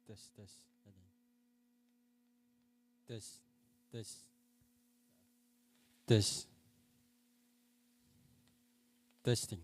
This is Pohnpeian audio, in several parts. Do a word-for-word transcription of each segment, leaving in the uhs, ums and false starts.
Test, test. Test, test. Test. Testing.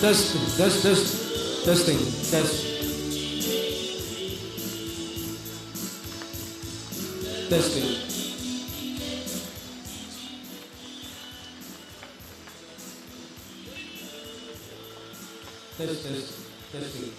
Test, test, test, testing, test. Testing. Test, test, testing.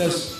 Test.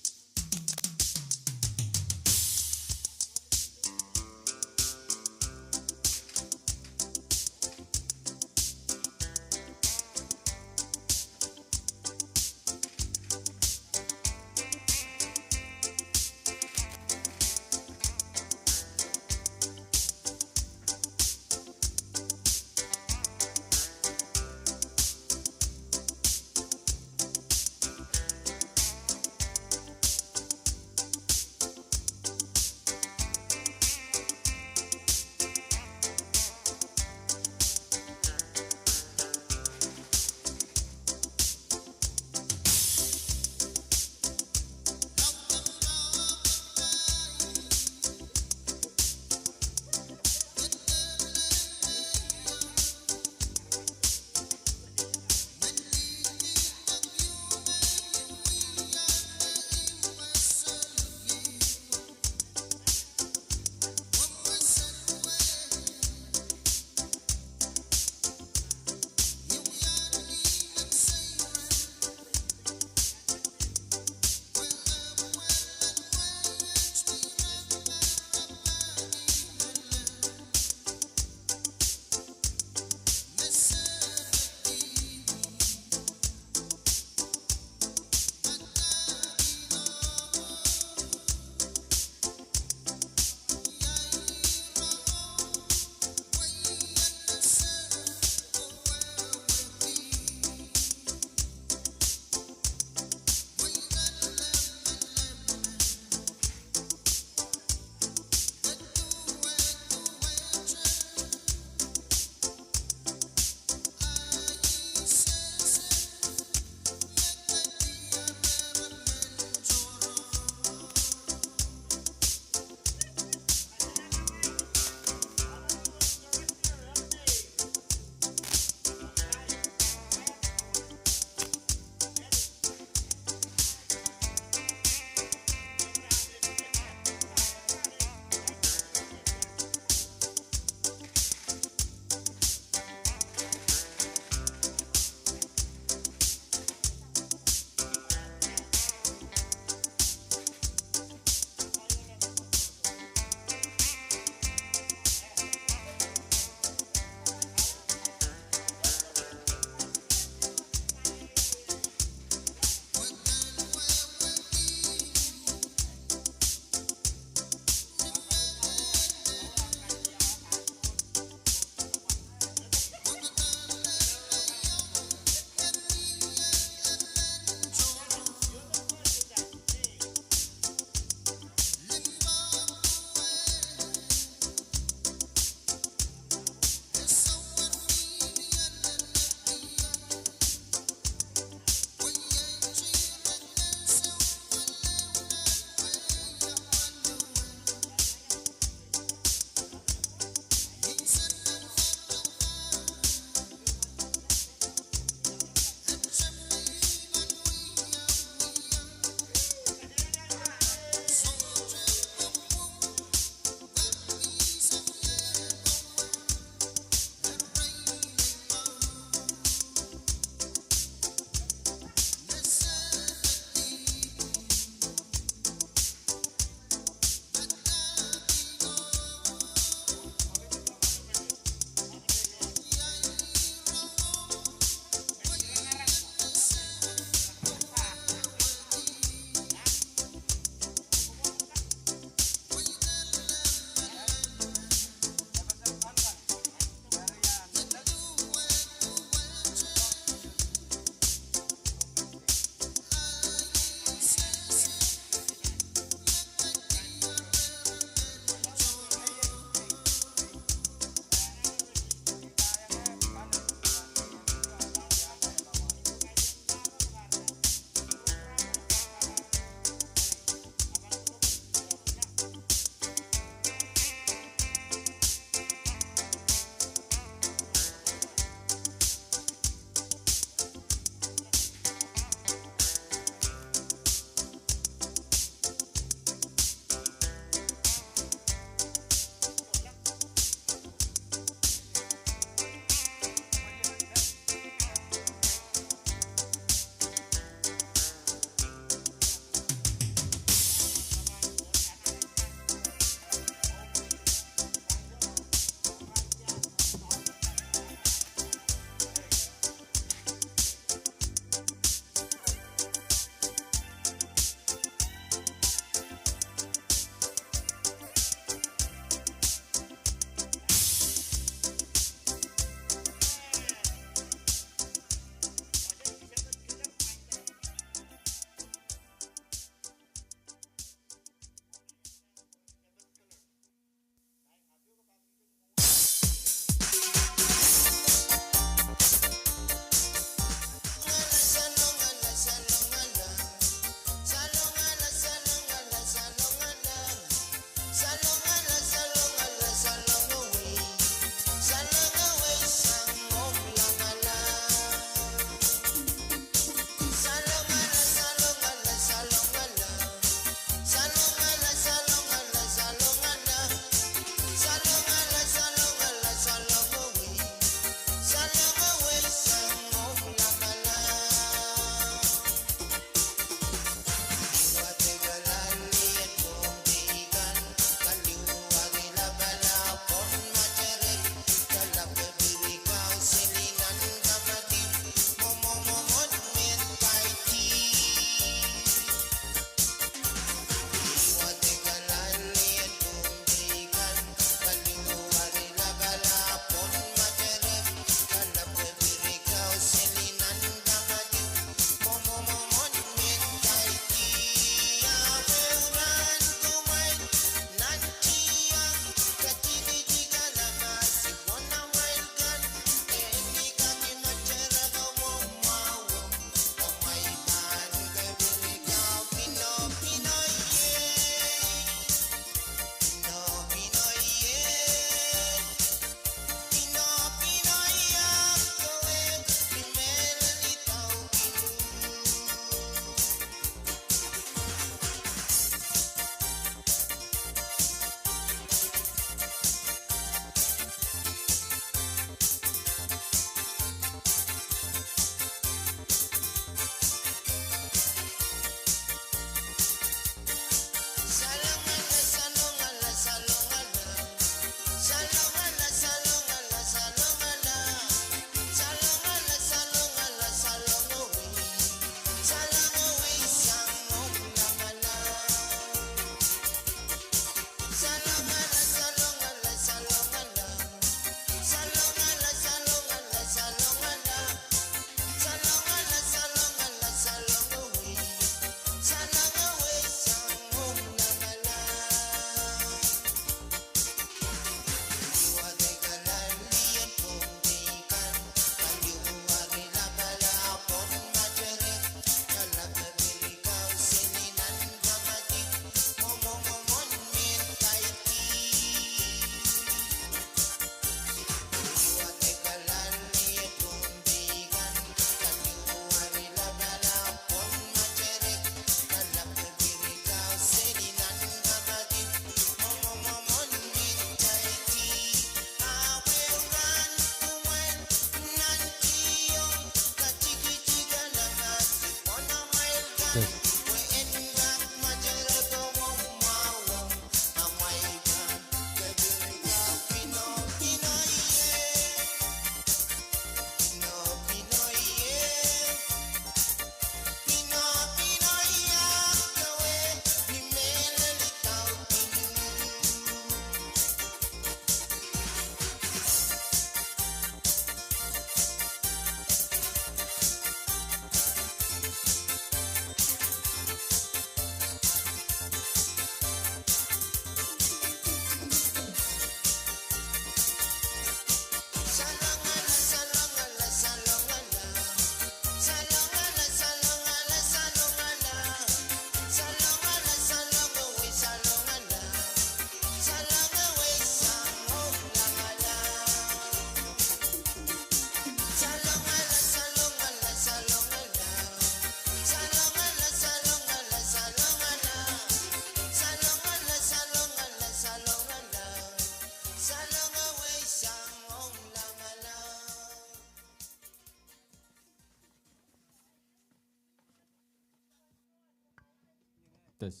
Yes,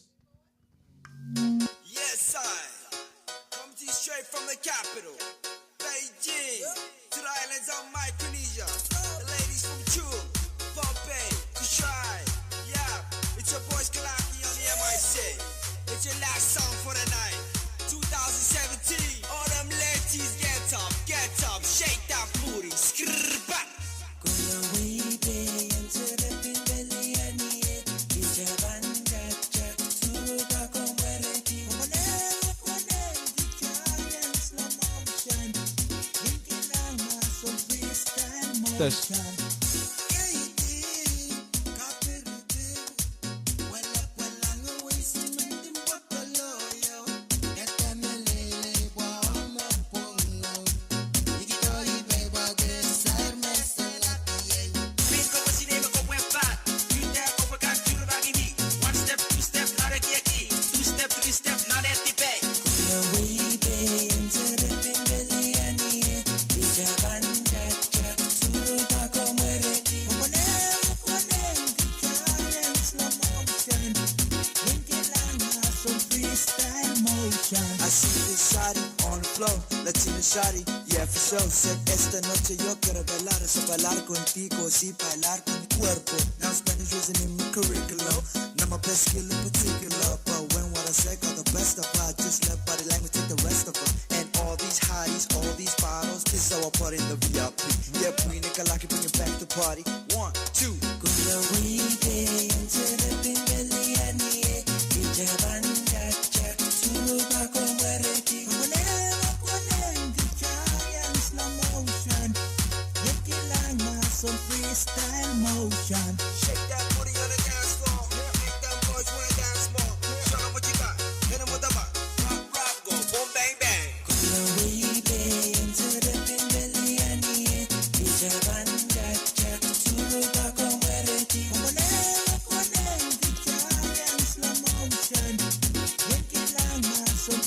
I. Coming to you straight from the capital, Beijing, to the islands of Micronesia. The ladies from Chuuk, Pohnpei, Kosrae. Yeah, it's your boys Kalaki on the M I C. It's your last song for the night. Two thousand seventeen. All them ladies, get up, get up, shake that booty. Skrrr, bap. Test. I see this shawty on the floor, Latina shawty, yeah, for sure. Said esta noche yo quiero bailar, so bailar contigo, sí, bailar con mi cuerpo. Now Spanish wasn't in my curriculum, not my best skill in particular. But when what I said got the best of her, just let body language take the rest of her. And all these hotties, all these bottles, this is how I party in the V I P. Yeah, pwihn en Kalaki, bring it back to party. One, two. Freestyle motion. Shake that booty on the dance floor. Make them boys wanna dance more. Show 'em what you got. Hit 'em with the rock, rock, rock, go boom, bang, bang.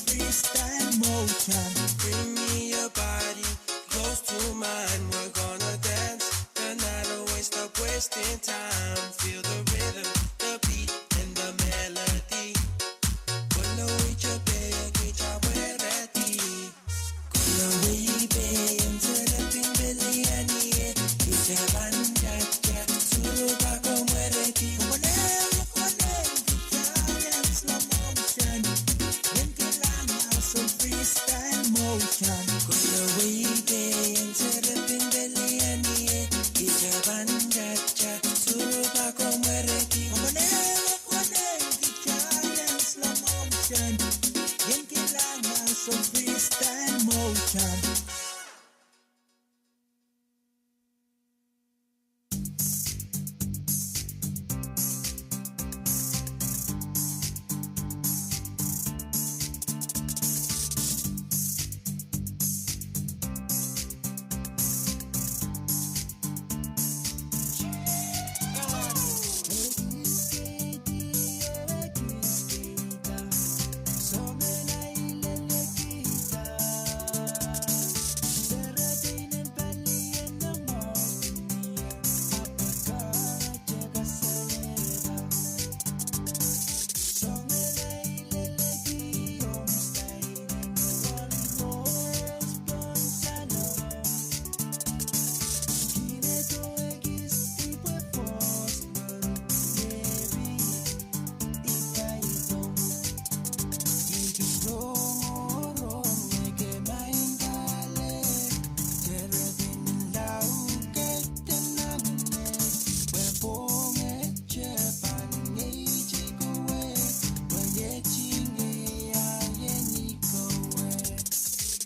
Freestyle motion. Bring me your body close to mine. We're gonna dance the night away. Stop wasting time. Feel the rhythm, the beat, and the melody. Kolo ijo pei, kijo wehwehki. Freestyle motion.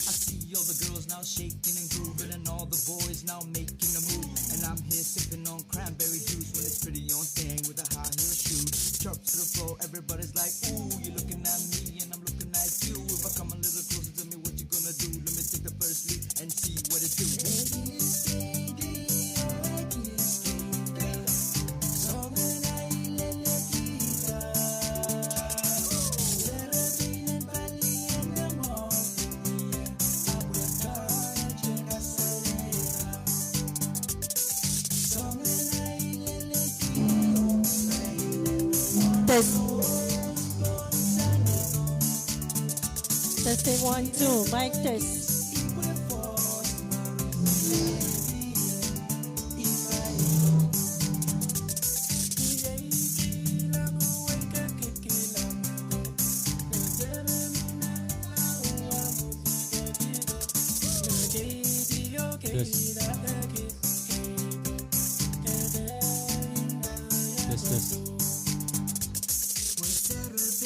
I see all the girls now shaking and grooving, and all the boys now making a move. And I'm here sipping on cranberry juice with a pretty young thing with a high heel shoe. Drop to the floor, everybody's like, "Ooh, you're looking at me and I'm looking at you. If I come a little closer, tell me what you gonna do. Let me take the first leap and see what it do." Test. Testing, one, two, mic test. Test. Test, test.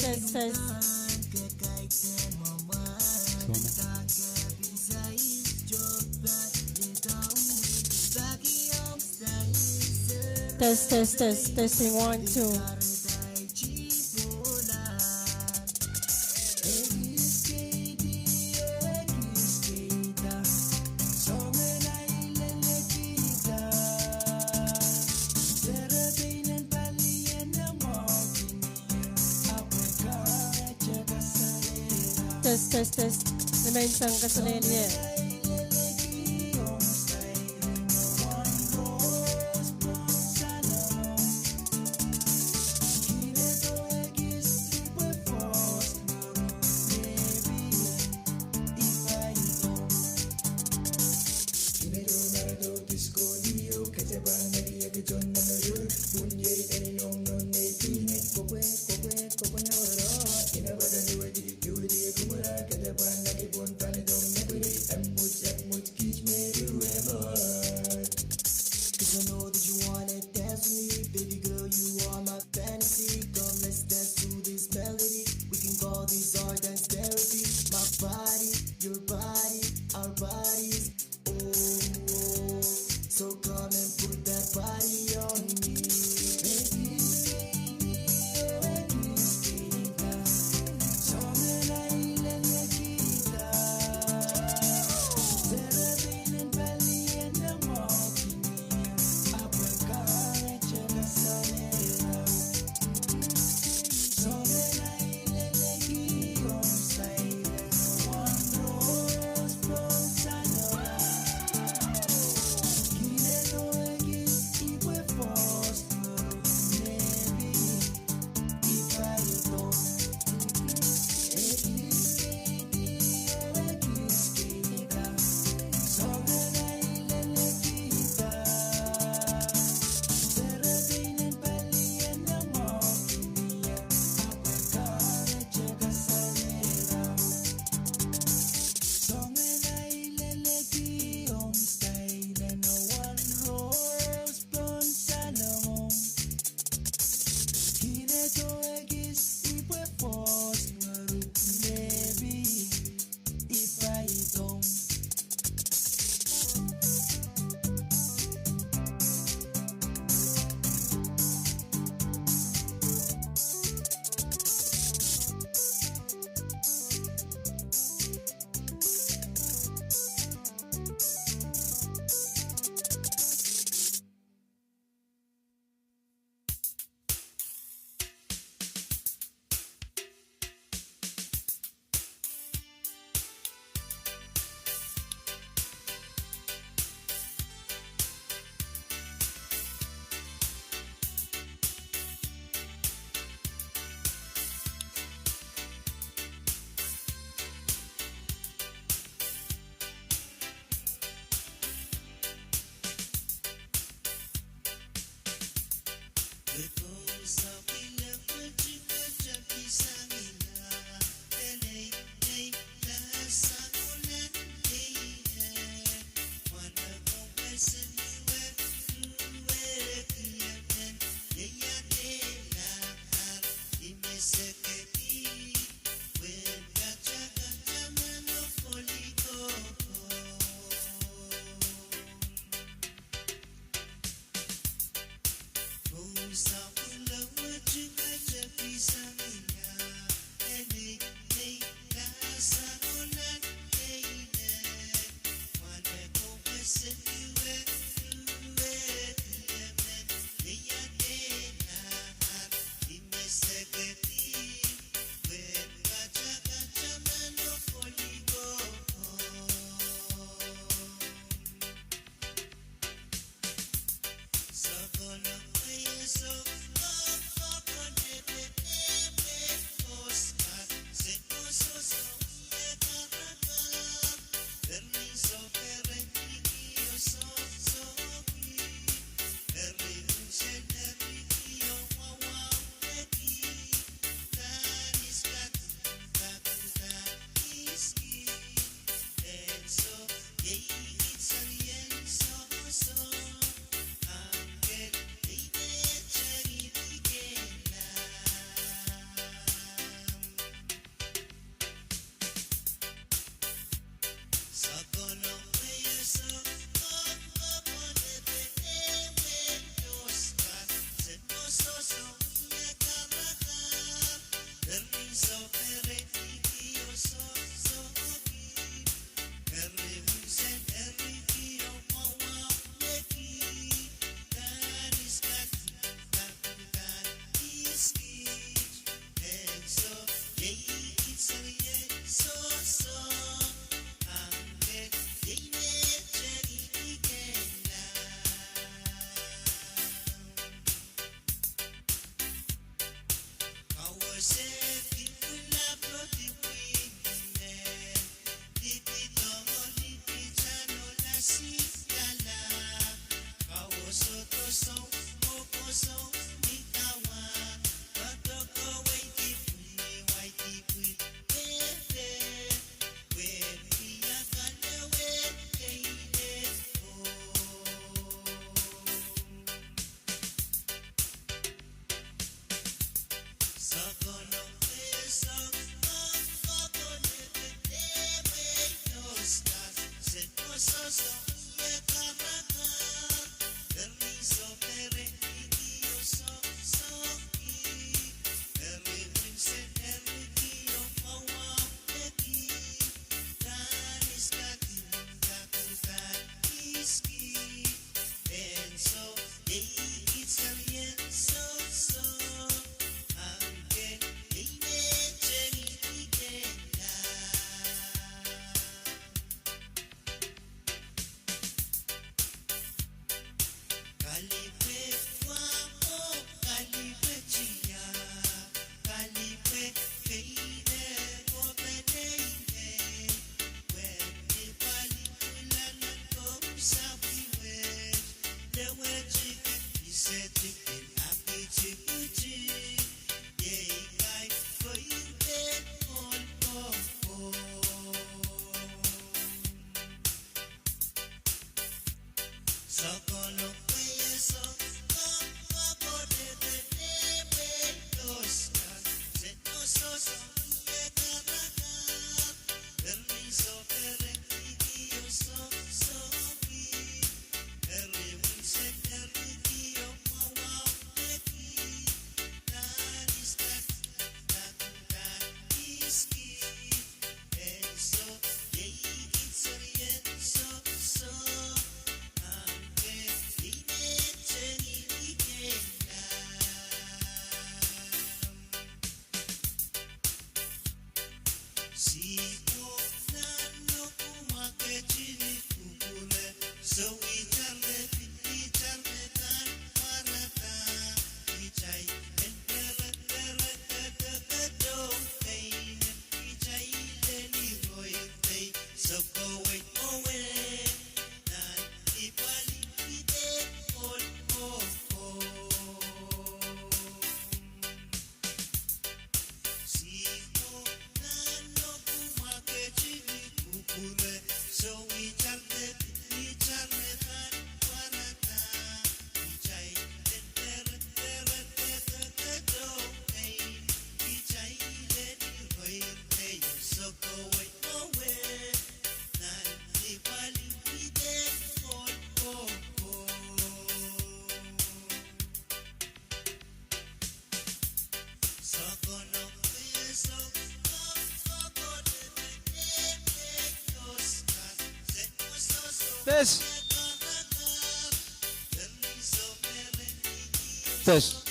Test, test. Test, test, test, testing, one, two. Test, test, test. Ni men sang kasalehlie. Test. Test.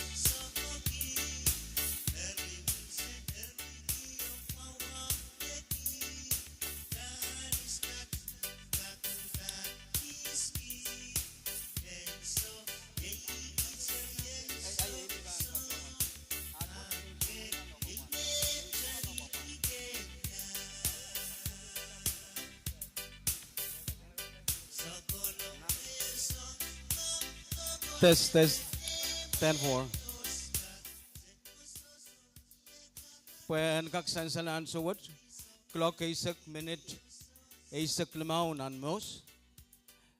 Test, test. Ten four. Pwe en kak sansal ansou wet, kuloak eisek minit eisek limau nan Mehs.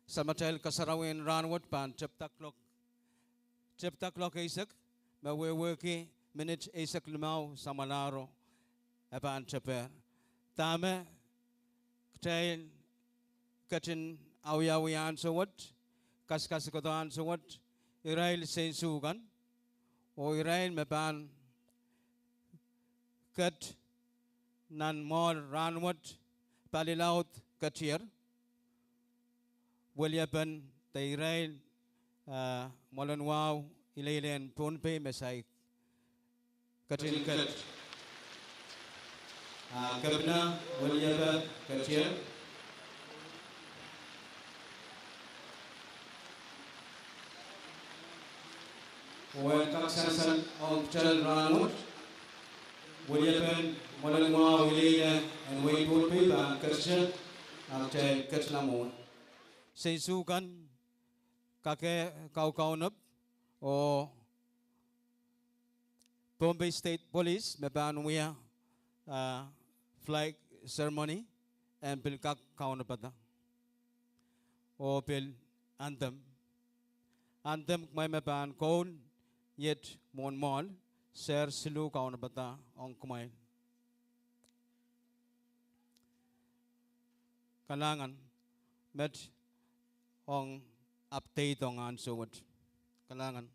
Samatail kasarawi en rahnwet pahn tepda kuloak, tepda kuloak eisek, me wehwehki minit eisek limau samwalahro e pahn tepehr. Dahme kitail ketin awiawih ansou wet, kasikasik kodo ansou wet, irail sensukan, oh irail me pahn ket nan mwoahl rahnwet, palilaud ketier, weliepen de irail, ah, mwoalen wahu ileile en Pohnpei me saik ketin ket. Ah, kepina, weliepe ketier. Oh en kak sansal ong kitail rahnwet, weliepen mwoalen wahu ileile en wehin Pohnpei pahn ketete, ah kitail ket nan mwoahl. Sensukan, kak kaukaunop, oh Pohnpei State Police me pahn wia, ah, flag ceremony, en pil kak kaunopada. Oh pil anthem. Anthem kumwail me pahn koul, iet mwohn mwoahl, ser siluh kaunopada ong kumwail. Kalahngan, met ong update ong ansou wet. Kalahngan.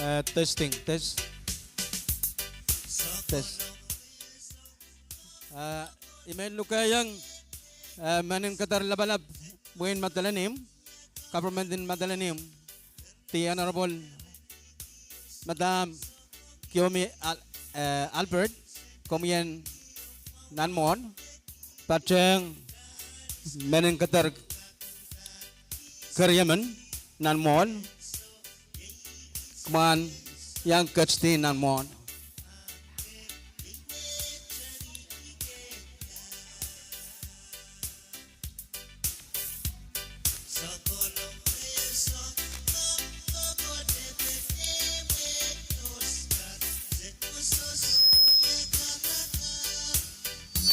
Eh, testing, test, test. Eh, I men lukehiong, eh, mehn Kadair Lapalap, wehin Madolenihmw, government en Madolenihmw, the Honorable Madam Kiomi Al-, eh, Albert, komwi en nan mwohn, patehng mehn Kadair Keriemen nan mwohn, kumwail iang ketidi nan mwohn.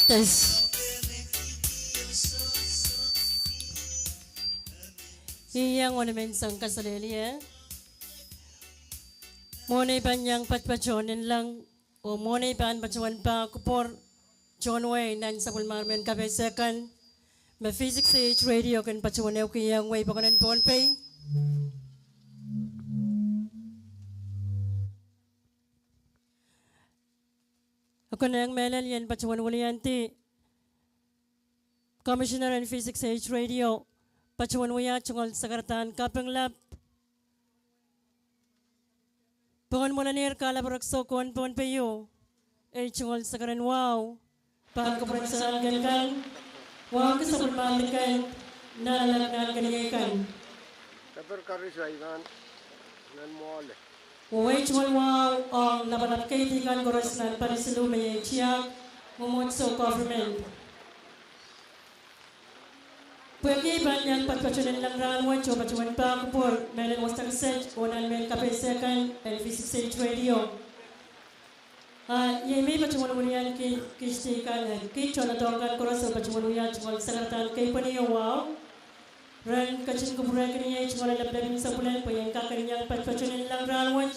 Test. Iang wenihmw en sang kaselehlie. Mwohn ei pahn iang patpatohn inengieng, oh mwohn ei pahn patohwan pah kupwur tohn wehi nan sapwellimomwi mehn kapehse kan, me V six A H Radio kin patohwan ehukihong wehi pokon en Pohnpei. E konehng mehlel I en patohwan wiliandi Commissioner en V six A H Radio, patohwan wia tungoal sakaradahn kaping lap. Pokon mwoalen kahlap erekiso kohn Pohnpei ieu, ei tungoal sakaren wahu, pahn kupwuren Sarawi Keieu kan, wahu kei sapwellimomwi kan, nan alap nan keniei kan. Keper karis akan, nan mwoale. Oh ei tungoal wahu ong lapalap kei kan koaros nan palisilu me iei tiahk, mwomwohdiso, government. Pwehki I pahn iang patpatohn inengieng rahnwet oh patohwan pah kupwur, mehlel wasa kiset, oh nan mehn kapehse kan, en V six A H Radio. Ah, iei me I patohwan wiliandi kiht kan, eh, kiht tohndoadoahk kan koaros oh patohwan wia tungoal sakaradahn keipweni oh wahu. Ren ketin kupwurehkiniei tungoal lapalapin sapwellimomwi pwe I en kak iang patpatohn inengieng rahnwet.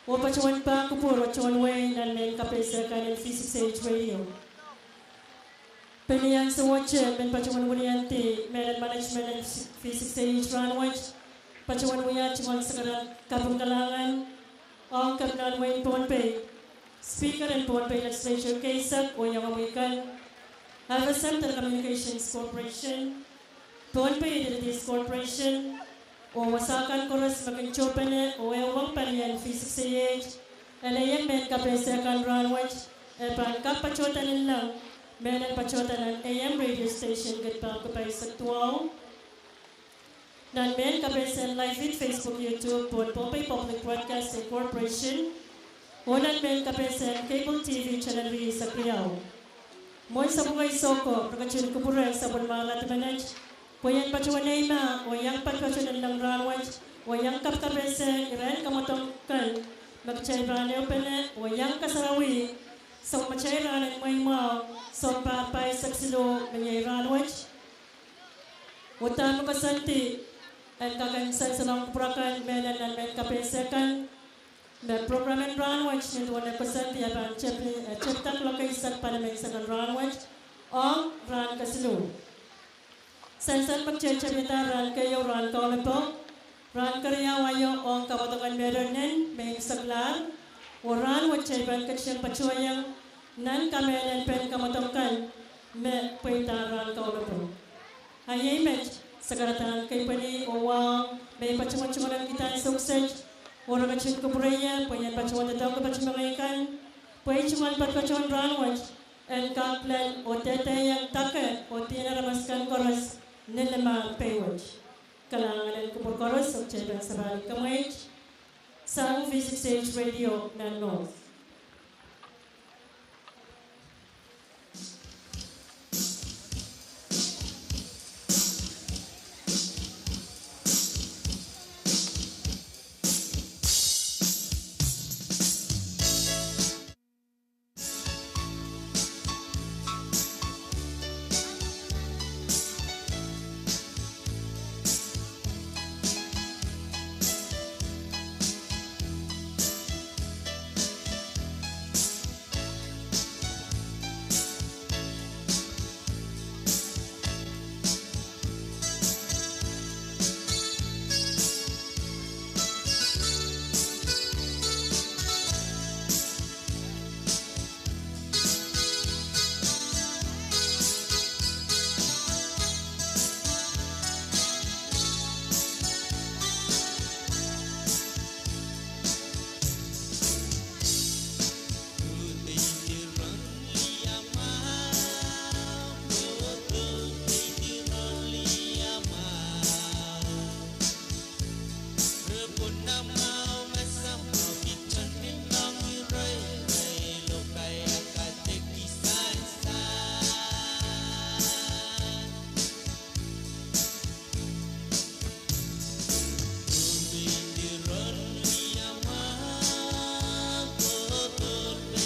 Oh patohwan pah kupwur oh tohn wehi nan mehn kapehse kan en V six A H Radio. Pil I ansou wet men patohwan wiliandi mehlel management en V six A H rahnwet, patohwan wia tungoal sakaradahn kaping kalahngan ong Kepina en wehin Pohnpei, Speaker en Pohnpei Legislature keisek oh iangomwi kan, F S M Telecommunications Corporation, Pohnpei Utilities Corporation, oh wasa kan koaros me kin tohpene oh ehuong palien V six A eight, ele iang mehn kapehse kan rahnwet, e pahn kak patohda nanleng, mehn en patohda nan A M radio station kin pahn kapai sektuau. Nan mehn kapehse en live feed Facebook, YouTube, pohn Pohnpei Public Broadcasting Corporation, oh nan mehn kapehse en cable T V channel riehsek riau. Mwohn sapwung eisek ko, re ketin kupwure sapwellimarail menet, pwe ien patohwan eimah oh iang patohwan nanleng rahnwet, oh iang kapkapehse irehn kamwadong kan me kitail pahn ehupene oh iang kasarawi sapwellimatail rahn en mweimwahu, sounpar pahisek siluh me iei rahnwet. Uhdahn me koasoandi en kak en sansalohng kupwur akan, mehn nan mehn kapehse kan, me program en rahnwet nin duwen koasoandi e pahn tepda, eh, tepda kuloak eisek palimen sangkan rahnwet ong rahn kesiluh. Sansal me kitail tepda rahn keieu rahn Kaunop, rahn keriau aio ong kamwadong kan me ren nen me imwiseklahr, oh rahnwet kitail pahn ketin patohiong nan kamehlelpen kamwadong kan me pweida rahn Kaunop. A iei met, se kahrehda keipweni oh wahu me I patohwan tungoalenki uhdahn soukiset, oh re ketin kupwure ie pwe ien patohwan doadoahngki patohwan mengei kan, pwe tungoal patohwan rahnwet en kak lel oh dehdehng dake oh dihn aramas kan koaros ni limau pei wet. Kalahngan en kupwur koaros, oh kitail pahn sapahl kamweit sang V six A eight Radio nan North.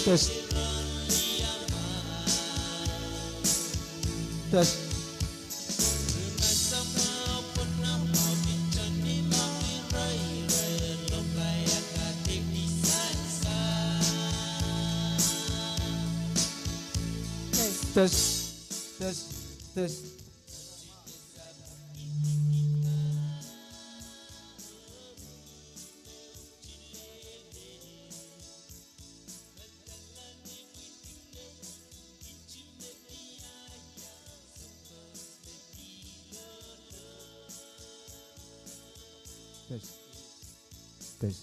Test. Test. Test. Test. Test. Test. Test.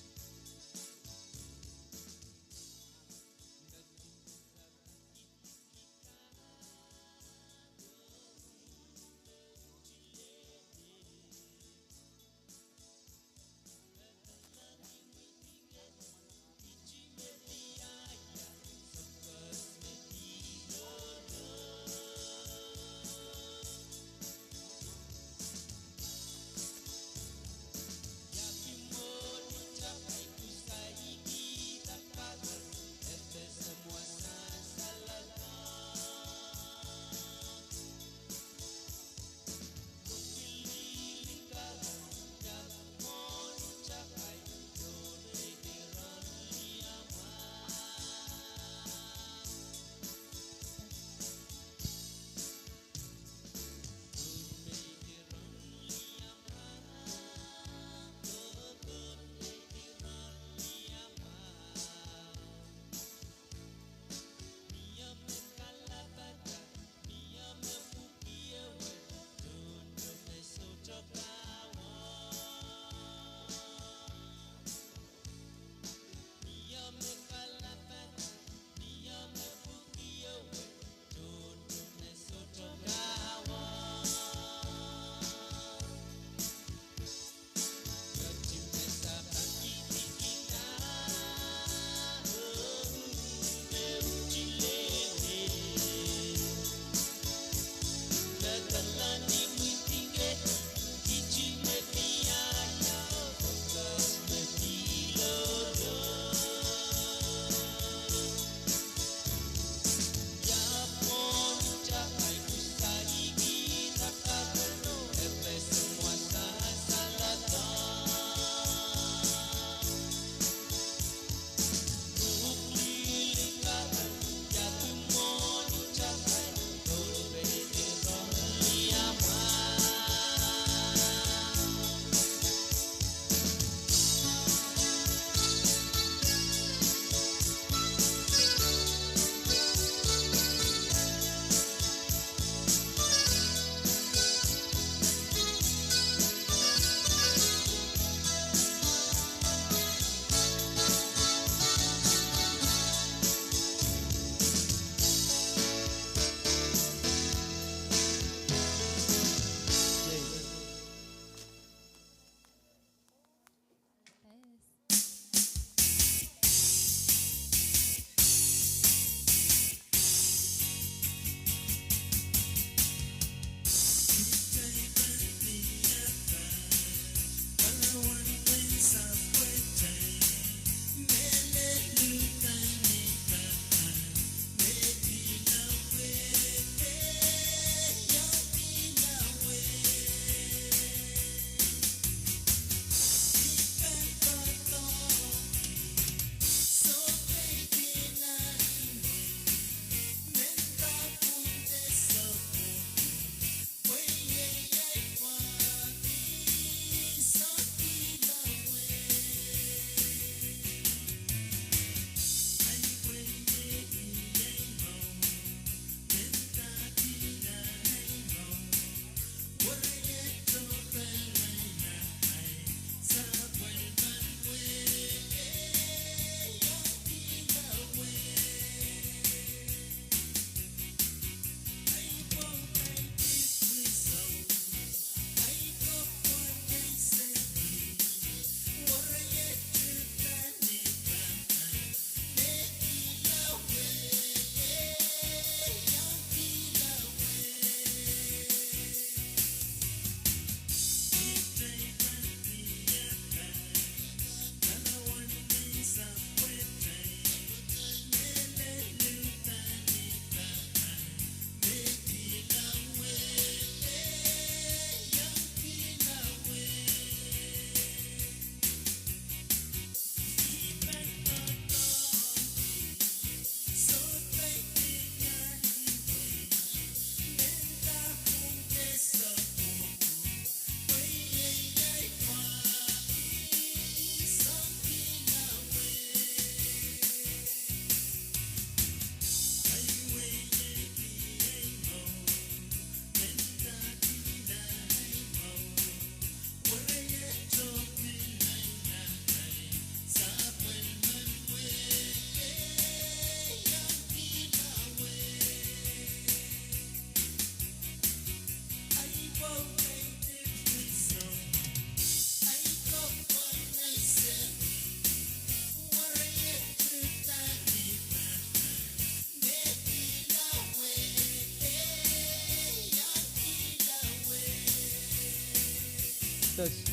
Test.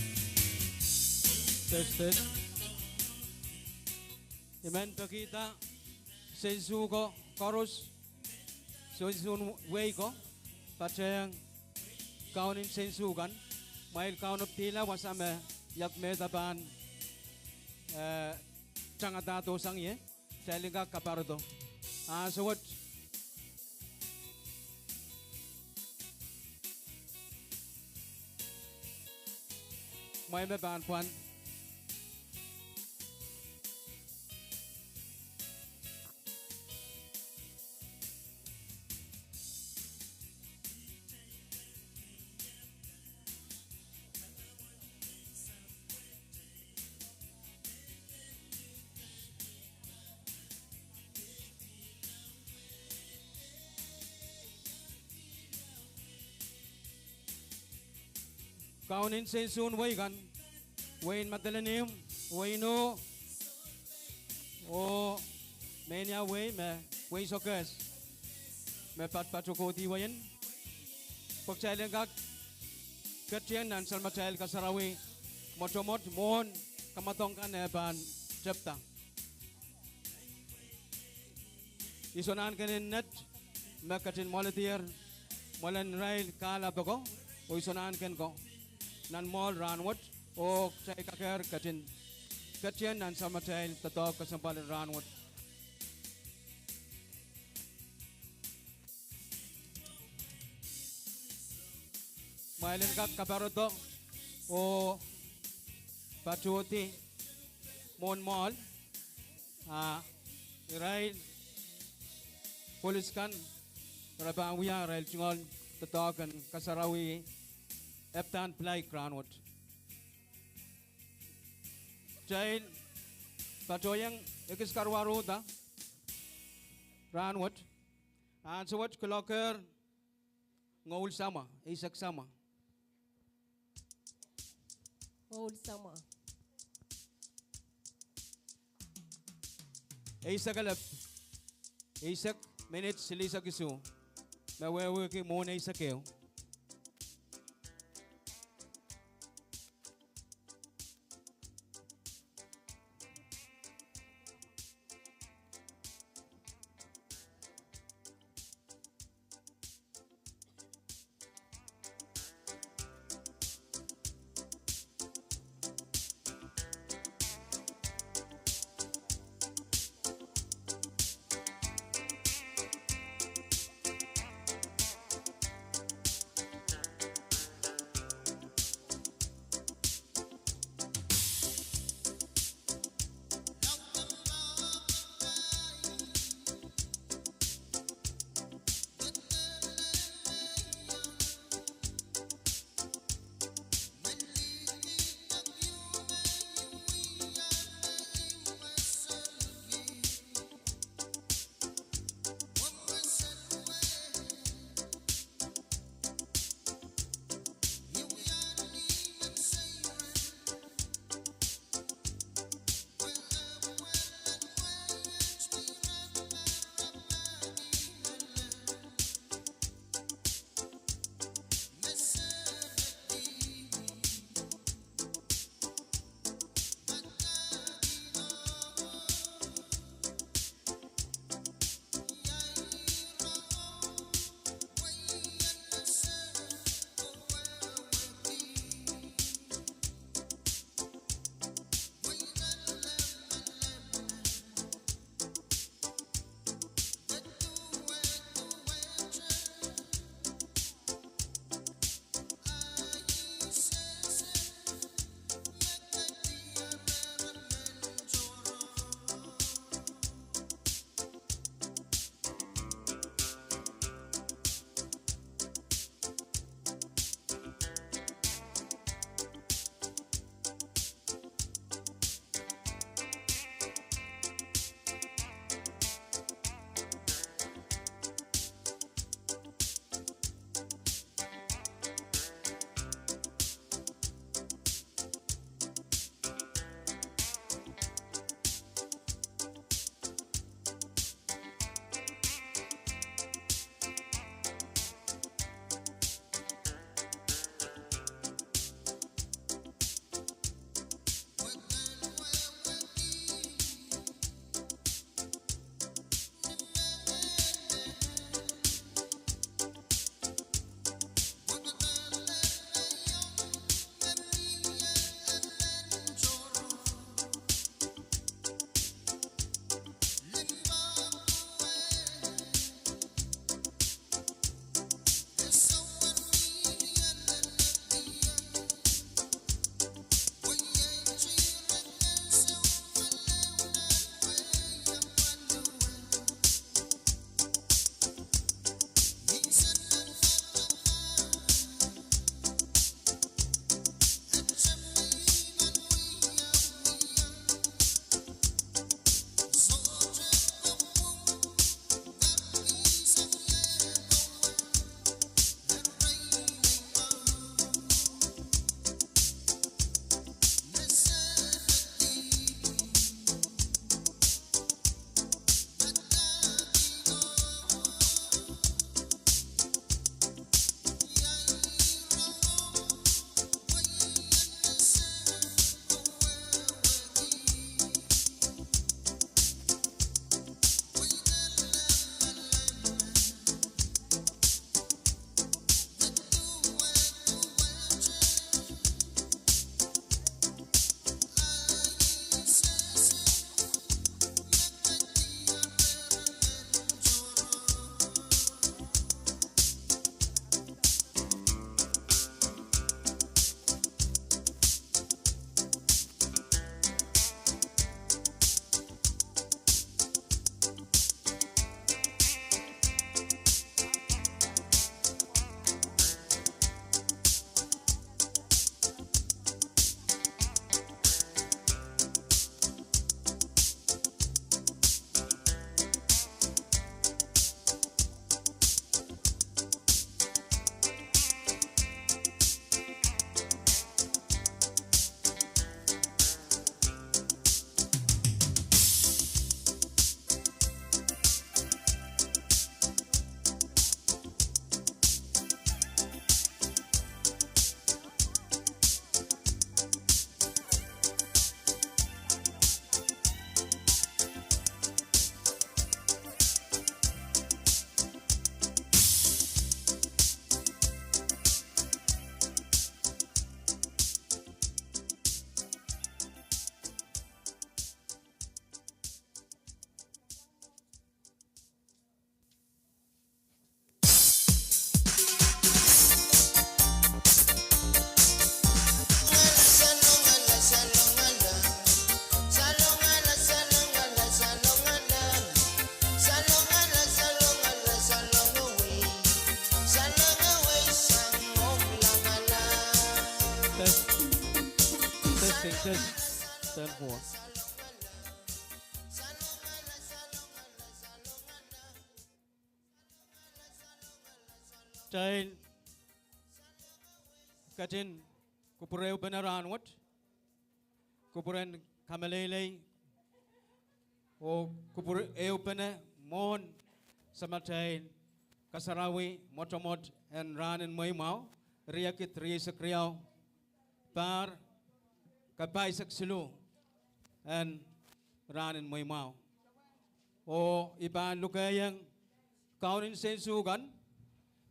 Test, test. I men pekihda sensuko koaros, sensuhn wehi ko, patehng kaunen sensukan, kumwail kaunopadihla wasa me iak mehda pahn, eh, tangadahdo sang ie. Kitail en kak kaparodo. Ansou wet. Kumwail me pahn pwand. Kaunen sensuhn wehi kan, wehin Madolenihmw, wehin Ih, oh mehnia wehi me, wehin Sokehs, me patpato kohdi wehin. Pwe kitail en kak ketieng nan Samatail Kasarawi mwotomwot mwohn kamwadong kan eh pahn tepda. Iso nahnken en net me ketin mwaledier, mwalen irail kahlap ako, oh iso nahnken ko nan mwoahl rahnwet, oh kitail kakehr ketin ketieng nan Samatail doadoahk kesempwal en rahnwet. Kumwail en kak kaparodo oh patohdi mwohn mwoahl, a irail polis kan re pahn wia arail tungoal doadoahk en kasarawi epdahn plaik rahnwet. Kitail patohieng ekis karuwaruhda rahnwet. Ansou wet kuloakehr ngoahl samwa, eisek samwa. Ngoahl samwa. Eisek elep, eisek minit silihsek isuh, me wehwehki mwohn eisek ehu. Test. Test one. Kitail ketin kupwurehupene rahnwet, kupwuren kameleilei, oh kupwur ehupene mwohn Samatail Kasarawi mwotomwot en rahn en mweimwahu, riekid rieisek riau, pahr kapahisek siluh en rahn en mweimwahu. Oh I pahn lukehiong kaunen sensukan,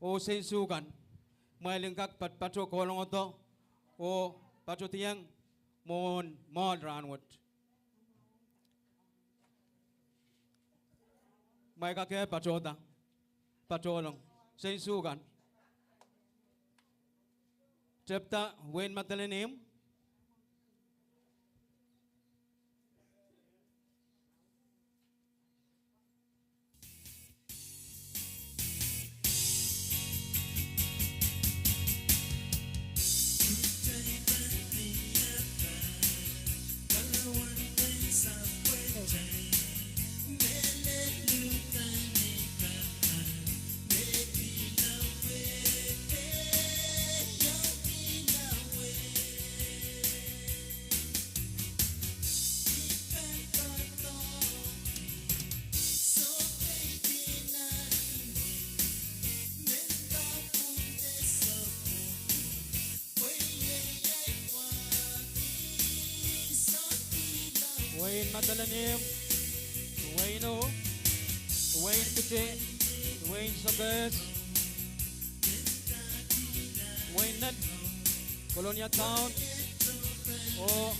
oh sensukan, kumwail en kak patopato kohlongodo oh patodiong mwohn mwoahl rahnwet. Kumwail kak patohda, patohlong, sensukan. Tepda wehin Madolenihmw. Wehin Madolenihmw, wehin Ih, wehin Kitti, wehin Sokehs, wehin Nett, Kolonia Town, oh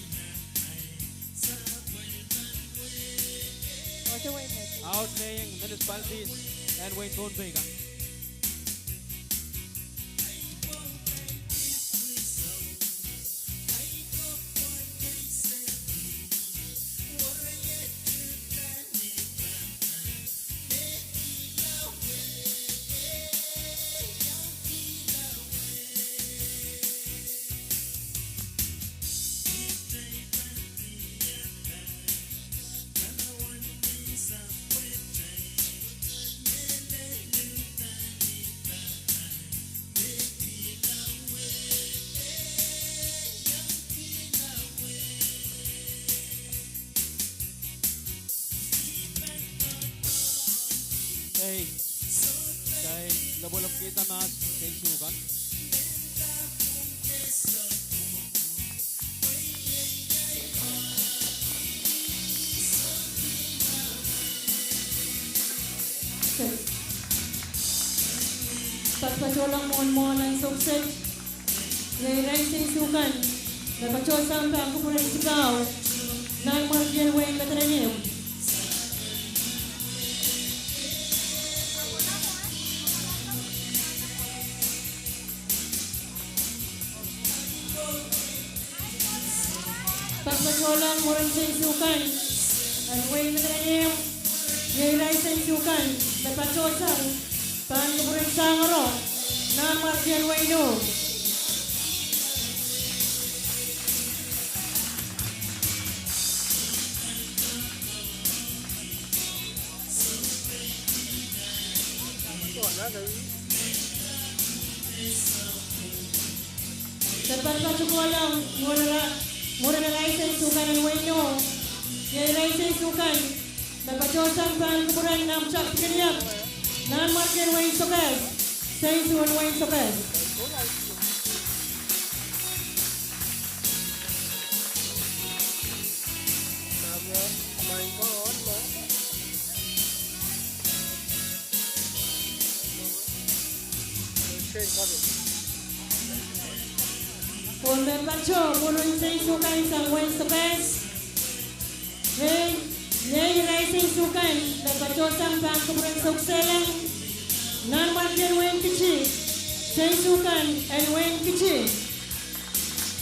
outlying municipalities en wehin Pohnpei kan. Ei, kitail lopwolopkihda mahs, sensukan. Patpatohlong mwohn mwoahl en Sokehs. Iei irail sensukan me patohsang pahn kupwuren Sipahu, Nanmwarkien wehin Madolenihmw. Patpatohlong mwurin sensukan en wehin Madolenihmw. Iei irail sensukan me patohsang pahn kupwuren Sangoro, Nanmwarkien wehin Ih. Patpatohlong mwurin irail sensukan en wehin Ih. Iei irail sensukan me patohsang pahn kupwuren Namtak Pikiniek, Nanmwarkien wehin Sokehs, sensuwel wehin Sokehs. Pwon me patoh mwurin sensukan sang wehin Sokehs. Iei, iei irail sensukan me patohsang pahn kupwuren Soukseleng, Nanmwarkien wehin Kitti, sensukan en wehin Kitti.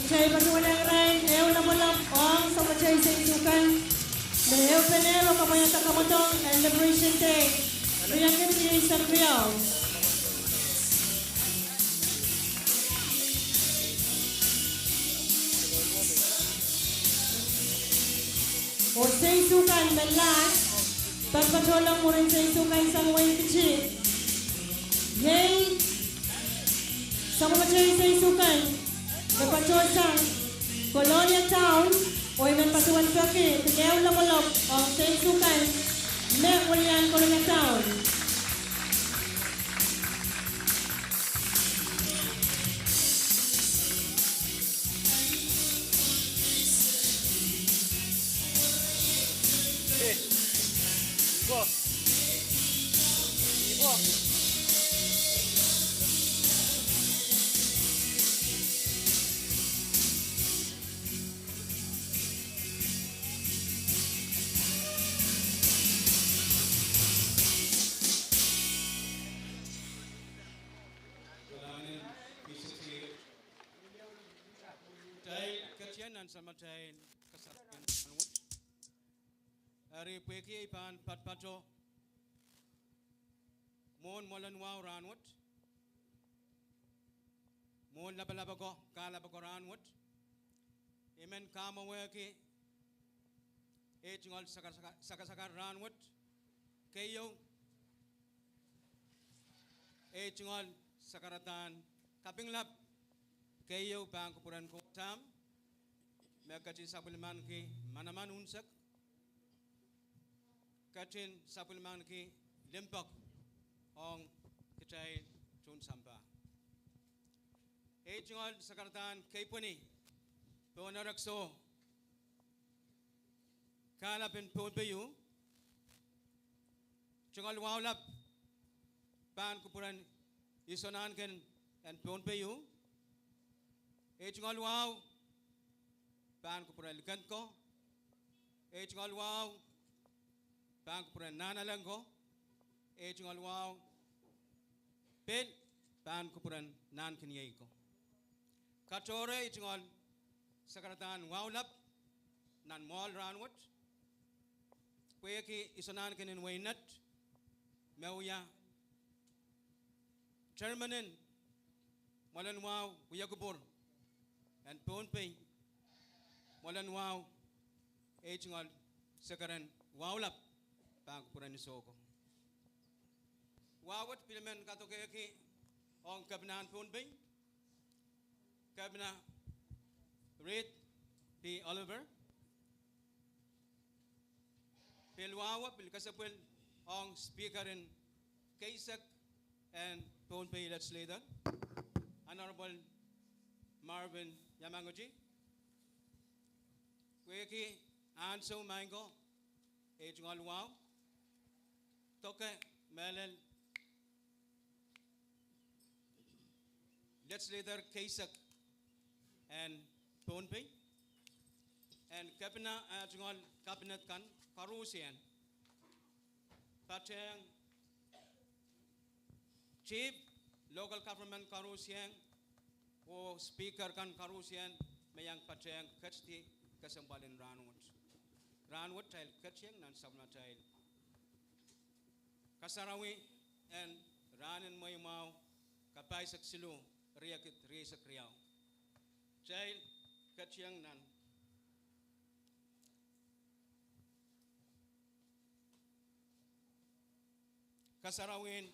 Kitail patohwan irail ehu lapalap ong Samatail sensukan me ehupene oh kapwaiada kamwadong en Liberation Day, riekid rieisek riau. Oh seisu kan me lahr, patopato lang mwurin seisu kan sang wehin Kiti. Iei sapwellimatail seisu kan me patohsang Kolonia Town, oh I men patohwan peki pil ehu lopwolop ong seisu kan me welian Kolonia Town. Kitail ketin nan samatail kasarawi en rahnwet. Eri pwehki ei pahn patopato mwohn mwoalen wahu rahnwet, mwohn lapalap ako, kahlap ako rahnwet, I men kamwahwehki ei tungoal sakasakar rahnwet, keieu ei tungoal sakaradahn kapinglap, keieu pahn kupwuren Koht Sahm, me ketin sapwellimaniki manaman unsek, ketin sapwellimaniki limpoak ong kitail tohn sampah. Ei tungoal sakaradahn keipweni pohn erekiso kahlap en Pohnpei u, tungoal wahu lap pahn kupwuren Iso Nahnken en Pohnpei u, ei tungoal wahu pahn kupwuren Likenko, ei tungoal wahu pahn kupwuren Nahnalek ko, ei tungoal wahu pil pahn kupwuren Nahnkeniei ko. Katohrei ei tungoal sakaradahn wahu lap nan mwoahl rahnwet, pwehki Iso Nahnken en Weinet me wia chairman en mwoalen wahu wiekupwur en Pohnpei, mwoalen wahu, ei tungoal sekeren wahu lap pahn kupwuren Iso ko. Wahu wet pil men kadokehki ong Kepinahn Pohnpei, Kepina Reed P. Oliver. Pil wahu pil kesepwil ong Speaker en keisek en Pohnpei Legislature, Honorable Marvin Yamangiti, pwehki ansou maing ko, ei tungoal wahu, doke mehlel Legislature keisek en Pohnpei, en Kepina, eh, tungoal Cabinet kan koaruhsie, patehng Chief Local Government koaruhsie, oh Speaker kan koaruhsie me iang patehng ketidi kesempwal en rahnwet. Rahnwet kitail ketieng nan sapwellimatail kasarawi en rahn en mweimwahu, kapahisek siluh, riekid rieisek riau. Kitail ketieng nan kasarawien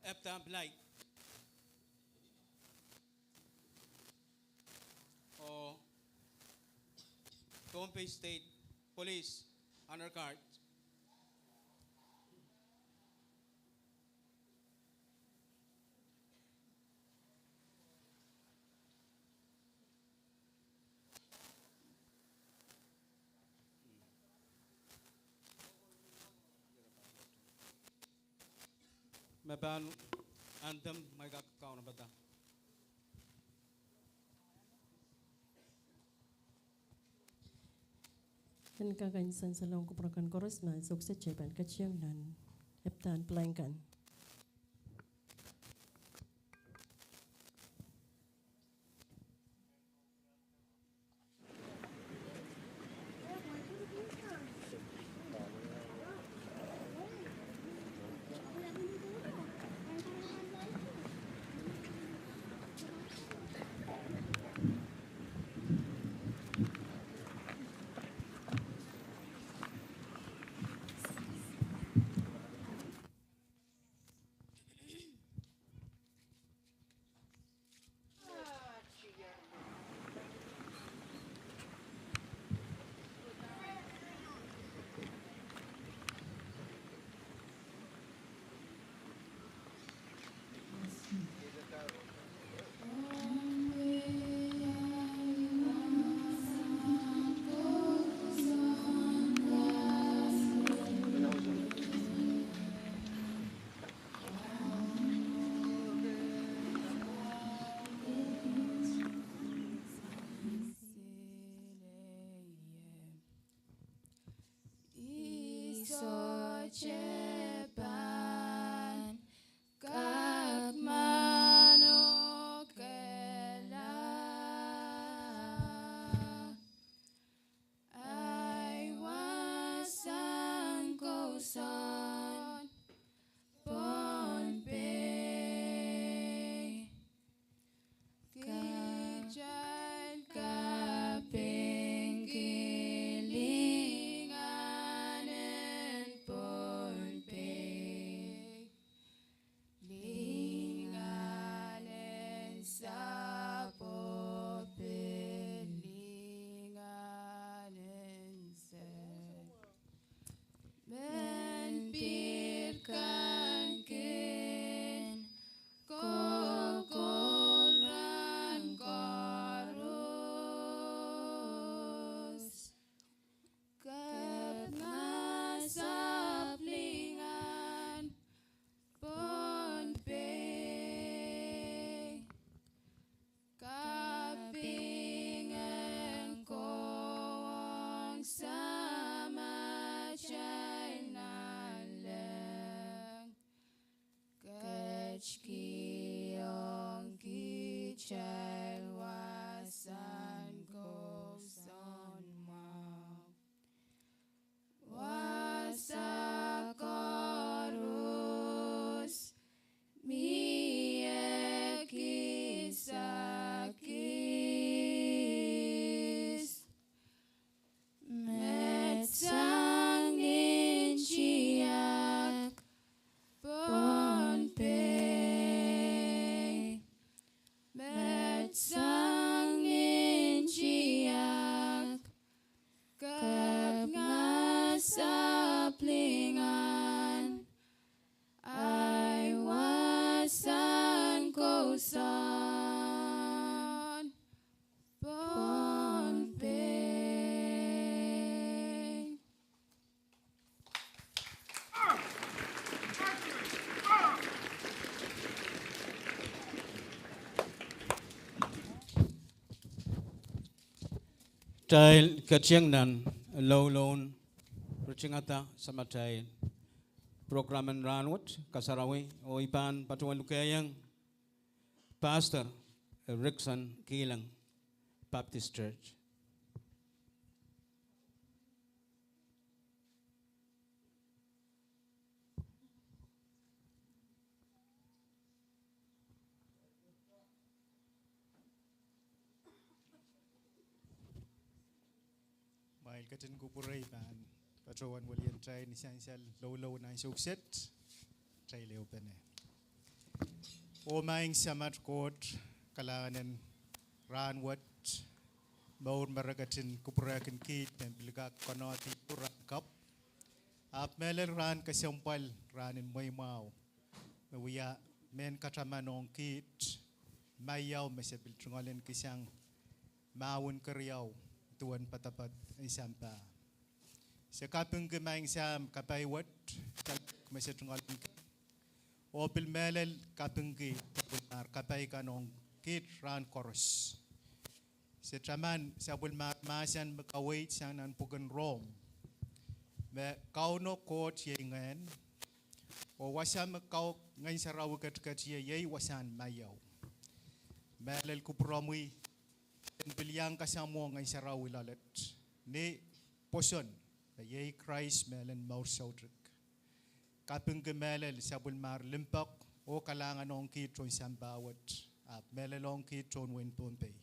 Epta Pillai oh Pohnpei State Police Honor Guard. Me pahn anthem, mwein kak kaunopada. En kak en sansalohng kupwur kan koaros, ma e sokset kitail pahn ketieng nan epdahn pillai kan. kitail wasahn kousoan mwahu. Wasa koaros mie kisakis met sang ni tiahk Pohnpei. Met sang ni tiahk Kepina Sapwlingahn, ahi wasahn kousoan Pohnpei. Kitail ketieng nan louloun ritingada samatail program en rahnwet kasarawi, oh I pahn patohwan lukehiong Pastor Rickson Kilang, Baptist Church. Kumwail ketin kupwure, I pahn patohwan welian kitail ni sansal loulou nan ansou kiset. Kitail ehupene. Oh Maing Samat Koht, kalahngan en rahnwet, mour me re ketin kupwurehkin kiht me pil kak konehdi rahn kapw. Ahpw mehlel rahn kesempwal, rahn en mweimwahu, me wia mehn kataman ong kiht maiau me se pil tungoal en kisang mahwen keriau duwen poadopoad en sampah. Se kapingki Maing Sahm kapai wet, me se tungoal en kisang, oh pil mehlel kapingki sapwellimomwi kapai kan ong kiht rahn koaros. Se taman sapwellimomwi mahsen me kaweid sang nan pwuken Rom, me Kauno Koht iei Ngehn, oh wasa me Kau- Ngehn Sarawi ketiket ie iei wasahn maiau. Mehlel kupwuromwi en pil iang kasamwo Ngehn Sarawi loalet ni pwoson me iei Krais mehlel mour soutuk. Kapingki mehlel sapwellimomwi limpoak oh kalahngan ong kiht tohn sampah wet, ahpw mehlel ong kiht tohn wehin Pohnpei.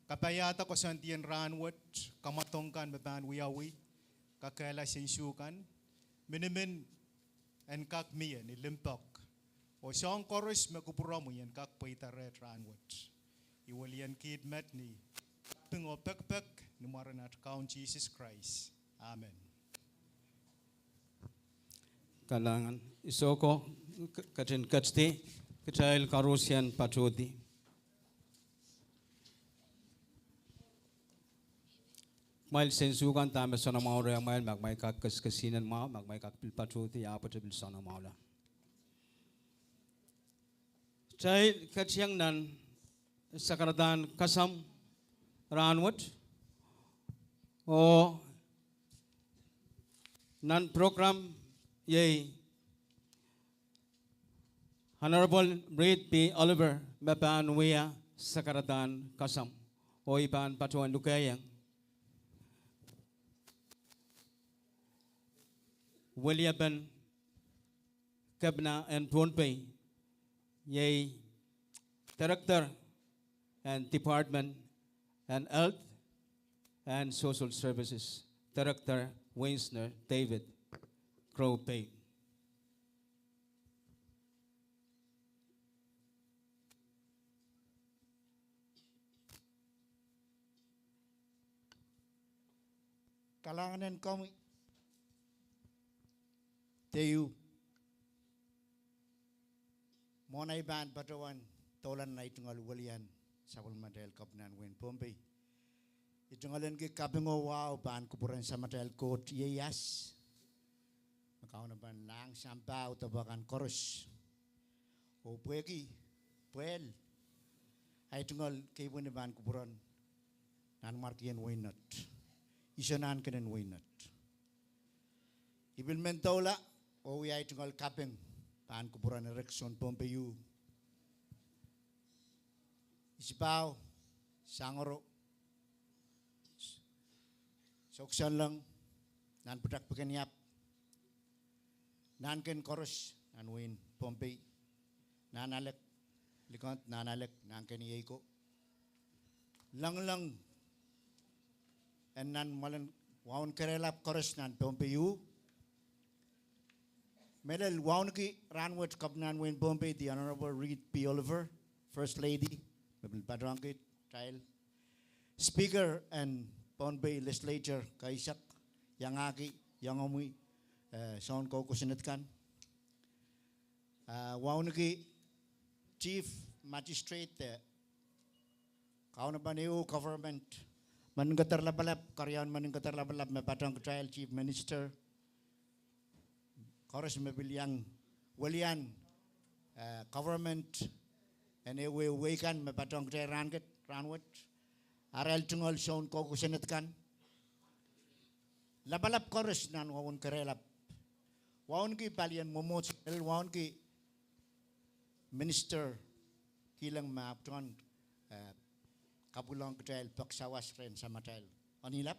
Kapaiada koasoandien rahnwet, kamwadong kan me pahn wiawi, kakehlaka sensukan, minimin en kak mie ni limpoak, oh soahng koaros me kupwuromwi en kak pweida reht rahnwet. I welian kiht met ni kaping oh pekipek ni mwaren at Kaun Sises Krais. Amen. Kalahngan. I sehse, ke- ketin ketidi, kitail koaros en patohdi. Kumwail sensukan dahme soanamwahu rehmwail, ma kumwail kak kesikesihnen mwahu, ma kumwail kak pil patohdi, ahpwete pil soanamwahula. Kitail ketieng nan sakaradahn kasam rahnwet, oh nan program iei Honorable Reed P. Oliver me pahn wia sakaradahn kasam, oh I pahn patohwan lukehiong weliepen Kepina en Pohnpei, iei Director en Department en Health and Social Services, Director Winsner David Crowpay. Kalahngan en komwi. Teieu. Mwohn ei pahn patohwan doula nan ei tungoal welian sapwellimatail Kepina en wehin Pohnpei, I tungoal en ki kaping oh wahu pahn kupwuren Samatail Koht ieias, me Kauno pahn lahng sampah oh depwa kan koaros. Oh pwehki pwehl, ei tungoal kepwehn pahn kupwuren Nanmwarkien Wehin Nett, Isonankenen Wehin Nett. I pil men doula oh wia ei tungoal kaping pahn kupwuren Eric Sounpohnpeieu, Isipau, Sangoro, Soksonleng, nan pwutak Pikeniap, nahnken koaros nan wehin Pohnpei, Nahnalek, Likend, Nahnalek, nahnken iei ko, lengileng en nan mwoalen waun kerehlap koaros nan Pohnpei uh. Mehlel wauneki rahnwet Kepina en wehin Pohnpei, the Honorable Reed P. Oliver, First Lady, me pil patohwan kitail, Speaker en Pohnpei Legislature, Kaisek, Iangahki, Iangomwi, eh, Sounkohdo Senate kan. Ah, wauneki Chief Magistrate, eh, kaunopen ehu government, Meninkeder Lapalap, keriaun Meninkeder Lapalap me patohwan kitail, Chief Minister, koaros me pil iang welian, eh, government en ehu wehi kan me patohwan kitail rahn ket, rahnwet, arail tungoal Sounkohdo Senate kan, lapalap koaros nan waun kerehlap. Wauneki palien mwomwohdiso, el wauneki Minister Kileng me patohwan, eh, kapwukilohng kitail pek sawas rehn samatail Onilap.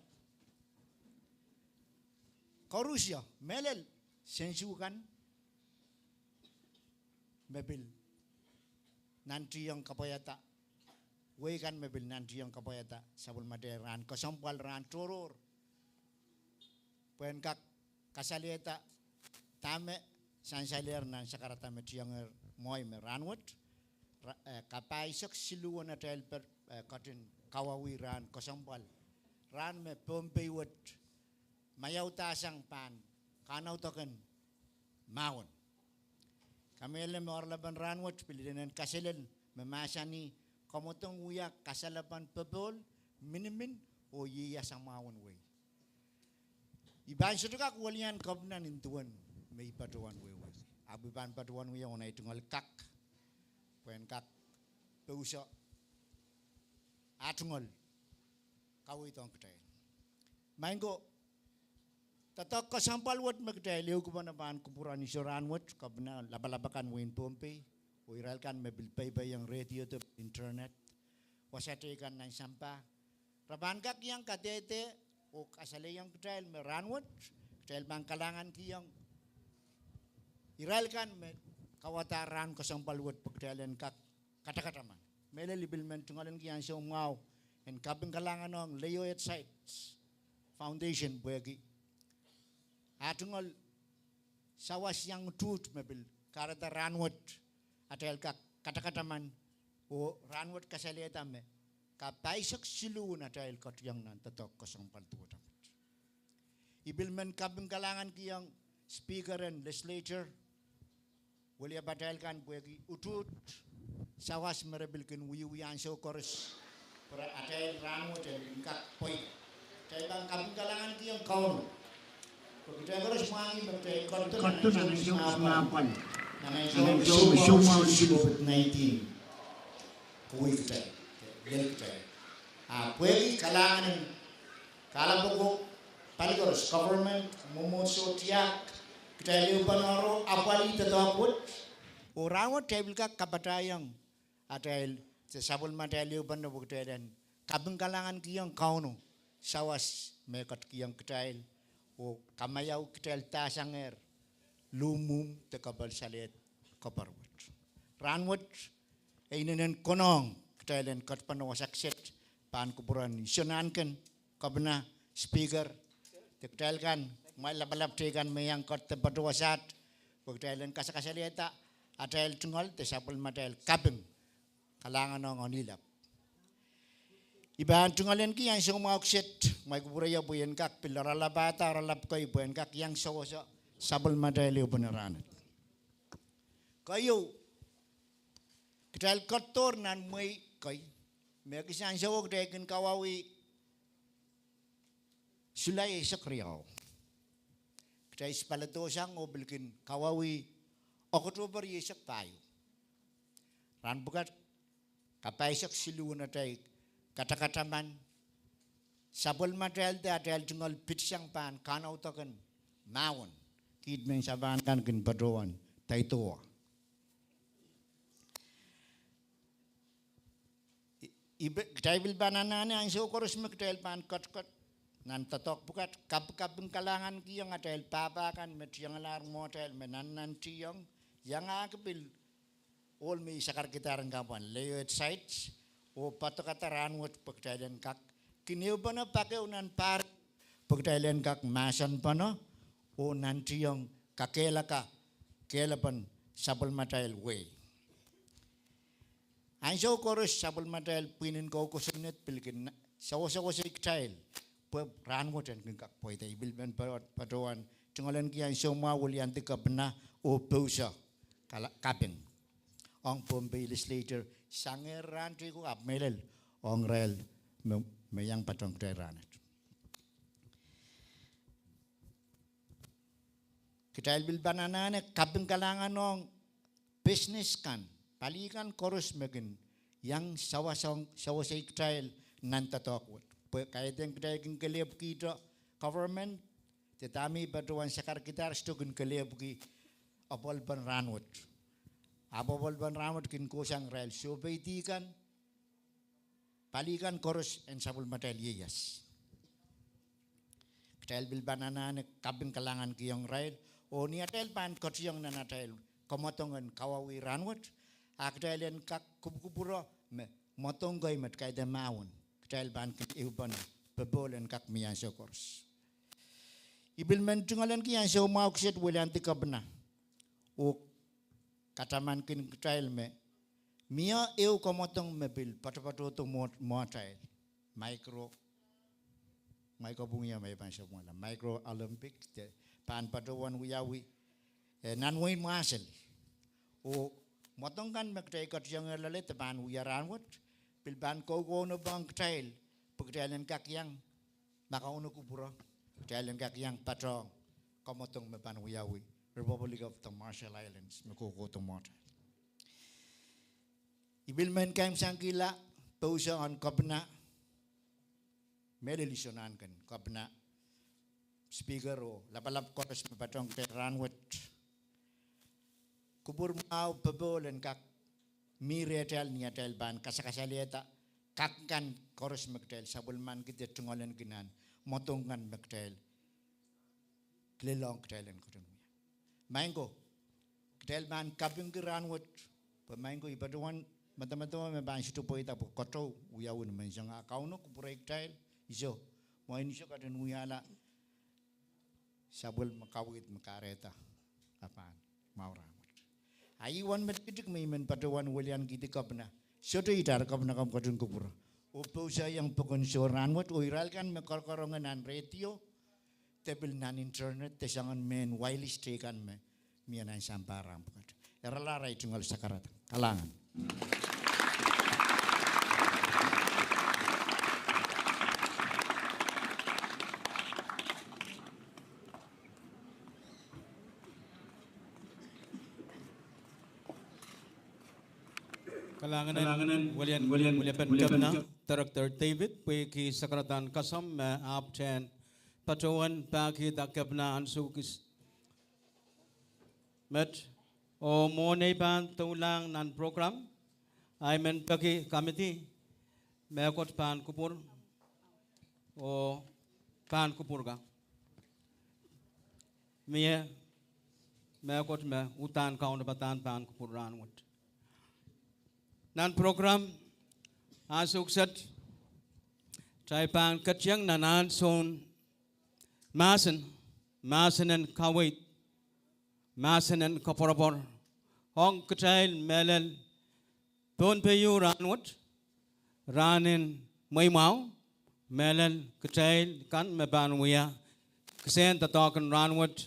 Koarusie, mehlel sensukan me pil nantihong kapwaiada, wehi kan me pil nantihong kapwaiada sapwellimatail rahn kesempwal, rahn tohrohr, pwehn kak kasalehda dahme sansalehr nan sakarada me tiengehr mwoahi me rahnwet, ra-, eh, kapahisek siluh en atail per-, eh, ketin kawauwih rahn kesempwal, rahn me Pohnpei wet maiaudahsang pahn kahnaudoken mahwen. Kamehlele me oaralapen rahnwet pil inenen kaselel me mahsanih, kamwadong wia kasalepen popohl, minimin, oh ieias mahwen wehi. I pahn sohte kak welian Kepina nin duwen me I patohwan wehwehki. Ahpw I pahn patohwan wia ong ei tungoal kak, pwehn kak pouso ah tungoal kaweidohng kitail. Maing ko, doadoahk kesempwal wet me kitail ehukipene pahn kupwuren iso rahnwet, Kepina lapalap akan wehin Pohnpei, oh irail kan me pil peipeiong radio de internet, wasa teikan nan sampah, re pahn kak iang kadehde oh kasalehiong kitail me rahnwet kitail pahn kalahngankihong irail kan me kauwadahr rahn kesempwal wet pwe kitail en kak katakataman. Mehlel I pil men tungoalenki ansou mwahu en kapingkalahngan ong Leio Ed Sites Foundation pwehki ah tungoal sawas iang utuht me pil kahrehda rahnwet atail kak katakataman oh rahnwet kasalehda me kapahisek siluh en atail ketiong nan doadoahk kesempwal duwehte met. I pil men kapingkalahngankihong Speaker en Legislature, weliepatail kan pwehki utuht sawas me re pil kin wiewia ansou koaros, pwe atail rahnwet en kak pweida. Kitail pahn kapingkalahngankihong Kauno pwe kitail koaros mwahngih me kitail ketido nan ansou me soumwahu, nan ansou me soumwahu COVID nineteen kaweidohng kitail, lel kitail. Ah pwehki kalahngan en kahlap ko, pali koaros, government, mwomwohdiso, tiahk, kitail ehupene ro apwalih doadoahk wet. Oh rahnwet kitail pil kak kapatahiong atail, sapwellimatail ehupene pwe kitail en kapingkalahngankihong Kauno sawas me ketikihong kitail oh kamaiauki kitail dahsangehr luhmwuhm de kepel salehd koapworopwor wet. Rahnwet e inenen konehng kitail en ketpene wasa kiset pahn kupwuren iso nahnken, Kepina, Speaker, de kitail kan, mwail lapalap teikan me iang ketido patohwasaht, pwe kitail en kasakasalehda atail tungoal de sapwellimatail kaping, kalahngan ong Onilap. I pahn tungoalenki ansou mwahu kiset, mwail kupwure pwe I en kak pil oaralapahda oaralap kei pwe en kak iang sewese sapwellimatail ehupene rahnwet. Keieu, kitail ketidohr nan mwehi kei, me kis ansowo kitail kin kawauwih Sulai eisek riau. Kitail pil paledohsang oh pil kin kawauwih Oktoper eisek pahieu. Rahn pwukat, kapahisek siluh en atail katakataman, sapwellimatail de atail tungoal pitsang pahn kahnaudoken mahwen, kiht mehn sapan kan kin patohwan daidowa. Ipe, kitail pil pahn anahne ansou koaros me kitail pahn ketiket nan doadoahk pwukat, kapikaping kalahngankihong atail pahpa kan me tiengalahr mwohtail me nannantihong, iangahki pil ohl me I sakarkidahr en kapwan lay at side oh poadokada rahnwet pwe kitail en kak kin ehupene pak ehu nan pahr pwe kitail en kak mahsenpene oh nantihong kakehlaka kehlepen sapwellimatail wehi. Ansou koaros sapwellimatail pwihn en kou kosonned pil kin sewesewese kitail pwe rahnwet en kin kak pweida. I pil men patohwan tungoalenki ansou mwahu wiliandi kepina oh pouso kaping ong Pohnpei Legislature, sang rahn teikan ahpw mehlel ong irail me, me iang patohng kitail rahnwet. Kitail pil pahn anahne kaping kalahngan ong business kan, pali kan koaros me kin iang sewesei kitail nan doadoahk wet. Pwe kaidehn kitail kin kelehpwkihte government, de dahme I patohwan sakarkidahr, sohte kin kelehpwki apwalipen rahnwet. Ahpw apwalipen rahnwet kin kohsang irail soupeidi kan, pali kan koaros en sapwellimatail ieias. Kitail pil pahn anahne kaping kalahngankihong irail, oh ni atail pahn ketiong nan atail kamwadong en kawauwih rahnwet, a kitail en kak kupwukupwure me mwadong kei me kaidehn mahwen, kitail pahn kin ehupene popohl en kak mie ansou koaros. I pil men tungoalenki ansou mwahu kiset wiliandi kepina oh katamankin kitail me mie ehu kamwadong me pil poatopoatodo mwo-, mwohtail, micro, micro pwung ia me I pahn sapwungala, Micro Olympic, de pahn patohwan wiawi, eh, nan wehin Mwahsel. Oh mwadong kan me kitail ketiong loale de pahn wia rahnwet, pil pahn koukounopohng kitail pwe kitail en kak iang, ma Kauno kupwure, kitail en kak iang patohng kamwadong me pahn wiawi Republic of the Marshall Islands me kohkohdo mwohtail. I pil men kaimwisekihla pouso ong kepina, mehlel Iso Nahnken, kepina, speaker oh lapalap koaros me patohng kitail rahnwet. Kupwur mwahu popohl en kak mie rehtail ni atail pahn kasakasalehda kak kan koaros me kitail sapwellimanki de tungoalenki nan mwadong kan me kitail kilel ong kitail en ketin wia. Maing ko, kitail pahn kapingki rahnwet, pwe maing ko, I patohwan medemedewe me pahn sohte pweida pwe kotou wiawi ni menseng, a Kauno kupwurei kitail, Iso, mwein Iso ketin wiahla sapwellime kaweid me kahrehda a pahn mwahu rahnwet. A ih uwen me tikitik me I men patohwan weliankihdi kepina, sohte itar kepina komw ketin kupwure, oh pousohiong pokon sou rahnwet, oh irail kan me korokoronge nan radio, de pil nan internet, de soangen mehn wireless teikan me mie nan sampah rahn pwukat. Eri, arail tungoal sakarada. Kalahngan. Kalahngan en welien, weliepen kepina, Director David, pwehki sakaradahn kasamwo me ahpwtehn patohwan pahkihda kepina ansou kis- met, oh mwohn ei pahn doulahng nan program, I men peki committee, mehkot pahn kupwur, oh pahn kupwur ka. Mie mehkot me uhdahn kaunopada pahn kupwur rahnwet. Nan program ansou kiset, kitail pahn ketiong nan ansoun mahsen, mahsen en kaweid, mahsen en koapworopwor ong kitail mehlel Pohnpei rahnwet, rahn en mweimwahu, mehlel kitail kan me pahn wia kisehn doadoahk en rahnwet,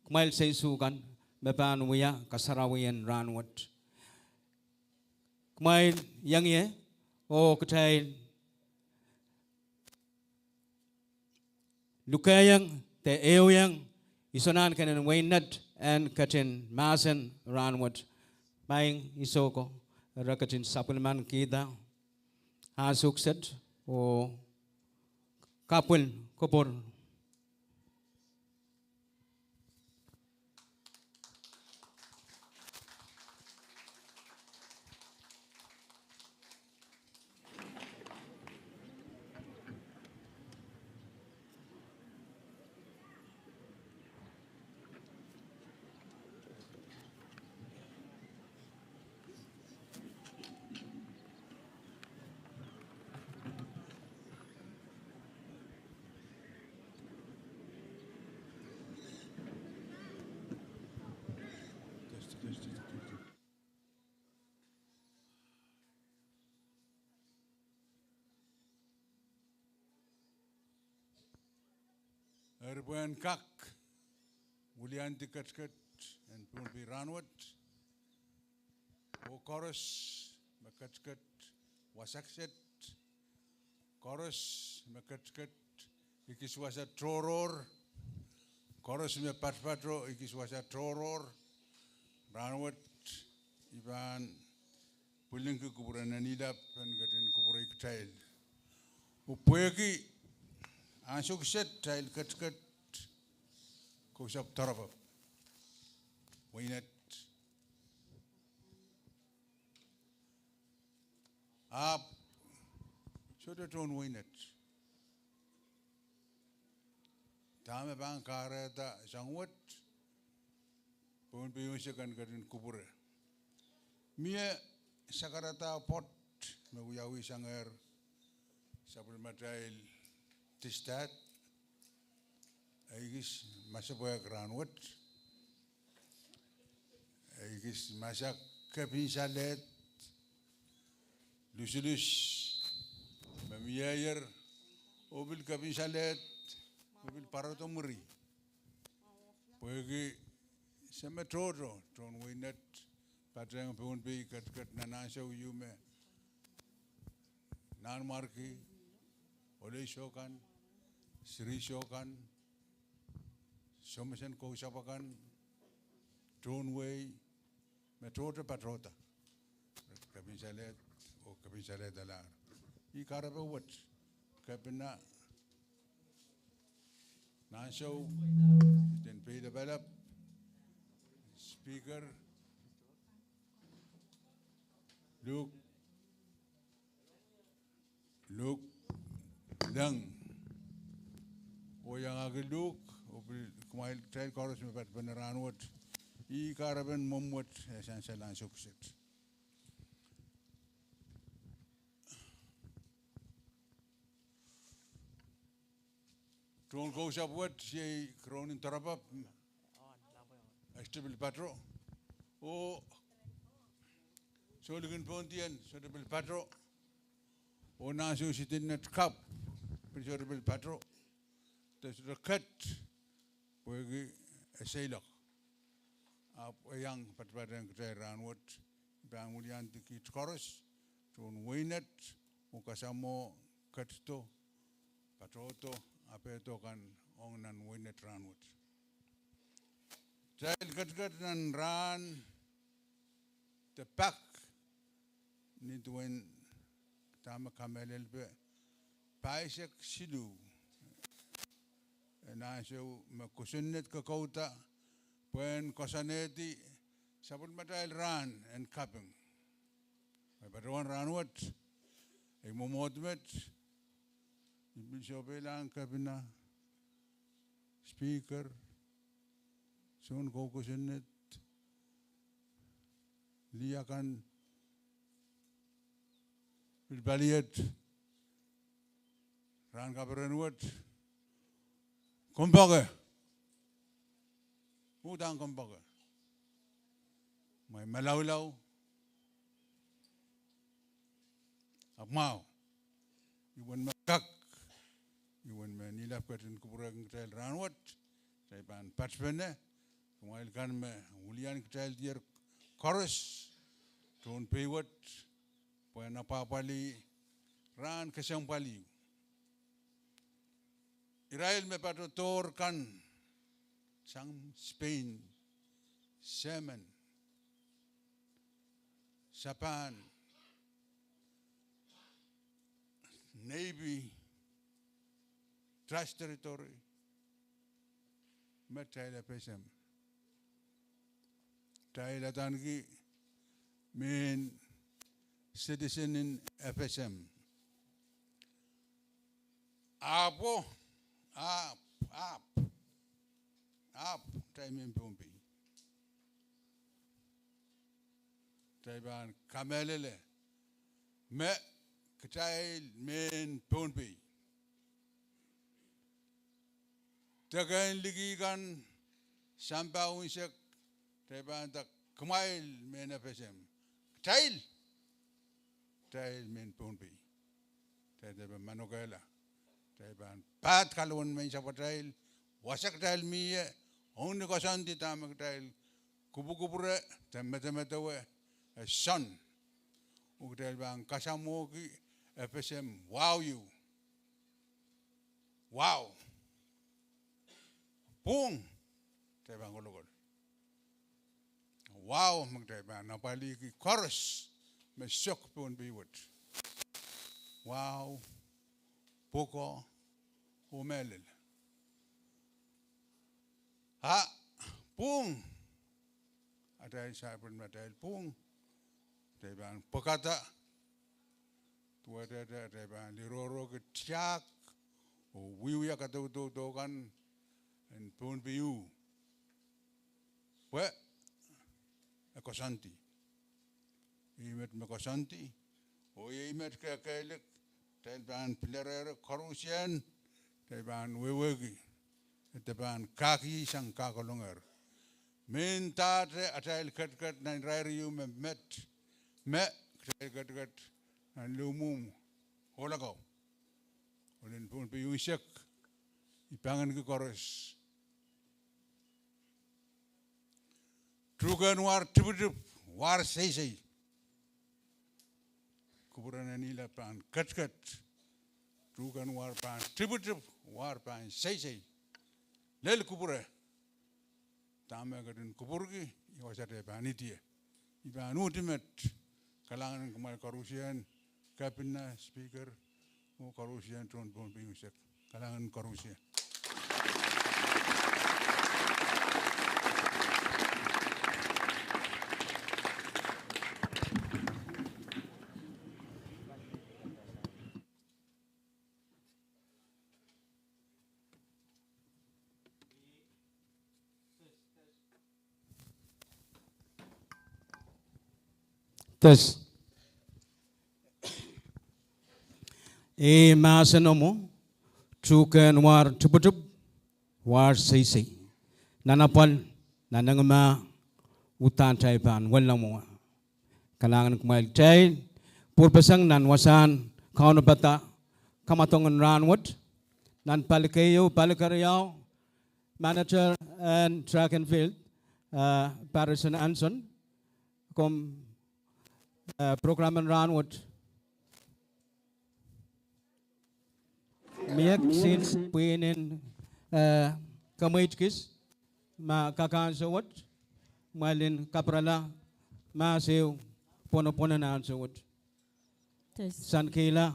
kumwail seinsukan me pahn wia kasarawien rahnwet. Kumwail iang ie, oh kitail lukehiong de ehuiong Iso Nahnken en wehin Nett en ketin mahsen rahnwet. Maing Iso ko, re ketin sapwellimankihda ansou kiset oh kapwil kupwur. Eri pwehn kak wiliandi ketiket en Pohnpei rahnwet, oh koaros me ketiket wasa kiset, koaros me ketiket ekis wasa tohrohr, koaros me patopato ekis wasa tohrohr rahnwet, I pahn pwilikihdi kupwuren Neilap en ketin kupwurei kitail. Oh pwehki ansou kiset kitail ketiket kousapw doaropapw, weinet, ahpw sohte tohn weinet. Dahme pahn kahrehda sang wet Pohnpei unsek en ketin kupwure? Mie sakarada pwoat me wiawi sangehr sapwellimatail district, ekis masepwehk rahnwet, ekis masak kepin salehd, lusulus me mieier, oh pil kepin salehd, oh pil pwarodo mwuri. Pwehki se me tohto tohn weinet, patehng Pohnpei ketiket nan ansou ieu me Nanmwarki, Oleisou kan, Siriso kan, Somesen Kousapw akan, tohn wehi, me tohto patohda, kepin salehd, oh kepin salehdalahr. Ih kahrepe wet, kepina, ansou, eden peilapalap, Speaker, Luhk, Luhk, Leng, oh iangahki Luhk, oh pil kumwail kitail koaros me patpene rahnwet. Ih kahrepen mwomw wet, eh, sansal ansou kiset. Tohn kousapw wet iei Kireunin Doaropapw, e sohte pil pato. Oh Soulikin Pohndien sohte pil pato. Oh nan ansou Sidin Netkapw pil sohte pil pato. De sohte ket, pwehki e seiloak. Ahpw e iang patpatehng kitail rahnwet. I pahn wiliandi kiht koaros tohn weinet, oh kasamwo ketido, patohdo, apehdo kan ong nan weinet rahnwet. Kitail ketiket nan rahn de pak, nin duwen dahme kamehlelepe, pahisek siluh en ansou me kosonned kokouda pwehn koasoanehdi sapwellimatail rahn en kaping. Patohwan rahnwet, ei mwomwohd met, I pil sohpeilahng kepina, Speaker, soun kou kosonned, lih akan, pil paliet, rahn kaperen wet, kompoake, uhdahn kompoake, mwahi malaulau, ahpw mwahu, iwen me kak, iwen me Neilap ketin kupwurehkin kitail rahnwet, kitail pahn patpene, kumwail kan me wilian kitail dier koaros, tohn pei wet, pwehn apwahpwalih rahn kesempwaliu. Irail me patohdohr kan sang Spain, German, Japan, Navy, Trust Territory, me kitail FSM. Kitail adaneki mehn citizen en FSM. Ahpwo, ahpw, ahpw, ahpw kitail mehn Pohnpei. Kitail pahn kamehlele me kitail mehn Pohnpei. Deke en liki kan, sampah unsek, kitail pahn nda kumwail mehn FSM. Kitail, kitail mehn Pohnpei. Kitail depe manokehla. Kitail pahn pahd kahluwen mensapwatail, Wasa kitail mie, ong ni koasoandi dahme kitail kupwukupwure de medemedewe, e soan. Oh kitail pahn kasamwohki FSM wahu ieu. Wahu. Pwung. Kitail pahn kolokol. Wahu me kitail pahn apwalihki koaros me sok pohn pei wet. Wahu, pwuko, oh mehlel. A pwung. Atail sapwellime atail pwung. Kitail pahn pwekada. Duwehte atail pahn lirohrohki tiahk oh wiewia kadaudaudo kan en pohn pei uh. Pwe e koasoandi. Ih met me koasoandi. Oh ih met kehkehlik, kitail pahn pilerehre koarusie, kitail pahn wehwehki, e de pahn kahkihsang kahkolongehr. Mendahte atail ketiket nan irair ieu me met, me kitail ketiket nan liwmwomw ohlako. Oh ni pohn pei unsek, I pangin ki koaros. Tuhkehn war tipitip, war seisei. Kupwure nan ihla pahn ketiket. Tuhkehn war pahn tipitip, war pahn seisei. Lel kupwure. Dahme ketin kupwurki, I wasa te pahn idie. I pahn uhdi met. Kalahngan en kumwail koarusie, Kapinna, Speaker, oh koarusie tohn pohn pei unsek. Kalahngan koarusie. Test. Ei mahsen mwo, tuhkehn war tipitip, war seisei. Nan apwal, nan engimah, uhdahn kitail pahn wella mwowe. Kalahngan kumwail kitail, pwurpeseng nan wasahn kaunopada kamwadong en rahnwet, nan pali keieu, pali keriau, manager en track and field, eh, Patterson Anson, komw, eh, program en rahnwet. Mie kisin pwihn en, eh, kamweid kis, ma kak ansou wet, mwail en kapwurala mahs ehu pwonopwon en ansou wet. Sankihla,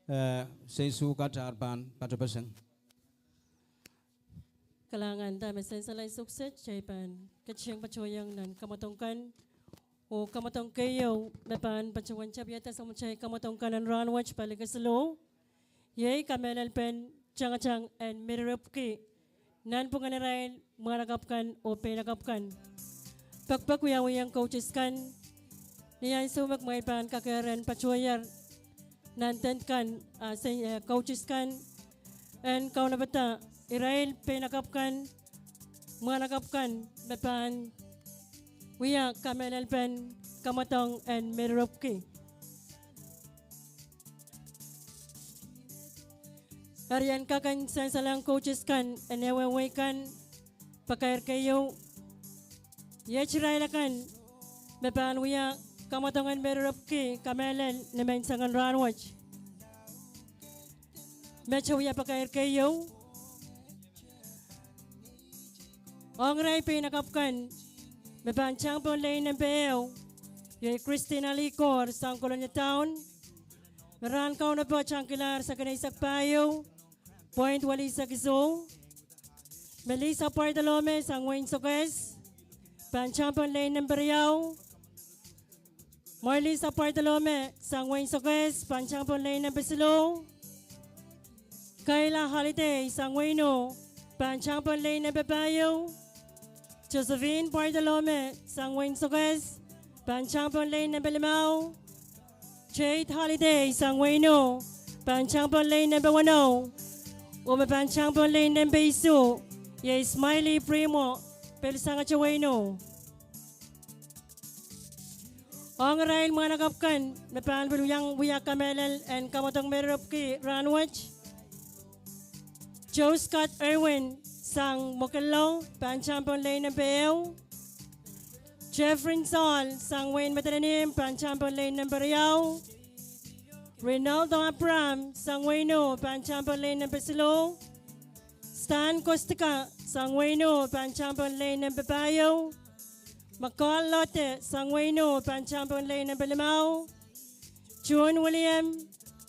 eh, seisu kat ar pahn patopeseng. Kalahngan, dahme sansal ansou kiset, kitail pahn ketin patohiong nan kamwadong kan, oh kamwadong keieu me pahn patohwan tapihada samwatail kamwadong kan en rahnwet, pali kesiluh, iei kamehlelpen tangatang en Merirepwki, nanpwungen irail mwahnakapw kan oh peinakapw kan. Pekpek wiawiong coaches kan, ni ansou me kumwail pahn kakehr en patohier nan tent kan, ah, sen, eh, coaches kan en kaunopada irail peinakapw kan, mwahnakapw kan me pahn wia kamehlelpen kamwadong en Merirepwki. Eri en kak en sansalohng coaches kan en ehuehu wehi kan, pakair keieu, iet irail akan me pahn wia kamwadong en Merirepwki kamehlel ni menseng en rahnwet. Met wia pakair keieu. Ong irail peinakapw kan me pahn tang pohn lein nempe ehu, iei Christina Likor sang Kolonia Town, me rahn kaunopo tangkilahr sekin eisek pahieu point welihsek isuh. Melissa Bartolome sang wehin Sokehs, pahn tang pohn lein nempe riau. Marlisa Bartolome sang wehin Sokehs, pahn tang pohn lein nempe siluh. Kayla Holiday sang wehin Ih, pahn tang pohn lein nempe pahieu. Josephine Bartolome sang wehin Sokehs, pahn tang pohn lein nempe limau. Jade Holiday sang wehin Ih, pahn tang pohn lein nempe weneu. Oh me pahn tang pohn lein nempe isuh, iei Smiley Primo, pil sangete wehin Ih. Ong irail mwahnakapw kan me pahn pil iang wia kamehlel en kamwadong Merirepwki rahnwet, Joe Scott Irwin sang Mwoakello, pahn tang pohn lein nempe ehu. Jeffrey Saul, sang wehin Madolenihmw, pahn tang pohn lein nempe riau. Rinaldo Abraham, sang wehin O, pahn tang pohn lein nempe siluh. Stan Kostka, sang wehin O, pahn tang pohn lein nempe pahieu. McCall Lote, sang wehin O, pahn tang pohn lein nempe limau. June William,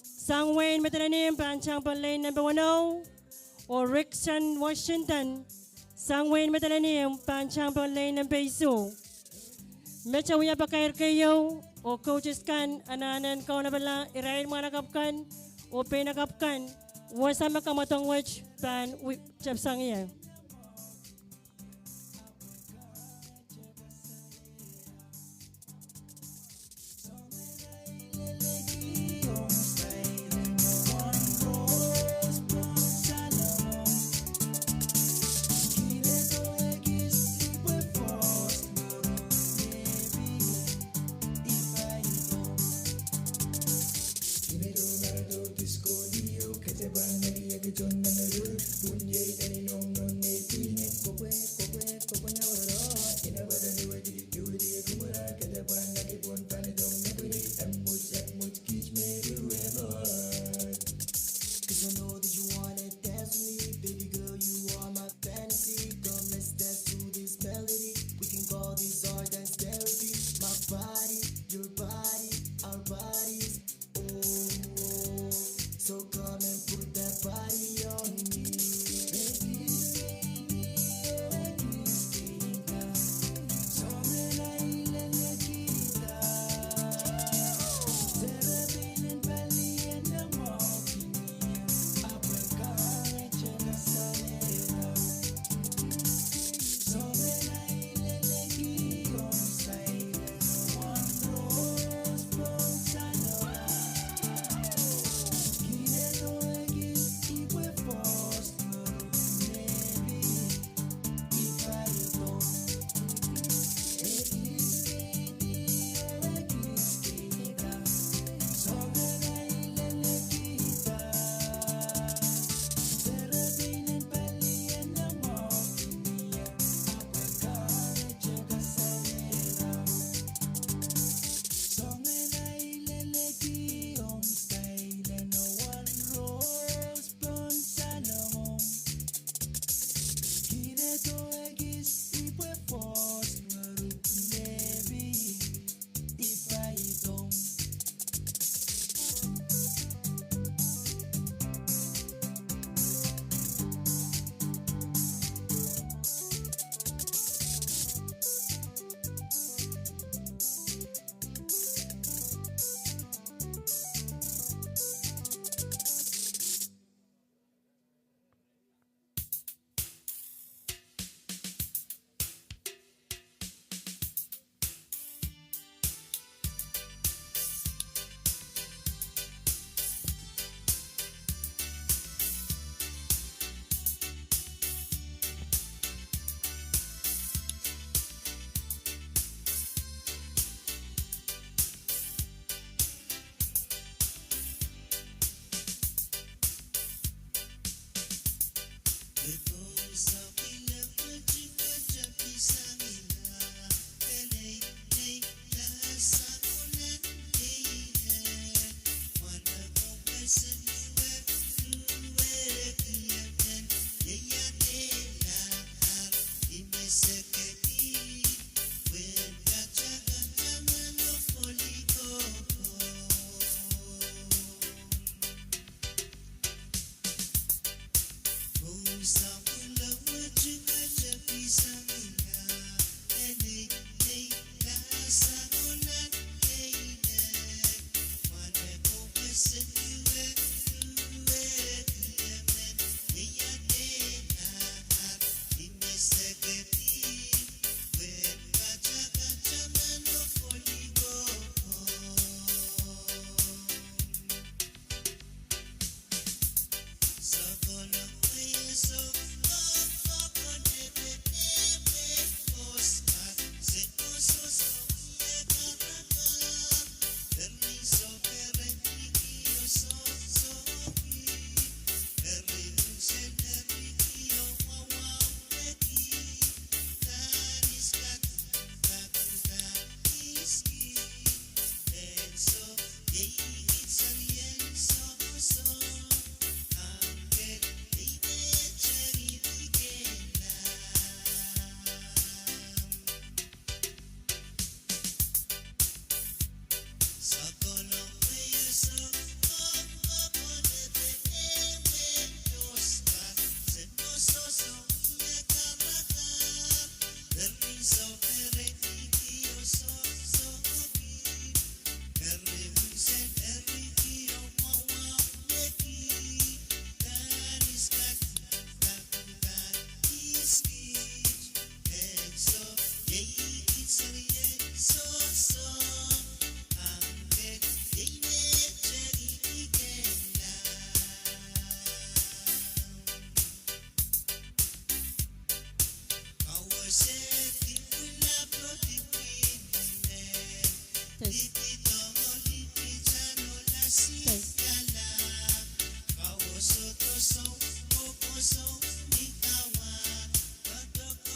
sang wehin Madolenihmw, pahn tang pohn lein nempe weneu. Oh Rickson Washington, sang wehin Madolenihmw, pahn tang pohn lein nempe isuh. Mete wia pakair keieu, oh coaches kan anahnen kaunopada irail mwahnakapw kan oh peinakapw kan, wasa me kamwadong wet pahn wi-, tepsang ie.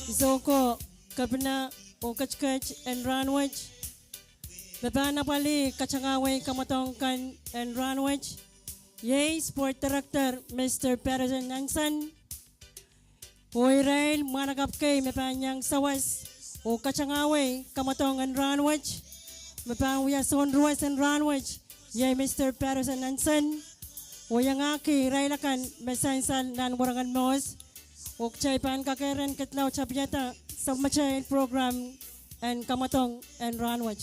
Isoko, kepina oh ketiket en rahnwet. Me pahn apwalih katangahwei kamwadong kan en rahnwet, iei Sport Director Mister Patterson Hanson. Oh irail mwahnakapw kei me pahn iang sawas oh katangahwei kamwadong en rahnwet, me pahn wia sounruwes en rahnwet, iei Mister Patterson Hanson. Oh iangahki irail akan me sansal nan werengen mohs. Oh kitail pahn kakehr en kedlautepiada sapwmatail program en kamwadong en rahnwet.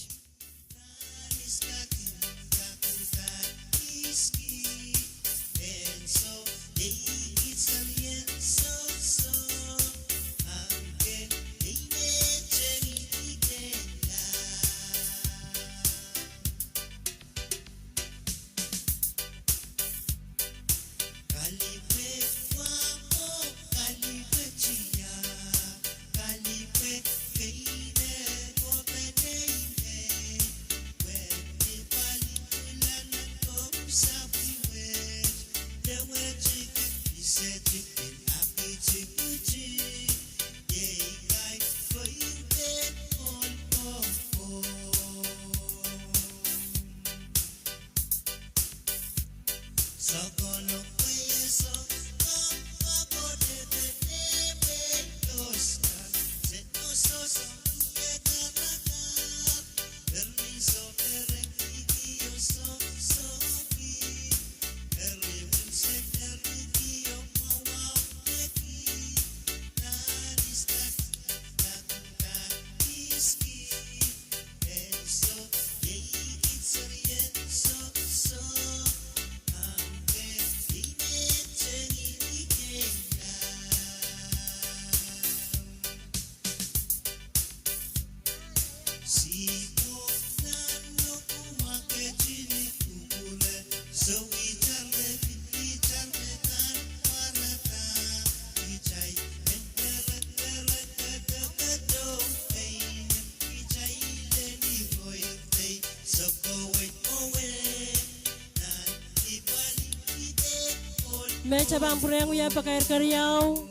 Met a pahn pwurehng wia pakair keriau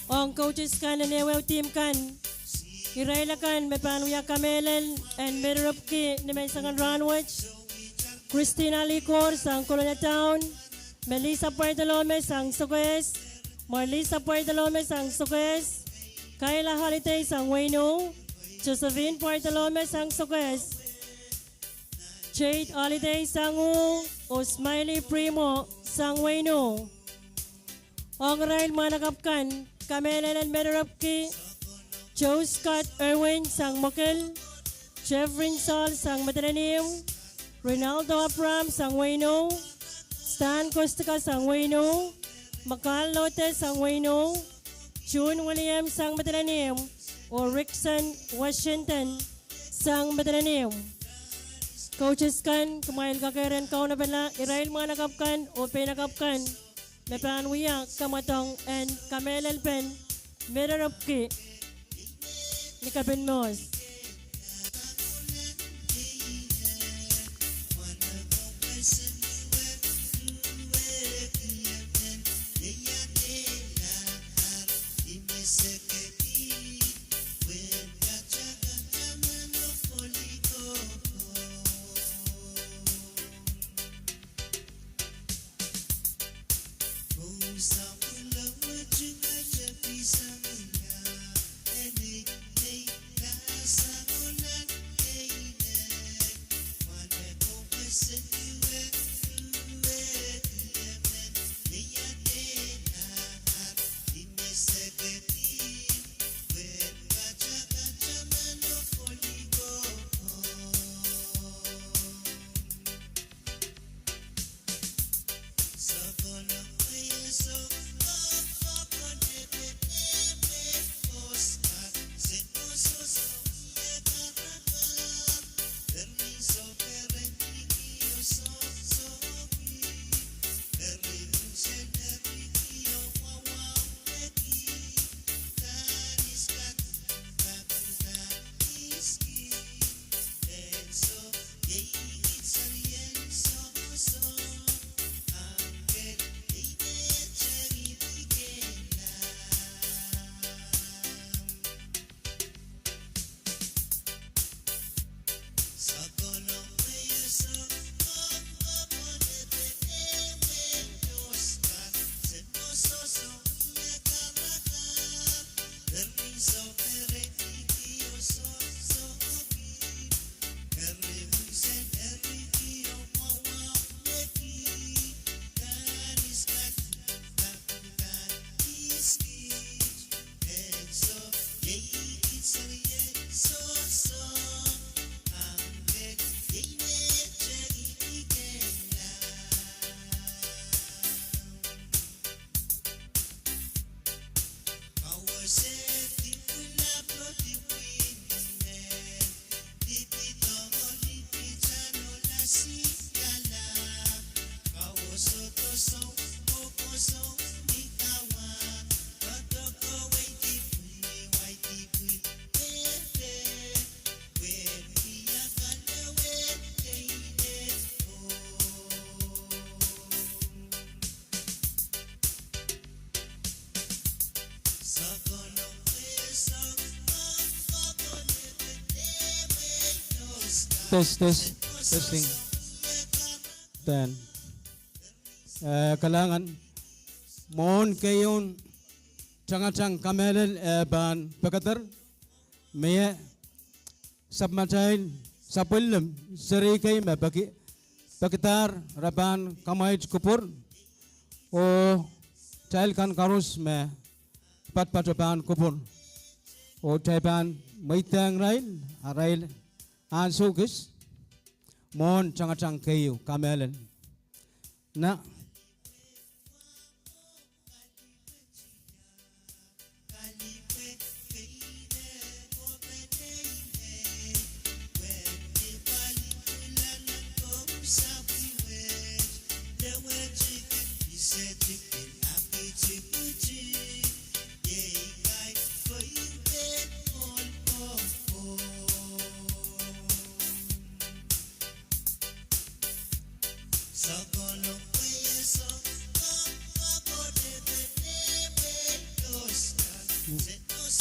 ong coaches kan en ehuehu team kan. Irail akan me pahn wia kamehlel en Meriepki ni menseng en rahnwet: Christina Likor sang Kolonia Town, Melissa Bartolome sang Sokehs, Marlisa Bartolome sang Sokehs, Kayla Holiday sang Weino, Josephine Bartolome sang Sokehs, Jade Holiday sang Uh, oh Smiley Primo sang Weino. Ong irail mwahnakapw kan: kamehlel en Meriepki, Joe Scott Irwin sang Mekil, Jeffrey Saul sang Madolenihmw, Ronaldo Abraham sang Weino, Stan Kostka sang Weino, Makal Lote sang Weino, June William sang Madolenihmw, oh Rickson Washington sang Madolenihmw. Coaches kan, kumwail kakehr en kaunopada irail mwahnakapw kan oh peinakapw kan me pahn wia kamwadong en kamehlelpen Meriepki ni kapin mohs. Test, test, testing. Then, eh, kalahngan. Mwohn keieun tangatang kamehlel, eh, pahn pekeder. Mie sapwmatail sapwellime seri kei me peki, pekidahr re pahn kamwaid kupwur, oh kitail kan koaros me patpato pahn kupwur. Oh kitail pahn mweidehng irail, arail ansou kis, mwohn tangatang keieu kamehlel. Na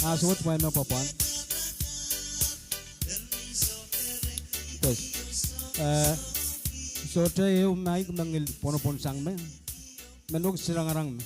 Ah, sohte pwain me pwapwand. Yes. Eh, sohte ehu mic me ngihl pwonopwon sang me, me nohk sirangarang me.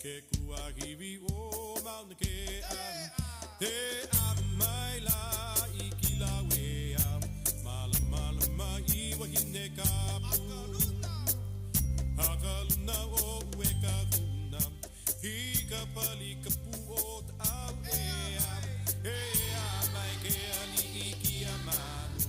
Kuwa hiwi o maun ke am, te am maila i kilawea, malamalama i wahine kapu. Akaluna o wekahuna, i kapali kapu o ta au ea, ea mai ke ali i kia manu.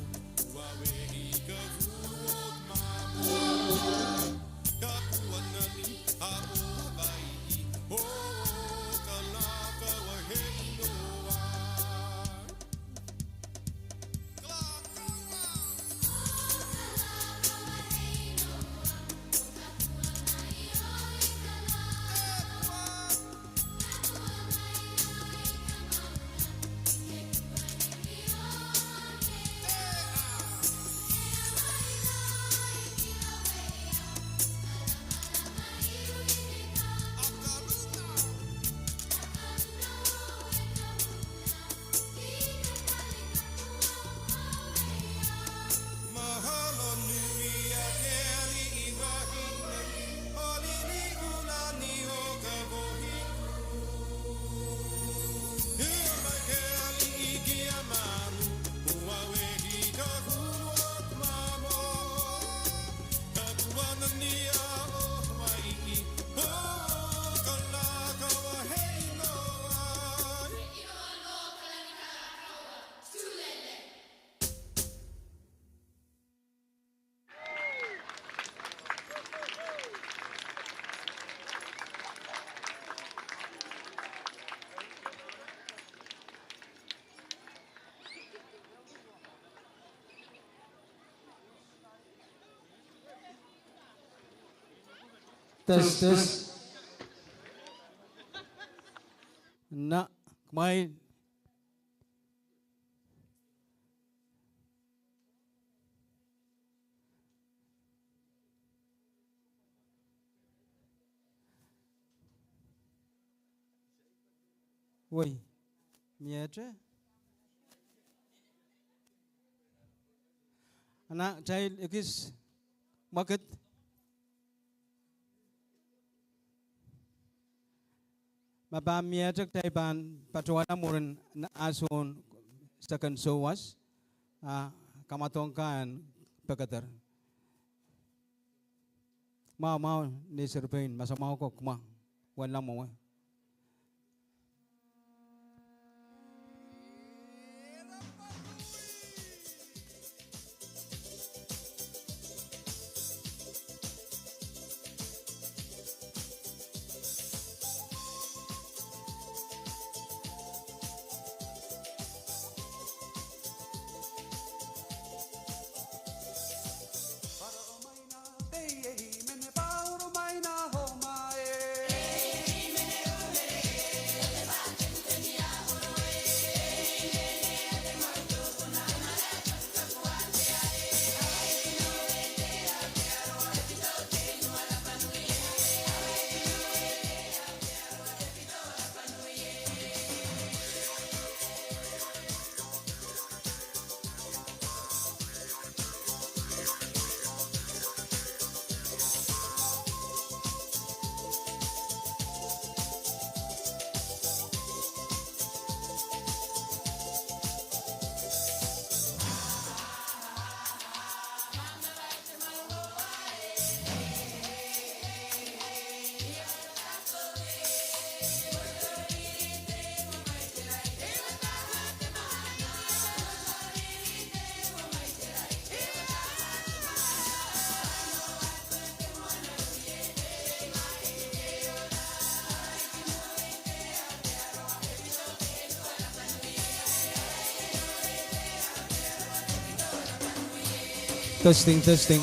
Test, test. Na, kumwail. Wei, miehte? Ana, kitail ekis mwekid. Ma pahn miehte kitail pahn patohwala mwurin ansou en seken souwas, a kamwadong kan pekeder. Mwahu, mwahu, nei seri pein, masamwahu ko, kumwail, wella mwowe. Testing, testing.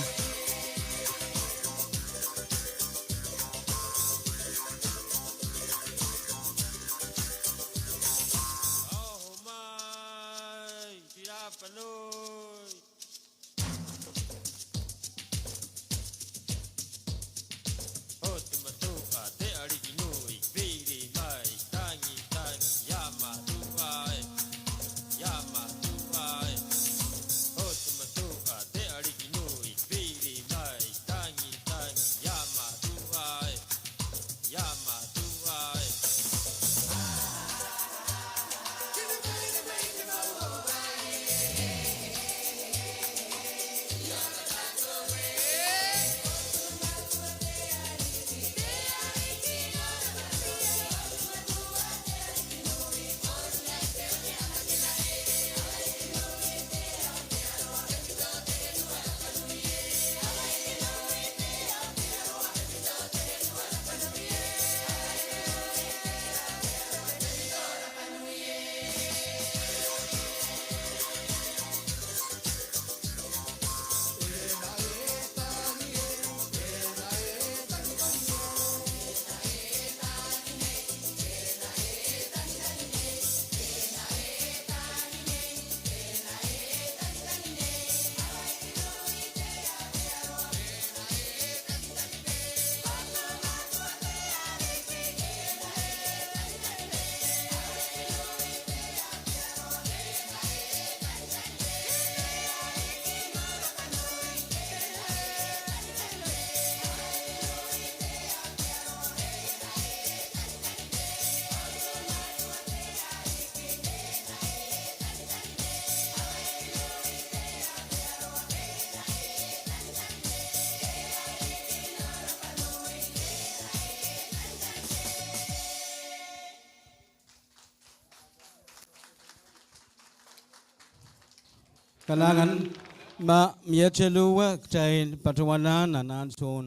Kalahngan, ma mie teluwe kitail patohwala nan ansoun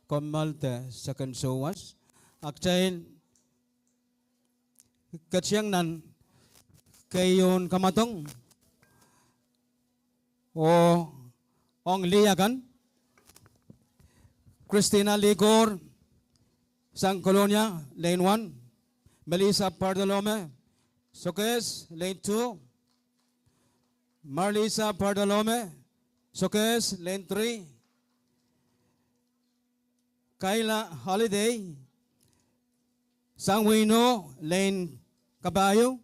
kommoal de seken souwas, a kitail ketieng nan keieun kamwadong oh ong lih akan: Christina Likor sang Kolonia, lane one. Melissa Bartolome, Sokehs, lane two. Marlisa Bartolome, Sokehs, lane three. Kayla Holiday sang Weino, lane kapahieu.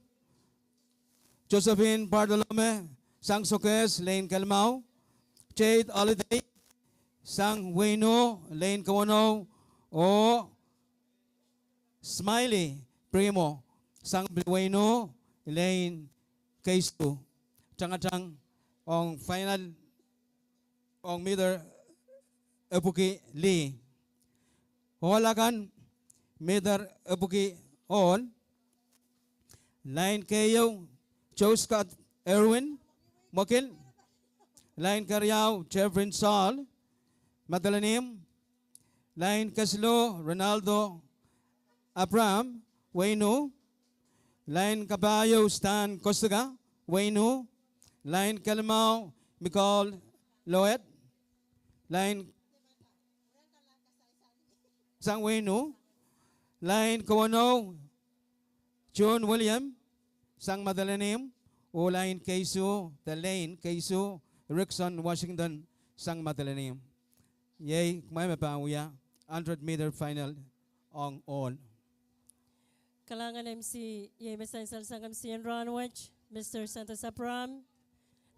Josephine Bartolome sang Sokehs, lane kelimahu. Jade Holiday sang Weino, lane kawenou. Oh Smiley Primo sang Weino, lane keisuh. Tangatang ong final ong meter epwiki lih. Ohl akan: meter epwiki ohl, lane keieu Joe Scott Erwin, Mwekil. Lane keriau Jeffrin Saul, Madolenihmw. Lane kesiluh Ronaldo Abraham, Weino. Lane kapahieu Stan Kosika, Weino. Lane kelimahu Michael Loet, lane sang Weino. Lane kawenou John William sang Madolenihmw, oh lane keisuh, de lane keisuh, Rickson Washington sang Madolenihmw. Iei kumwail me pahn wia hundred meter final ong ohl. Kalahngan M C, iei me sansal sang M C en rahn wet, Mister Santos Abraham.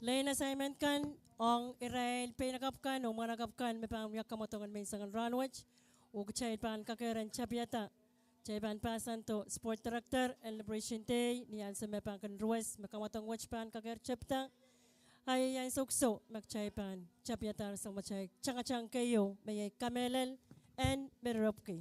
Lane assignment kan ong irail peinakapw kan oh mwahnakapw kan me pahn wia kamwadong en menseng en rahn wet, oh kitail pahn kakehr en tapihada. Kitail pahn pahsando Sport Director en Liberation Day ni ansou me pahn kin ruwes me kamwadong wet pahn kakehr tepda. A iei ansou kiso me kitail pahn tapihada sang atail tangatang keieu me iei kamehlel en Merirepwiki.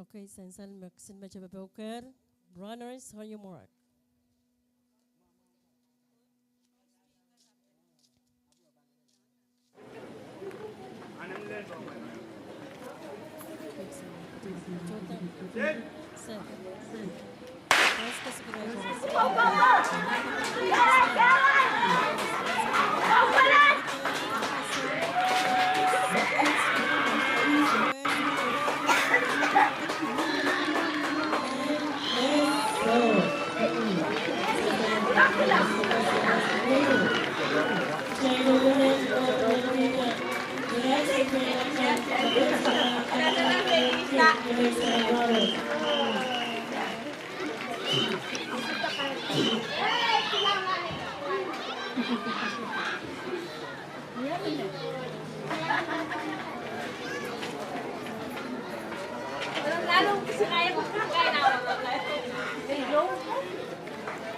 Okay, sansal me kisin me tepepeuker. Runners, on your mark.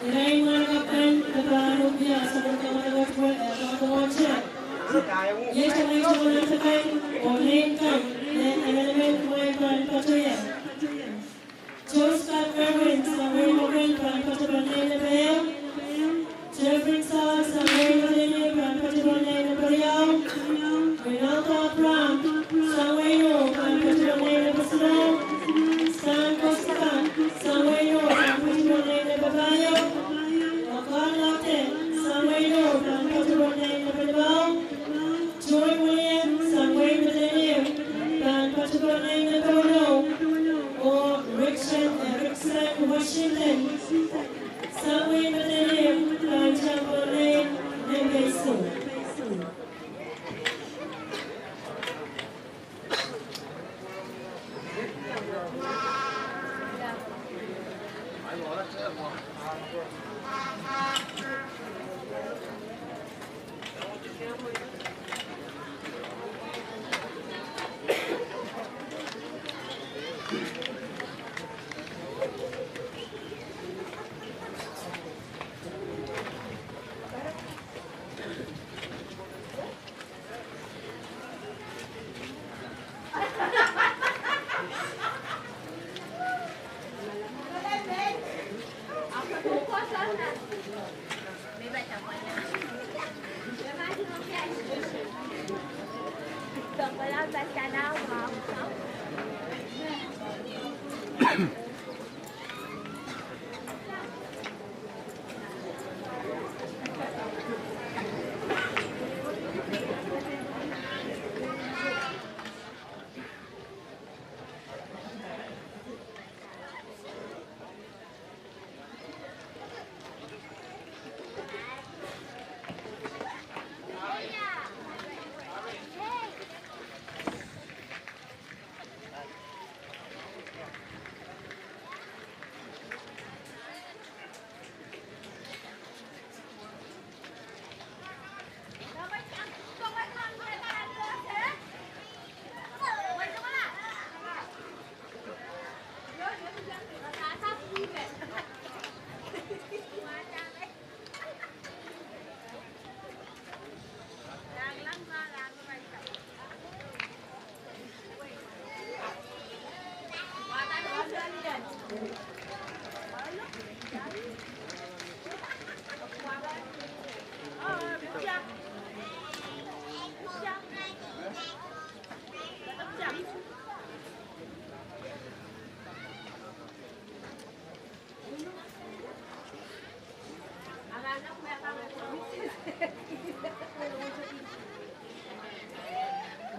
Irail mwahnakapw kan me pahn wia soangen kamwadong wet, eh, kamwadong wet. Iei tangatangsang kan oh nein kan me emenemen kumwail pahn patohwan. Joe Scott Erwin sang Wein Mokil pahn patohwan nein nempehn ehu. Jeffrin Saul sang Wein Madolenihmw pahn patohwan nein nempehn riau. Rinaldo Abraham, sang wehin Ho, pahn patohwan nein Nepesilong. Stan Kosika, sang wehin Ho, pahn patohwan nein Nepepahieu. Akar Laudek, sang wehin Ho, pahn patohwan nein Nepelimau. Joy William, sang wehin Madolenihmw, pahn patohwan nein Nepeuno. Oh Richard Erickson Washington, sang wehin Madolenihmw, pahn patohwan nein Nepeisou.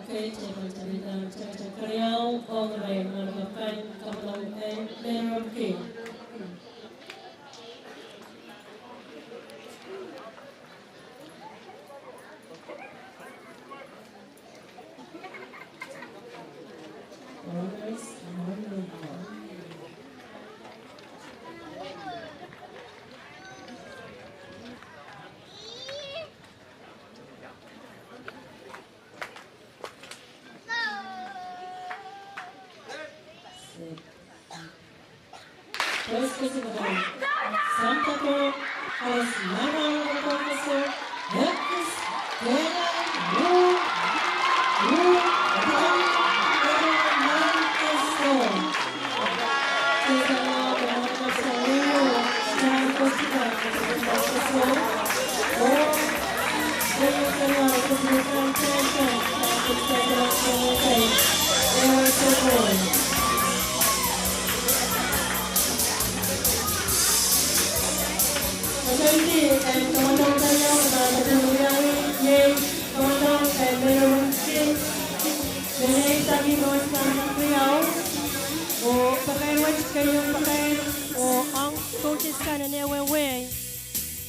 Okay, tepel tepel, tepel tepel, keriau, ong irail me kapwaiada kapwaiada, eh, Mary King. Kasalehda en kamwadong keriau, eh, kasalehda en kamwadong en Mary King, me nei sangih mwohn sang keriau, oh pakair wet keieu pakair, oh ong coaches kan en ehuehu wehi,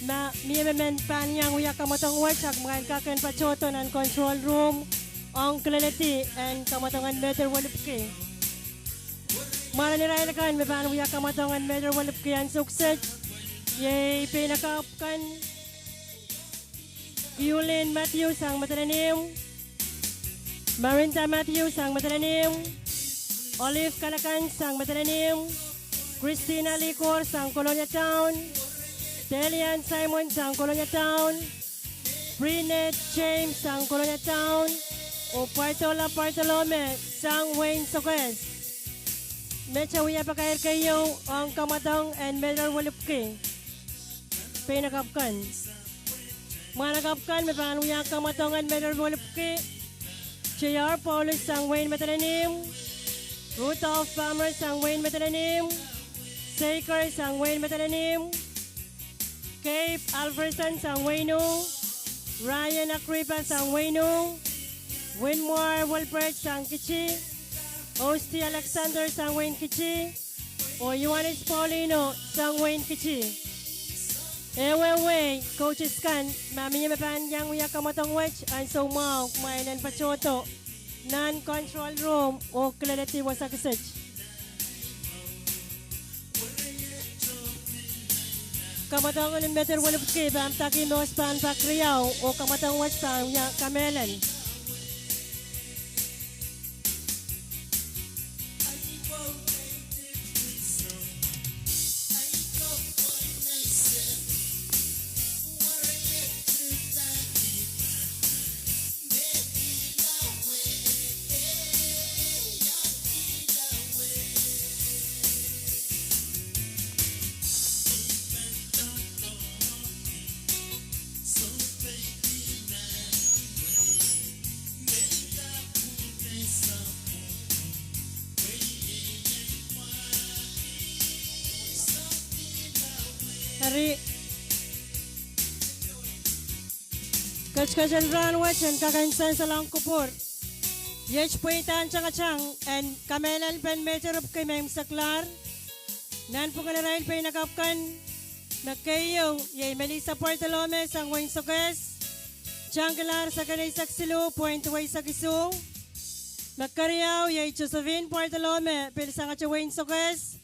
ma mie emen me pahn iang wia kamwadong wet, ahpw ma irail kak en patohdo nan control room ong kilelehdi en kamwadong en Mehter Welipki. Mwaren irail akan me pahn wia kamwadong en Mehter Welipki ansou kiset, iei pein akapw kan: Yulin Matthew sang Madolenihmw, Marinda Matthew sang Madolenihmw, Olive Kalakan sang Madolenihmw, Christina Likor sang Kolonia Town, Delian Simon sang Kolonia Town, Brinette James sang Kolonia Town, oh Pwaitola Pwaitolome sang Wein Sokes. Mete wia pakair keieu ong kamwadong en Mehter Welipki. Pein akapw kan. Mwaren akapw kan me pahn wia kamwadong en Mehter Welipki: J R Paulus sang wehin Madolenihmw, Rudolph Palmer sang wehin Madolenihmw, Saker sang wehin Madolenihmw, Gabe Alverson sang wehin Ung, Ryan Agrippa sang wehin Ung, Winmore Wilbert sang Kiti, Osti Alexander sang wehin Kiti, oh Ioanis Paulino sang wehin Kiti. Ehuehu wehi coaches kan, ma mie me pahn iang wia kamwadong wet, ansou mwahu kumwail en patohdo nan control room oh kileledi wasa kiset. Kamwadong en Medir Welipwuki pahn peki mour pahn pak riau oh kamwadong wet pahn wia kamehlel. Eri, ketiket en rahn wet en kak en sansalohng kupwur. Iet pweidahn tangatang en kamehlelpen Medir Welipwuki me imwseklahr. Nanpwungen irail pein lakapw kan me keieu iei Melissa Bartolome sang wehin Sokehs, tangkilahr sekeneisek siluh point duweisek isuh. Me keriau iei Josephine Bartolome, pil sangete wehin Sokehs,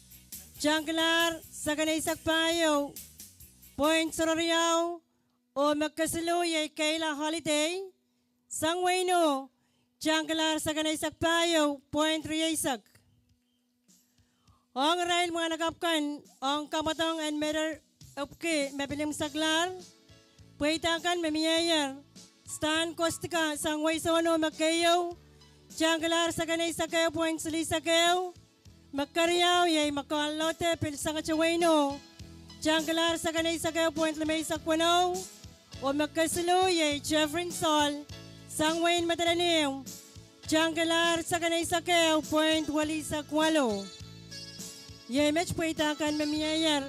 tangkilahr sekeneisek pahieu point sohreriau. Oh me kesiluh iei Kayla Holiday sang wehin Ung, tangkilahr sekeneisek pahieu point rieisek. Ong irail mwahnakapw kan ong kamwadong en Medir Welipwuki me pil imwseklahr, pweida kan me mieier: Stan Kostka sang wehi Sohno me keieu, tangkilahr sekeneisek ehu point silihsek ehu. Me keriau iei McCall Lote, pil sangete wehin Ung, tangkilahr sekeneisek ehu point limeisek weneu. Oh me kesiluh iei Jeffrin Saul sang wehin Madolenihmw, tangkilahr sekeneisek ehu point welihsek waluh. Iei met pweida kan me mieier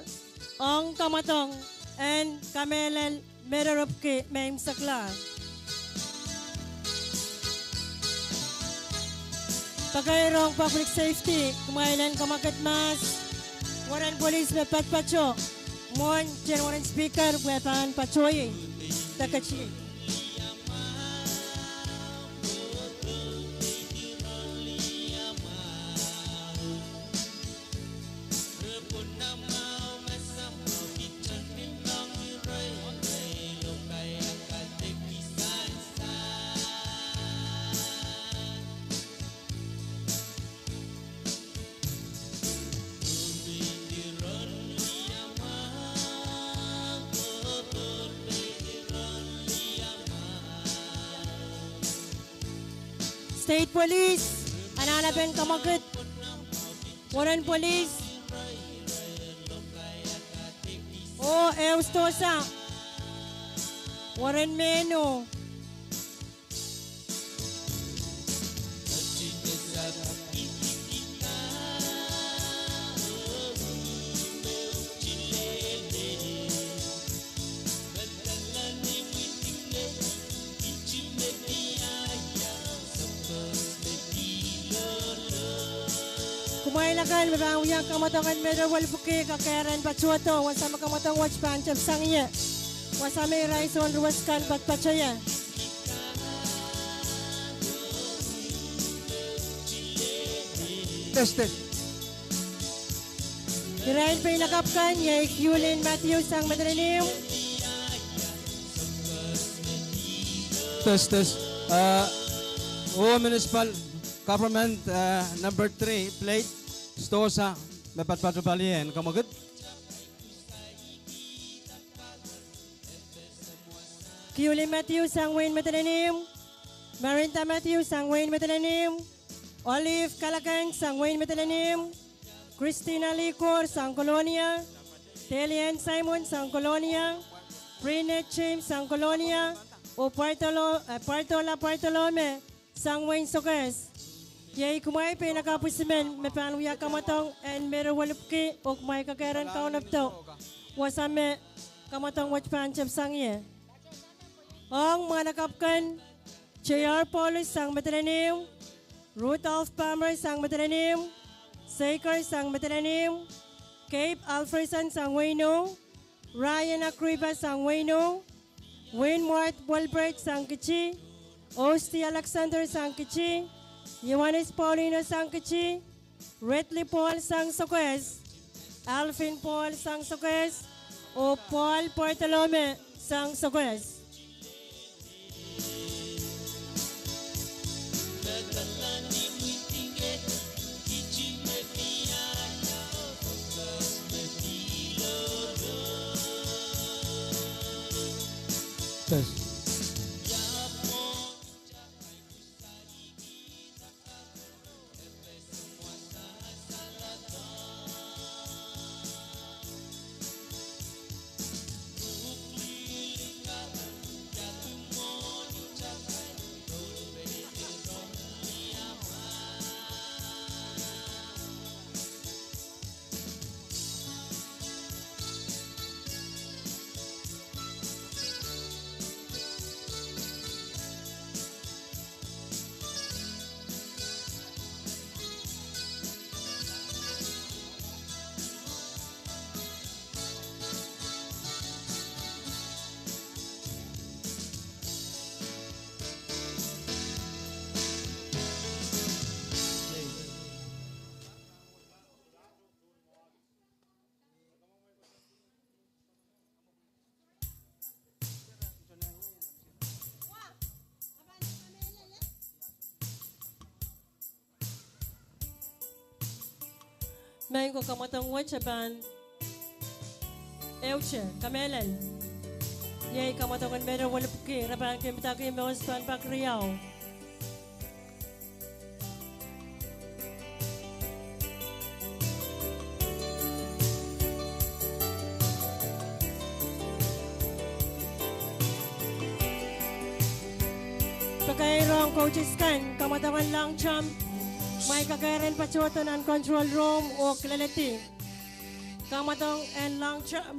ong kamwadong en kamehlel Medir Welipwuki me imwseklahr. Pakair ong Public Safety, kumwail en kamwakid mahs, weren polis me patopato mwohn tehnweren Speaker pwe pahn patohieng de ketin State Police, anahnepen kamwakid, weren polis, oh ehu STOSA, weren mehno. Kumwail akan me pahn wia kamwadong en Medir Welipwuki, kakehr en patohdo wasa me kamwadong wet pahn tepsang ie, wasa me irail soun ruwet kan patopato ie. Test, test. Irail pein lakapw kan iei Kiulin Matthew sang Madolenihmw. Test, test. Ah, oh municipal government, ah, number three plate, STOSA, me patopato palien, kamwakid. Kiuli Matthew sang wehin Madolenihmw, Marinda Matthew sang wehin Madolenihmw, Olive Kalakan sang wehin Madolenihmw, Christina Likor sang Kolonia, Delian Simon sang Kolonia, Brinette James sang Kolonia, oh Bartolo-, eh, Bartola Bartolome sang wehin Sokehs. Iei kumwail pein akapwisimen me pahn wia kamwadong en Mary Welipki, oh kumwail kakeren kaunopada wasa me kamwadong wet pahn tepsang ie. Ong mwahnakapw kan, J R Paulus sang Madolenihmw, Rudolph Palmer sang Madolenihmw, Saker sang Madolenihmw, Gabe Alfredson sang wehin Ong, Ryan Agrippa sang wehin Ong, Winward Welbert sang Kiti, Osti Alexander sang Kiti, Ioanis Paulino sang Kiti, Redley Paul sang Sokehs, Alvin Paul sang Sokehs, oh Paul Bartolome sang Sokehs. Maing ko, kamwadong wet e pahn ehute, kamehlel. Iei kamwadong en Mary Welipki, re pahn kin pidaki mour pahn pak riau. Pakairong coaches kan, kamwadong en long jump, kumwail kakeren patohdo nan control room oh kileledi. Kamwadong en long jump.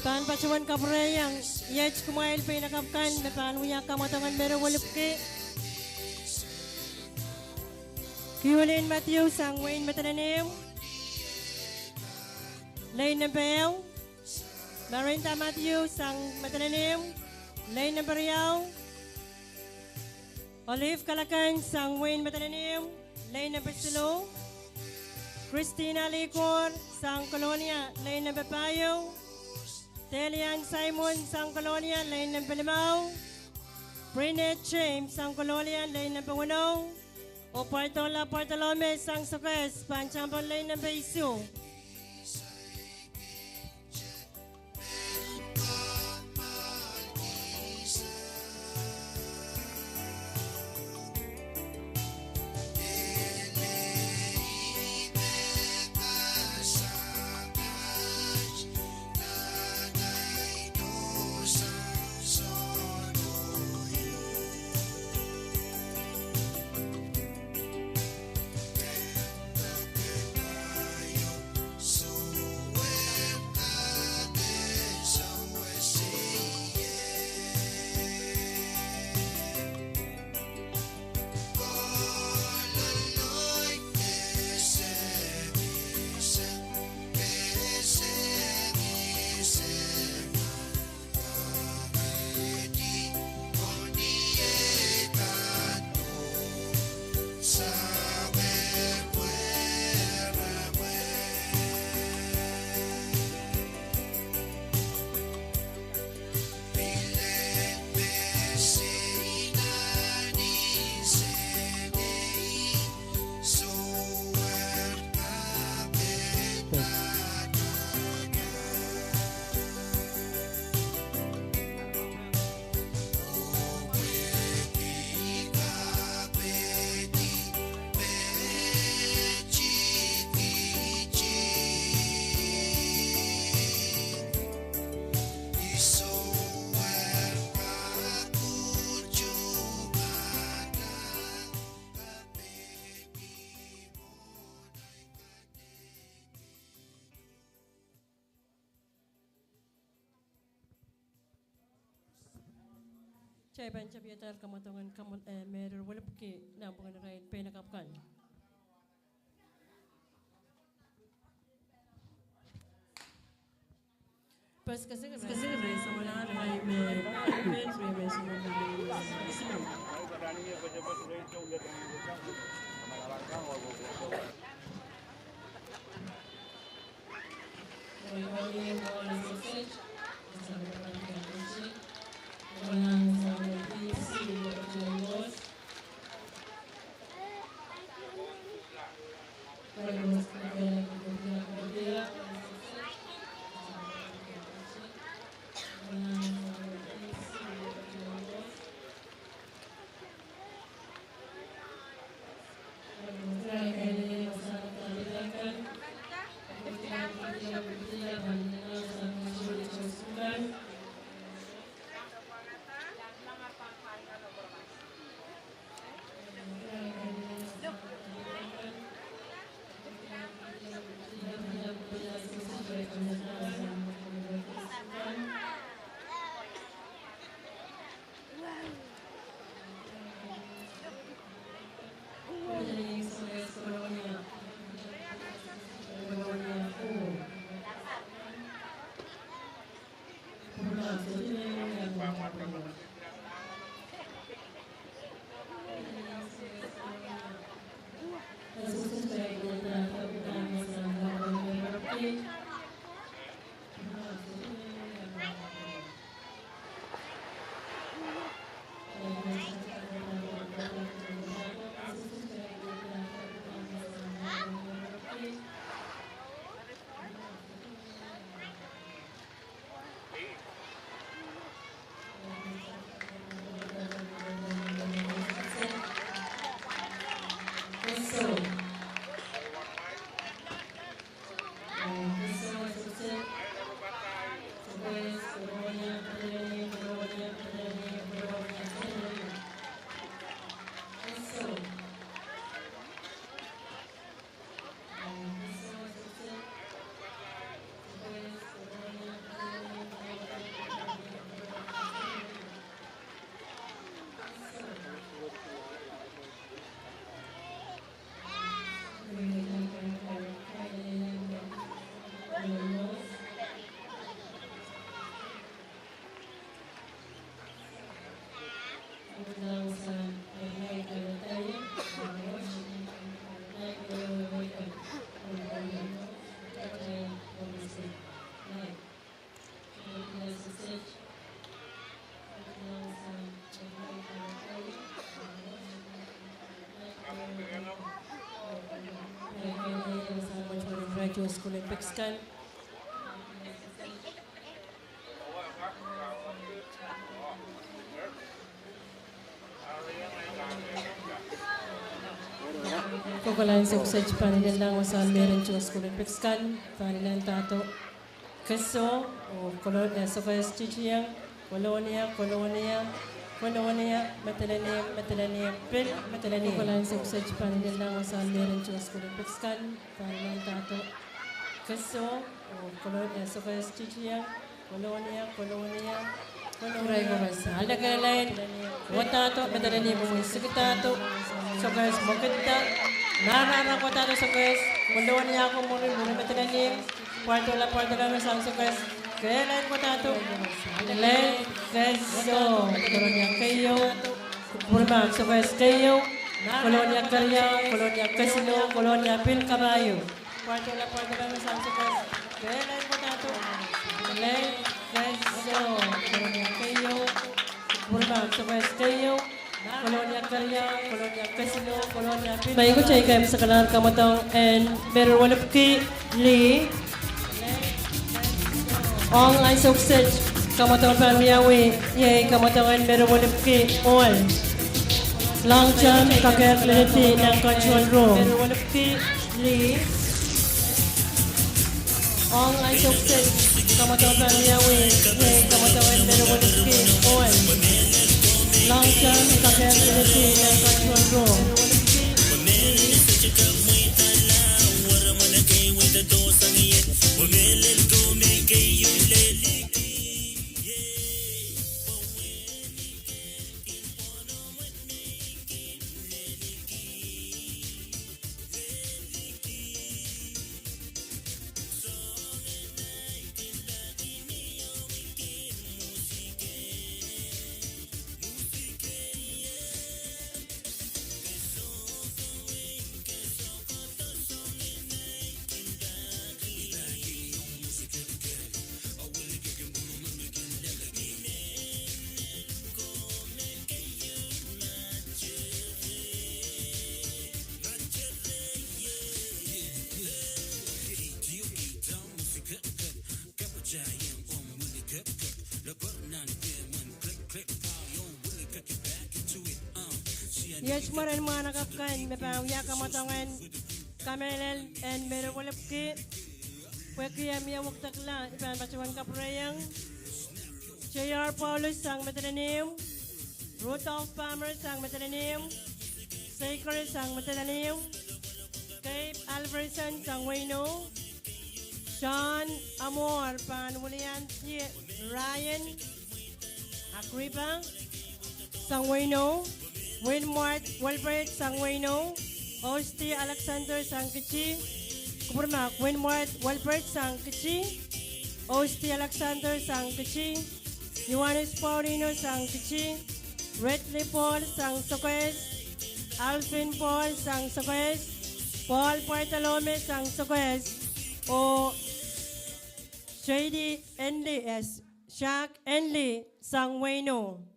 Pahn patohwan kapwurehiong, iet kumwail peinakapw kan me pahn wia kamwadong en Mary Welipki. Kiulin Matthew sang wehin Madolenihmw, lane nempe ehu. Marinda Matthew sang Madolenihmw, lane nempe riau. Olive Kalakan sang wehin Madolenihmw, lane nempe siluh. Christina Likor sang Kolonia, lane nempe pahieu. Delian Simon sang Kolonia, lane nempe limau. Brinette James sang Kolonia, lane nempe weneu. Oh Bartola Bartolome sang Sokehs, pahn sampah lane nempe isuh. Kitail pahn tapiadahr kamwadong en kamwadong, eh, Mary Wolipki, nan pwungen irail peinakapw kan. Graduate School en Pekskan. Kokolahn sokset pahn ilelahng wasahn mehrin tongoskul en Pekskan, pahn ilahng dahdo. Keso, oh, Kolo-, eh, Sokehs Titieng, Kolonia, Kolonia, Kolonia, Madolenihmw, Madolenihmw, pil, Madolenihmw. Kokolahn sokset pahn ilelahng wasahn mehrin tongoskul en Pekskan, pahn ilahng dahdo. Keso, oh, Kolo-, eh, Sokehs Titieng, Kolonia, Kolonia, Kolonia. Irail koaros, ale kehlail, wadahdo, Madolenihmw, mwomwen sikidahdo, Sokehs Mokidda, marahra wadahdo Sokehs, Kolonia ko mwuri, mwuri Madolenihmw, pwardola, pwardola me sang Sokehs, kehlail wadahdo, kehlail, keso, Kolonia keieu, mwuri ma Sokehs keieu, Kolonia keriau, Kolonia kesino, Kolonia pil kapahieu. Mei ko teikem sekalahr kamwadong en Mary Wolipki, lih. Ong ansou kiset, kamwadong pahn wiawi, iei kamwadong en Mary Wolipki, ohl. Long term, kakehr leledi nan control room. Mary Wolipki, lih. Ong ansou kiset, kamwadong pahn wiawi, iei kamwadong en Mary Wolipki, ohl. Long term, kakehr leledi nan control room. Iet mwaren mwahnakapw kan me pahn wia kamwadong en kamehlel en Mary Wolipki, pwehki e mie wekdekla, I pahn patohwan kapwurehiong: J R Paulus sang Madolenihmw, Rudolph Palmer sang Madolenihmw, Seikere sang Madolenihmw, Gabe Alverson sang Weino, John Amor pahn wiliandi Ryan Agripa sang Weino, Winward Welbert sang Weino, Osti Alexander sang Kiti, kupwurma, Winward Welbert sang Kiti, Osti Alexander sang Kiti, Johannes Paulino sang Kiti, Redley Paul sang Sokehs, Alvin Paul sang Sokehs, Paul Bartolome sang Sokehs, oh Shady Enli, eh, Shak Enli sang Weino.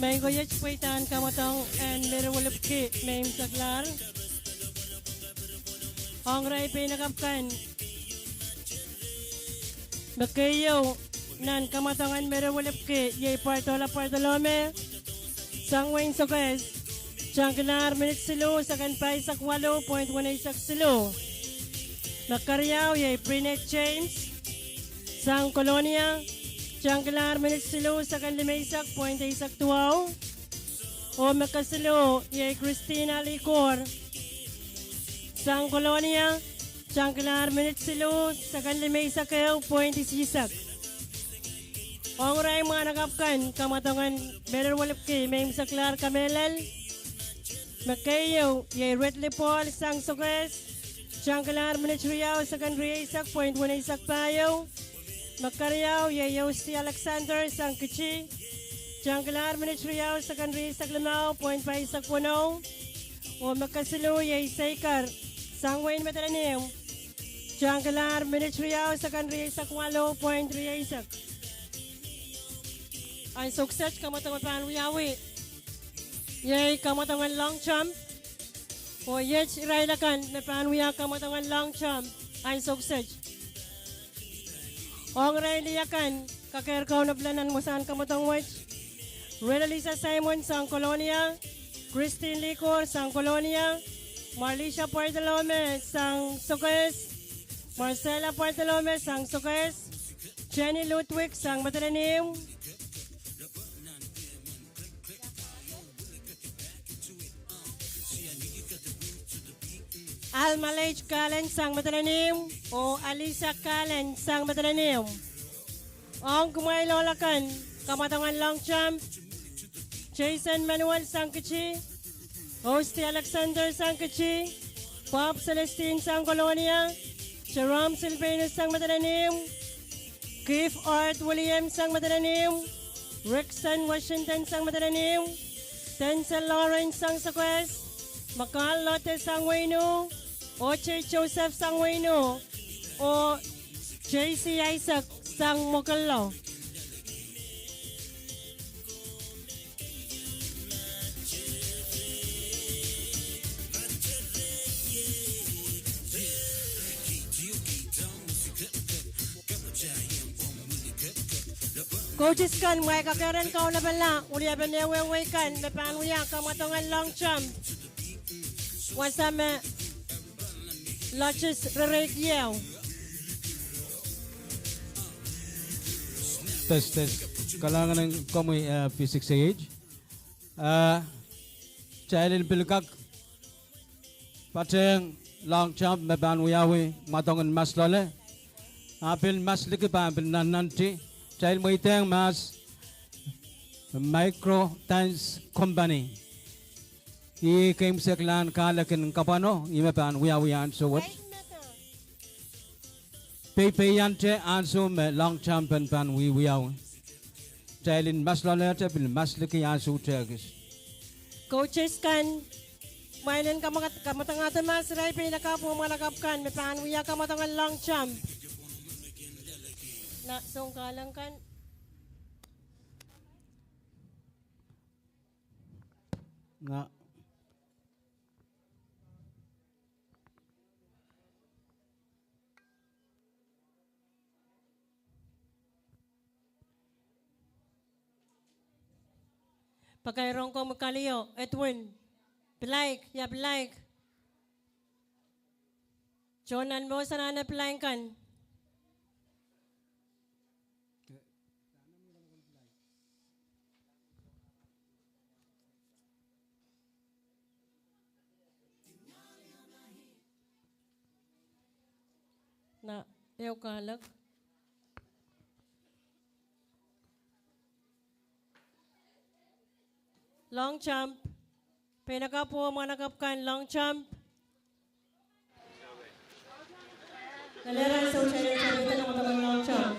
Maing ko, iet pweidahn kamwadong en Merewe Lipki me imwiseklahr. Ong irail peinakapw kan me keieu nan kamwadong en Merewe Lipki iei Bartola Bartolome sang wehin Sokehs, tangkilahr minit siluh, sekend pahisek waluh point weneisek siluh. Me keriau iei Prinet James sang Kolonia, tangkilahr minit siluh, sekend limeisek point eisek duwau. Oh me kesiluh iei Christina Likor sang Kolonia, tangkilahr minit siluh, sekend limeisek ehu point isisek. Ong irail mwahnakapw kan kamwadong en Merewe Lipki me imwiseklahr kamehlel. Me keieu iei Redley Paul sang Sokehs, tangkilahr minit riau, sekend rieisek point weneisek pahieu. Me keriau iei Yosti Alexander sang Kitti, tangkilahr minit riau, sekend rieisek limau point pahisek weneu. Oh me kesiluh iei Seiker sang wehin Madolenihmw, tangkilahr minit riau, sekend rieisek waluh point rieisek. Ansou kiset kamwadong me pahn wiawi iei kamwadong en long jump. Oh iet irail akan me pahn wia kamwadong en long jump ansou kiset. Ong irail akan kakehr kaunop nan wasahn kamwadong wet: Relisa Simon sang Kolonia, Christine Likor sang Kolonia, Marlisha Bartolome sang Sokehs, Marcella Bartolome sang Sokehs, Jenny Ludwig sang Madolenihmw, Alma Leid Kalen sang Madolenihmw oh Alisa Kalen sang Madolenihmw. Ong kumwail ohl akan kamwadong en long jump: Jason Manuel sang Kitti, Osti Alexander sang Kitti, Bob Celestine sang Kolonia, Jerome Silvanus sang Madolenihmw, Keith Art Williams sang Madolenihmw, Rickson Washington sang Madolenihmw, Denzel Lawrence sang Sokehs, Makal Lote sang wehin Ih, O J Joseph sang wehin Ih, oh J C Isaac sang Mwokollo. Coaches kan, mwail kakehr en kaunopala wiliapen ehuehu kan me pahn wia kamwadong en long jump wasa me loches rereik ieu. Test, test. Kalahngan en komwi, eh, V six A H. Eh, kitail en pil kak patehng long jump me pahn wiawi mwadong en mas loale. A pil mas liki pahn pil nannanti, kitail mweidehng mahs Micro Dance Company. Ih keimwseklahn kahlek en kapwano, ih me pahn wiawi ansou wet. Peipeiante ansou me long jump en pahn wiewiawi. Kitail en mas loalehte pil mas liki ansou tehkis. Coaches kan, mwail en kamwadangada mahs irail peinakapw oh mwahnakapw kan me pahn wia kamwadong en long jump. Na soun kahlek kan. Nga Pakairong komwi kalio, Edwin. Pilaik, ia pilaik? Tohn nan mour sang anahne pilaik kan. Na, ehu kahlek. Long jump. Peinakapw oh mwahnakapw kan long jump. Nalera sohte long jump.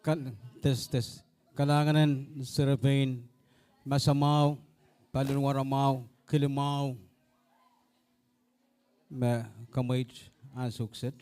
Kal-, tes, tes. Kalahngan en serepein masamwahu, paliwaramwahu, kilimwahu, me kamweit ansou kiset.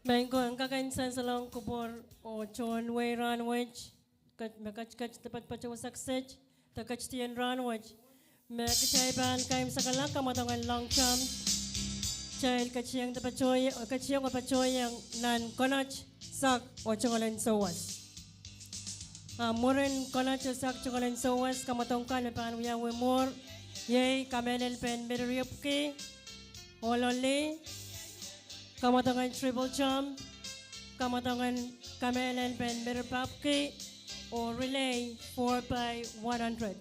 Maing ko, en kak en sansalohng kupwur oh tohn wehi rahnwet, ket-, me ketiket de patopato wasa kiset, de ketidien rahnwet, me kitail pahn kaimwisekala kamwadongen long term, kitail ketieng de patohieng, ketieng oh patohieng nan Konot, Sak oh Tungoal en Souwas. A mwurin Konot, Sak, Tungoal en Souwas, kamwadong kan me pahn wiawi mwuhr, iei kamehlel pen Miririepwiki, Ohloli, kamwadongen triple jump, kamwadongen kamehlel pen Miripapwiki, oh relay four by one hundred.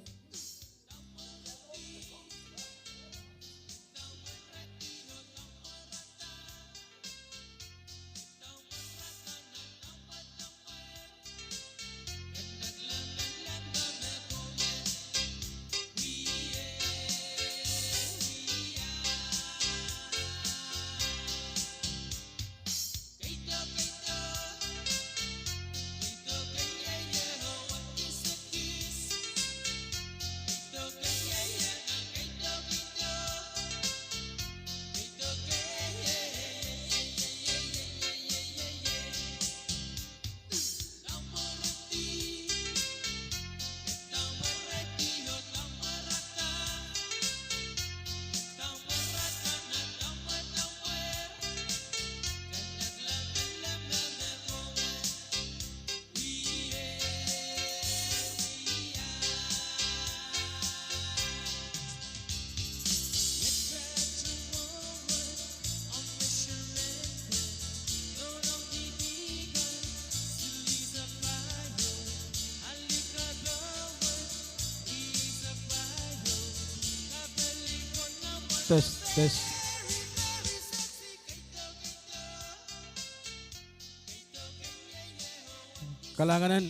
Test, test. Kalahngan en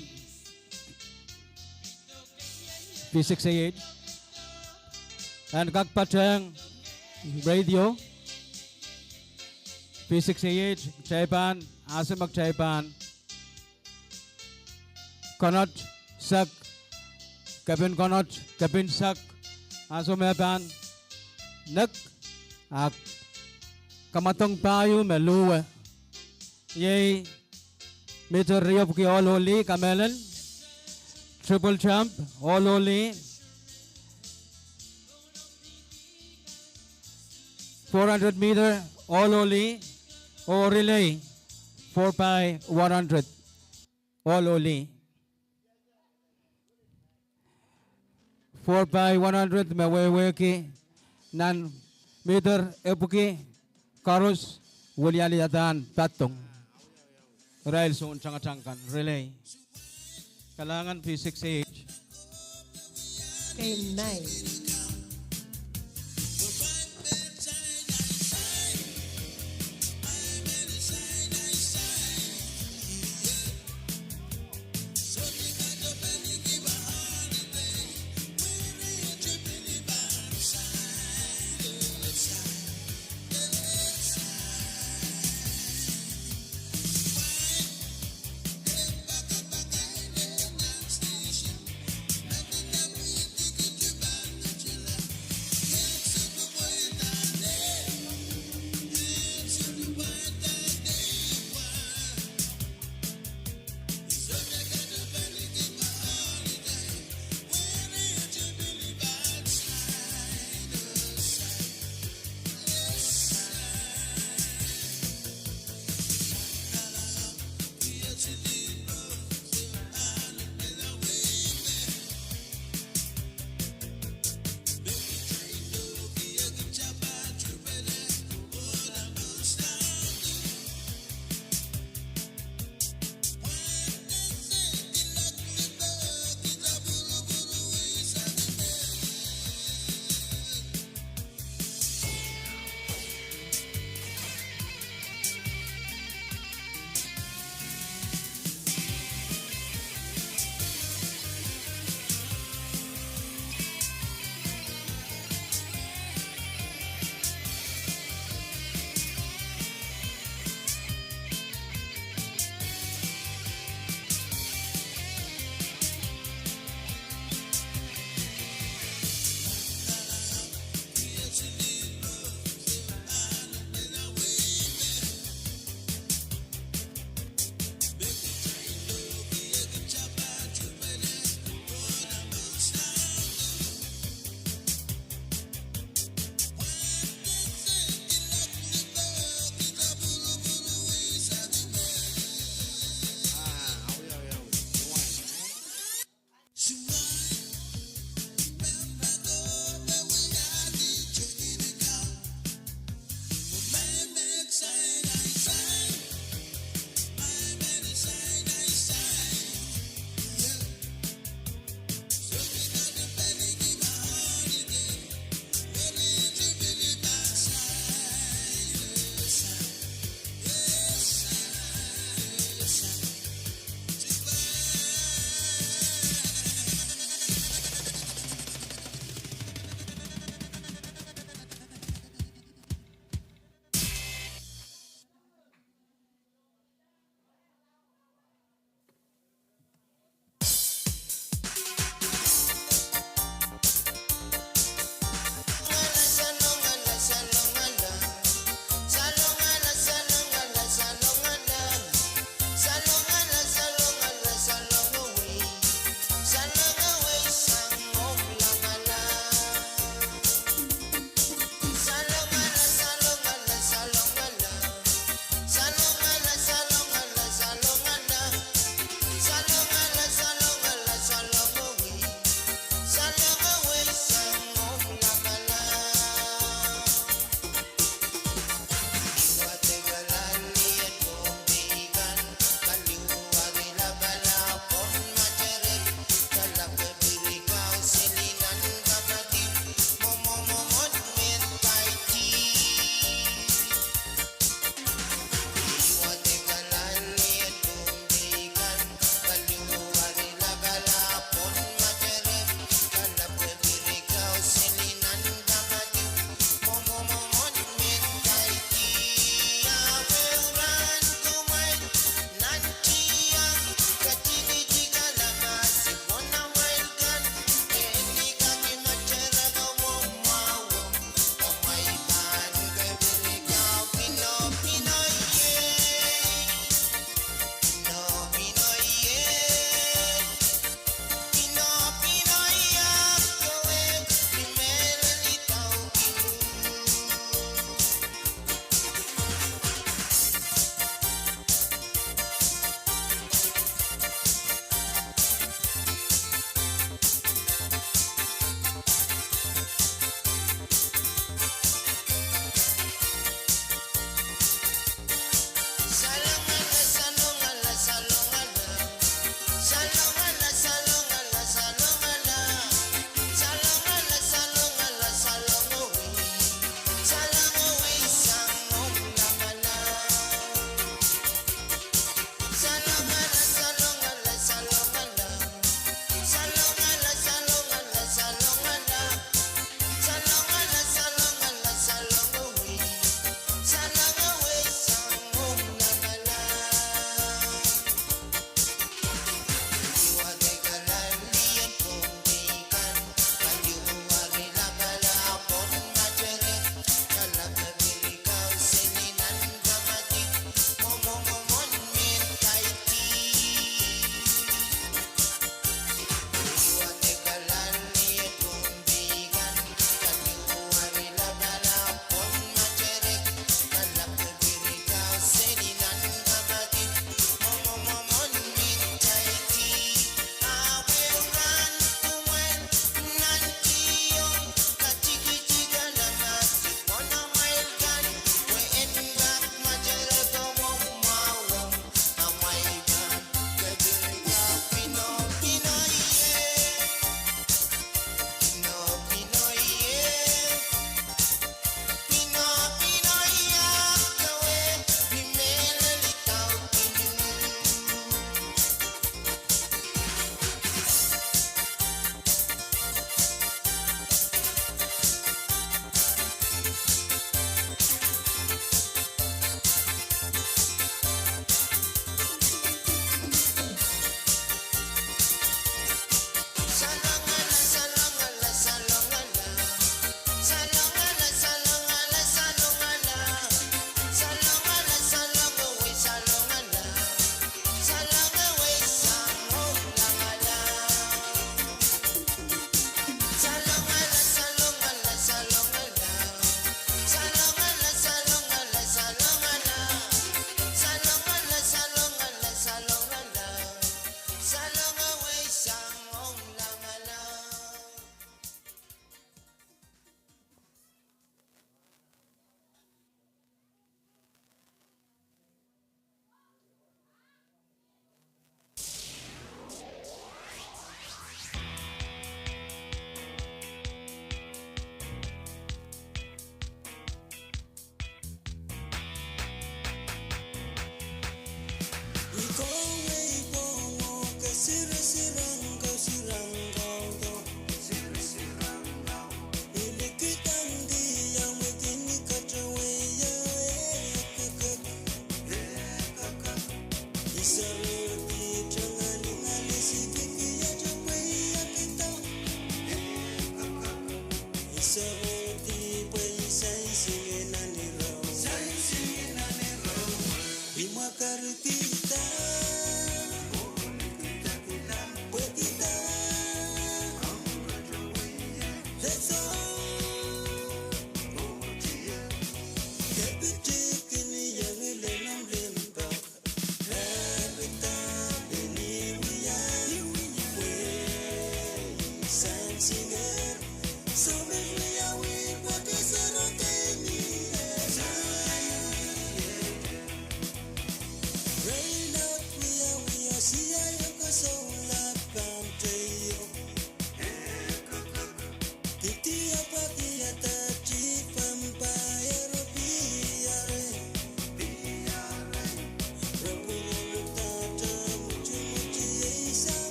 V six A H. En kak patehng radio. V six A H, kitail pahn, ansou me kitail pahn konot sak, kepin konot, kepin sak, ansou me pahn nek, a kamwadong pahieu me luwe. Iei miter riepwiki ohl oh lih, kamehlele. Triple jump, ohl oh lih. Four hundred meter, ohl oh lih. Oh relay, four by one hundred, ohl oh lih. Four by one hundred me wehwehki nan miter epwiki koaros, wilialihadahn patong. Irail soun tangatang kan, relay. Kalahngan V six A H.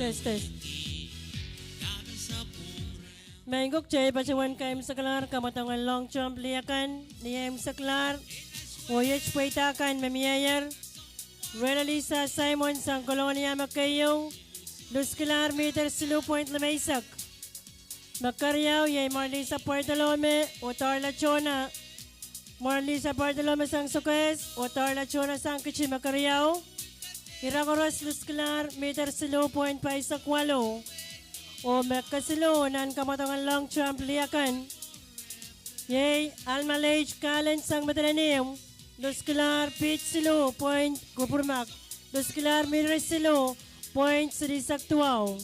Test, test. Maing ko, kitail patohwan kaimwseklahr kamwadong en Long Jump lih akan, ni eimwseklahr, oh iet pweida kan me mieier. Rela Lisa Simon sang Kolonia me keieu, luskilahr miter siluh point limeisek. Me keriau iei Marlisa Bartolome oh Darla Jonah. Marlisa Bartolome sang Sokehs oh Darla Jonah sang Kiti me keriau. Ira koaros luskilahr miter siluh point paisek waluh. Oh me kesiluh nan kamwadong en Long Jump lih akan, iei Alma Leid Kalen sang Madolenihmw, luskilahr pid siluh point kupwurmak, luskilahr miter siluh point silihsek duwau.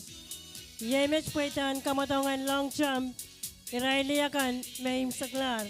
Iei met pweida en kamwadong en Long Jump, irail lih akan me eimwseklahr.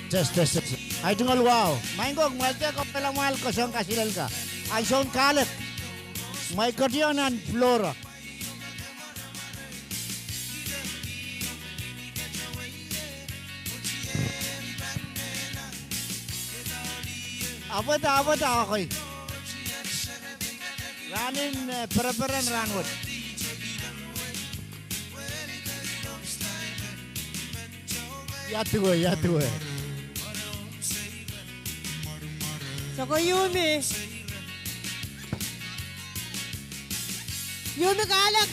Test, test, test. Ahi, tungoal wahu. Maing ko, kumwail dehr kapwaiada amwail koasoandi kasilelka. Ahi, soun kahlek. Mwein ketieu nan floor. Ahpw dah, ahpw dah, okay. Rahn en, eh, pereperen rahn wet. Ia duwe, ia duwe. Soko Yumi. Yumi Kahlek.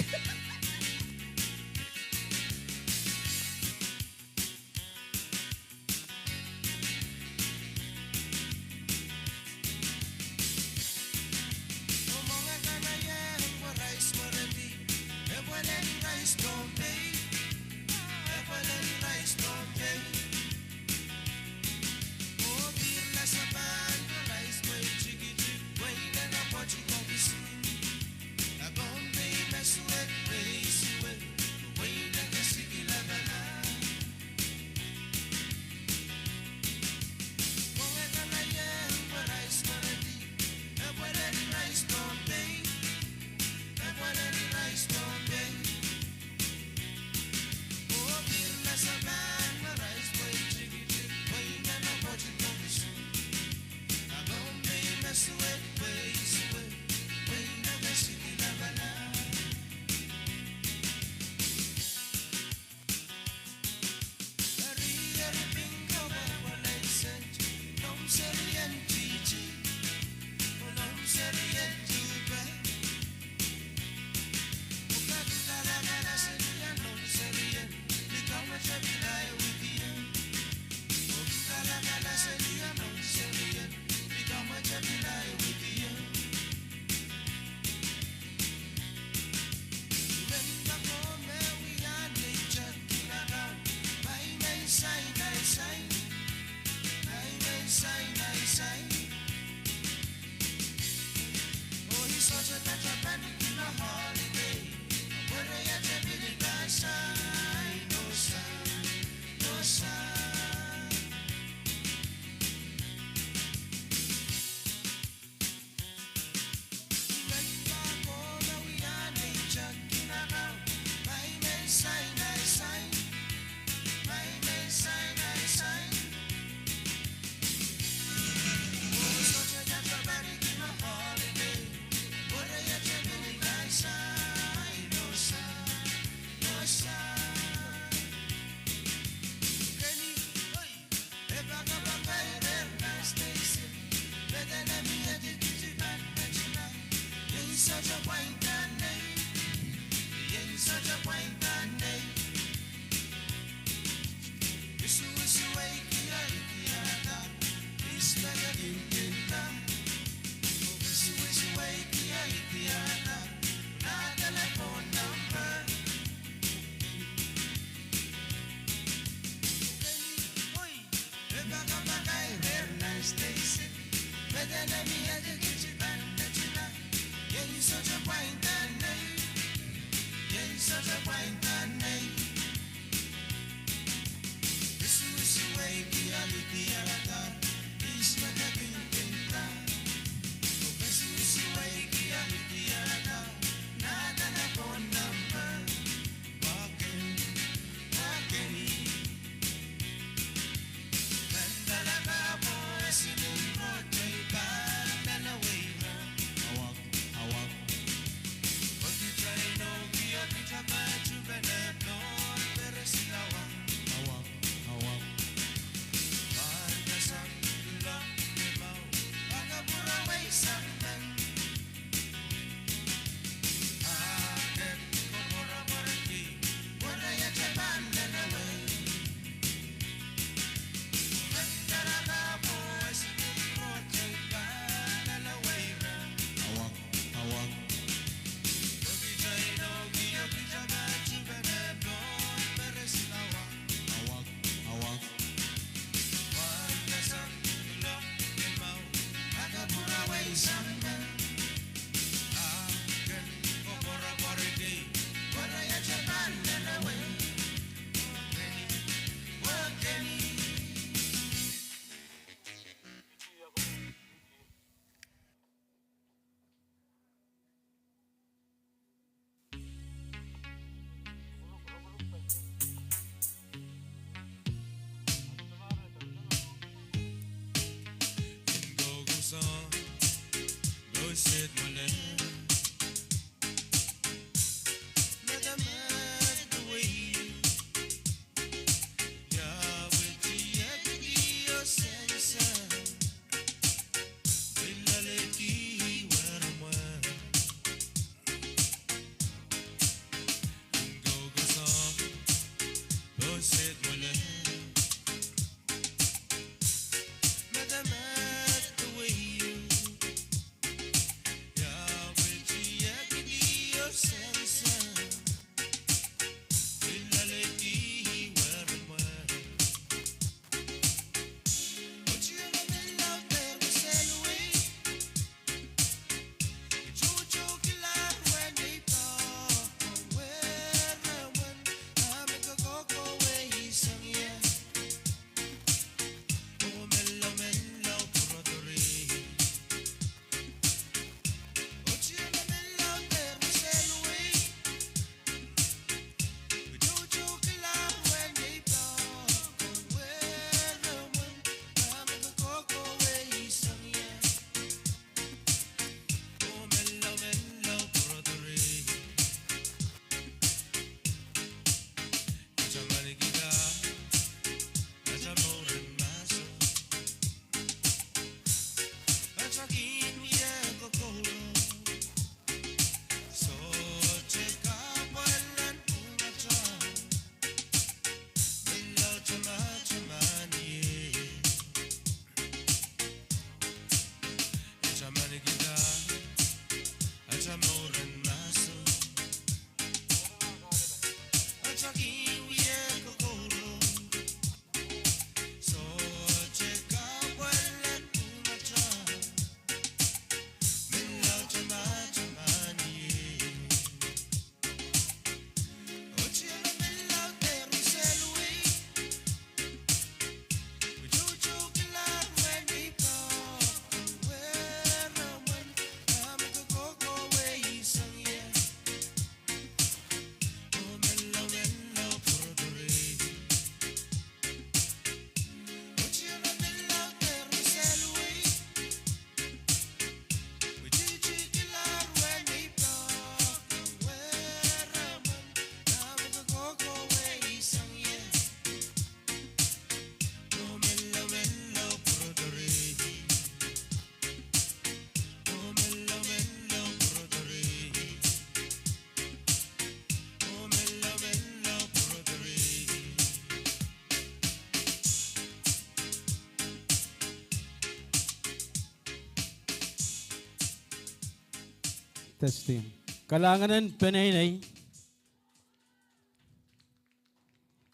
Testing. Kalahngan en peneinei.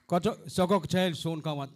Koto, soko kitail soun kamwad.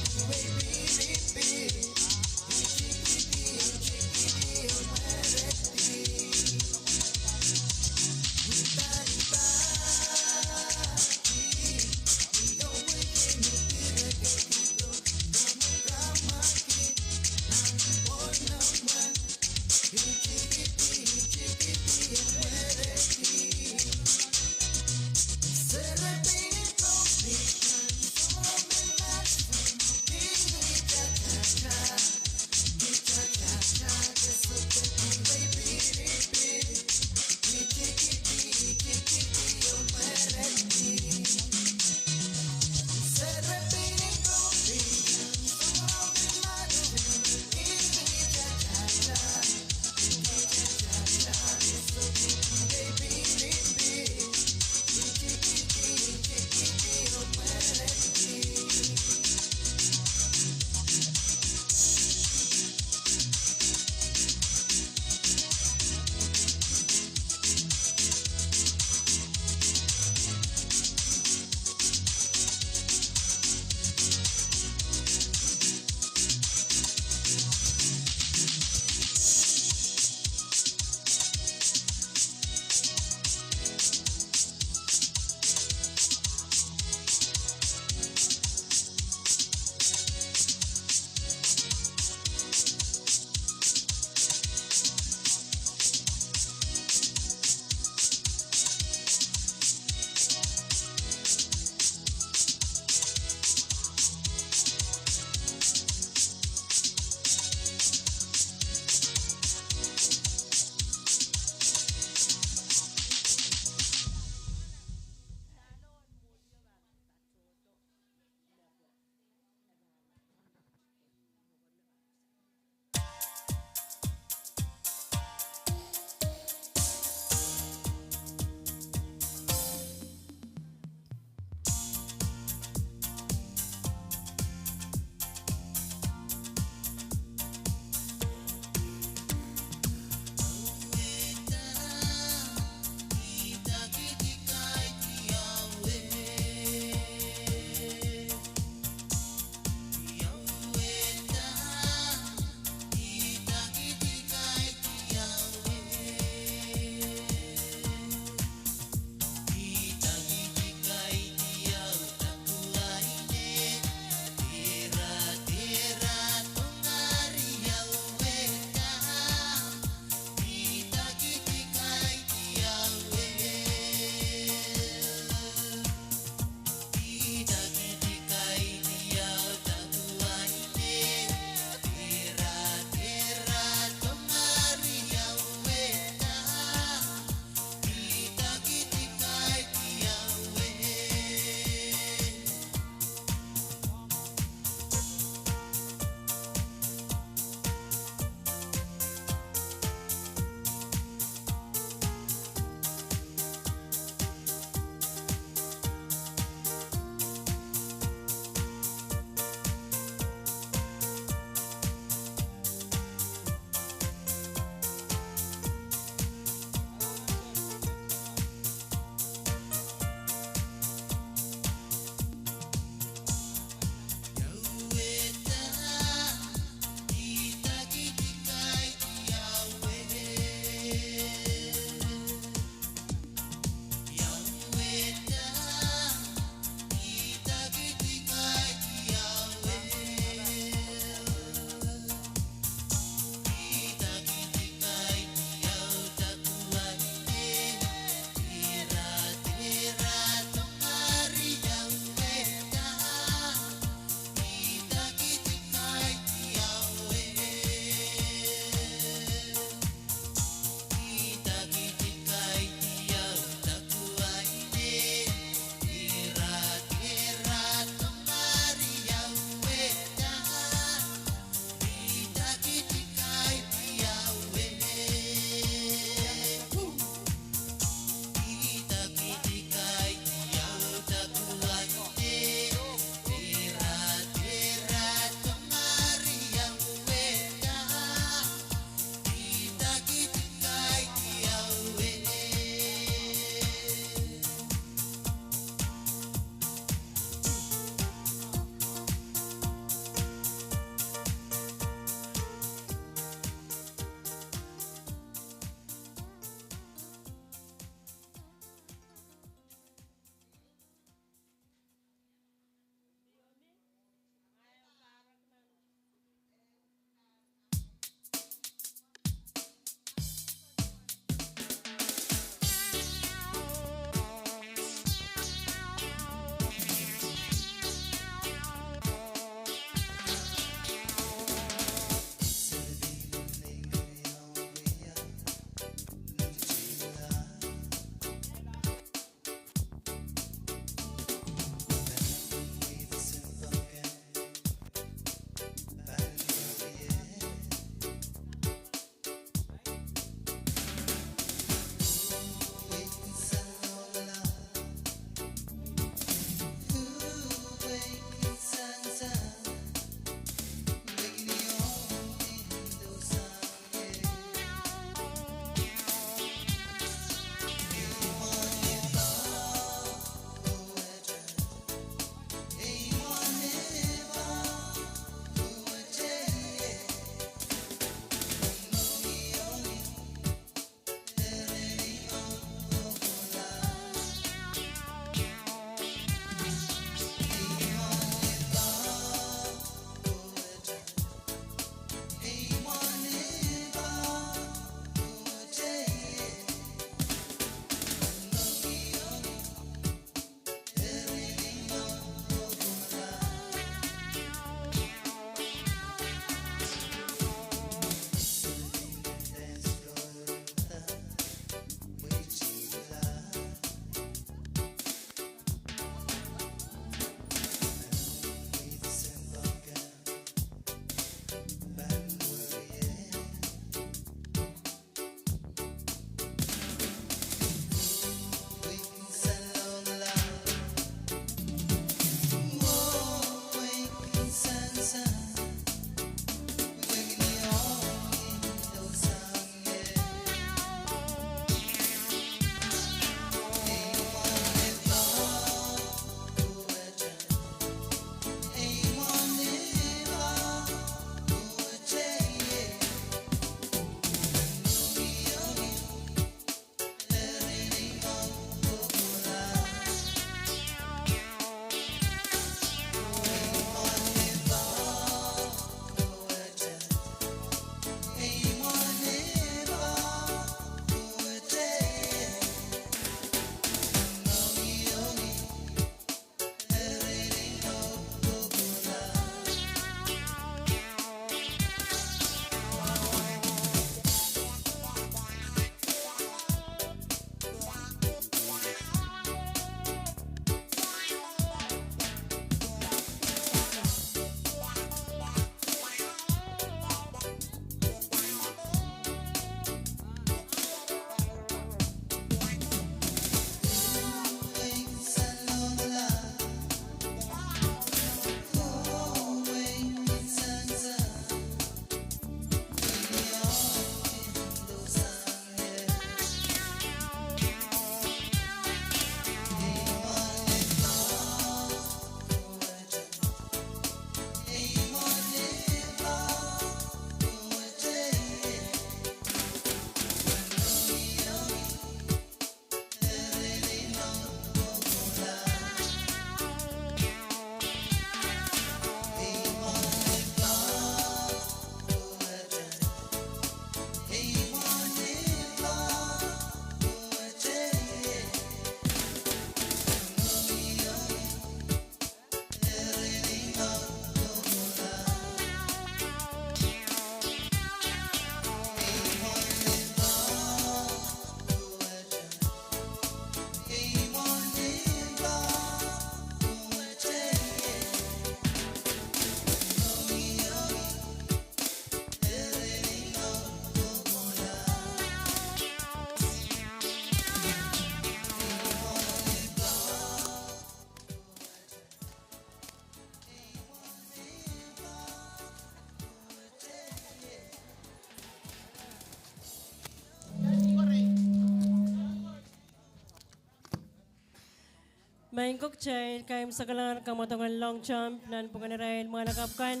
Maing ko, kitail kaimwiseklahr kamwadong en long jump nan pwuken irail mwahnakapw kan.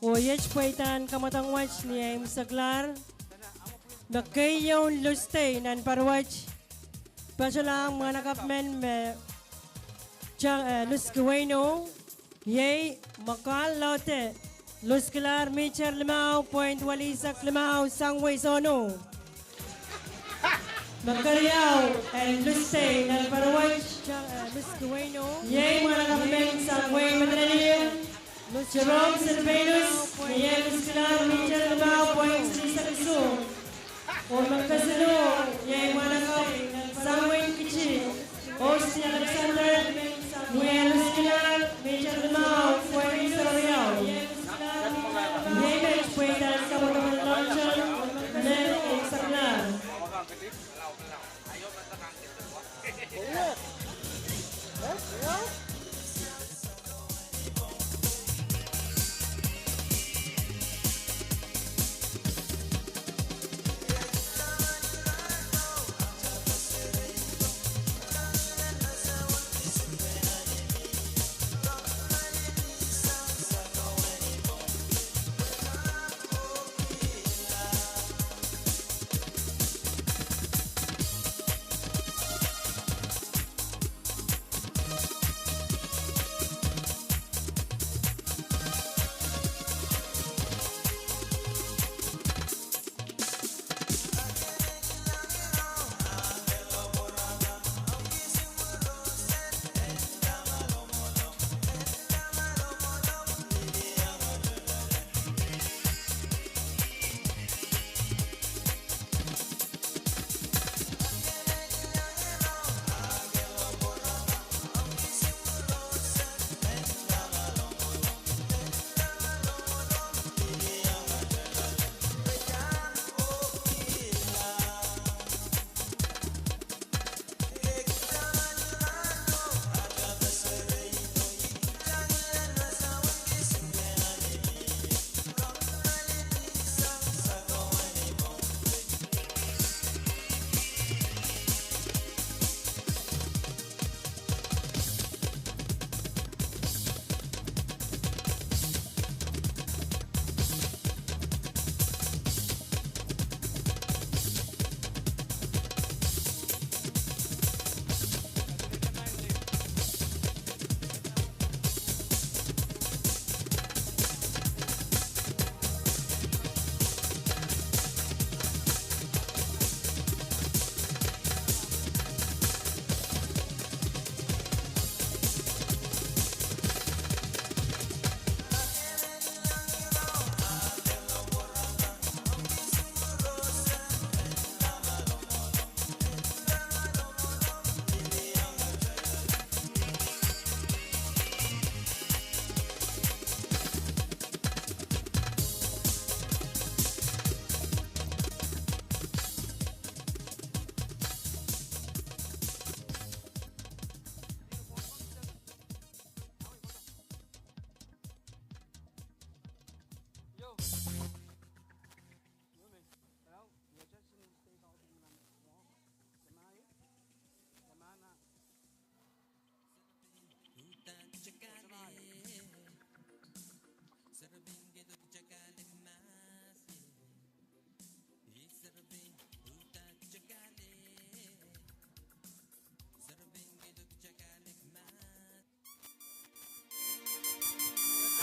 Oh iet pweidahn kamwadong wet ni eimwiseklahr. Me keieu lus tei nan pahr wet patohlahng mwahnakapw men me, eh, lus kiweino. Iei Makal Lote, luskilahr mihter limau point welihsek limau sang wehi sono. Me keriau en lus tei nan pahr wet, eh, lus kiweino. Iei mwahnakapw men sang wehi Madolenihmw, Jerome Silvanus, me iei luskilahr mihter limau point silihsek isuh. Oh me kesiluh, iei mwahnakapw sang wehi Kiti, Austin Alexander, me iei luskilahr mihter limau point eisek riau. Iei met pweidahn kamwadong en long jump, men eimwiseklahr.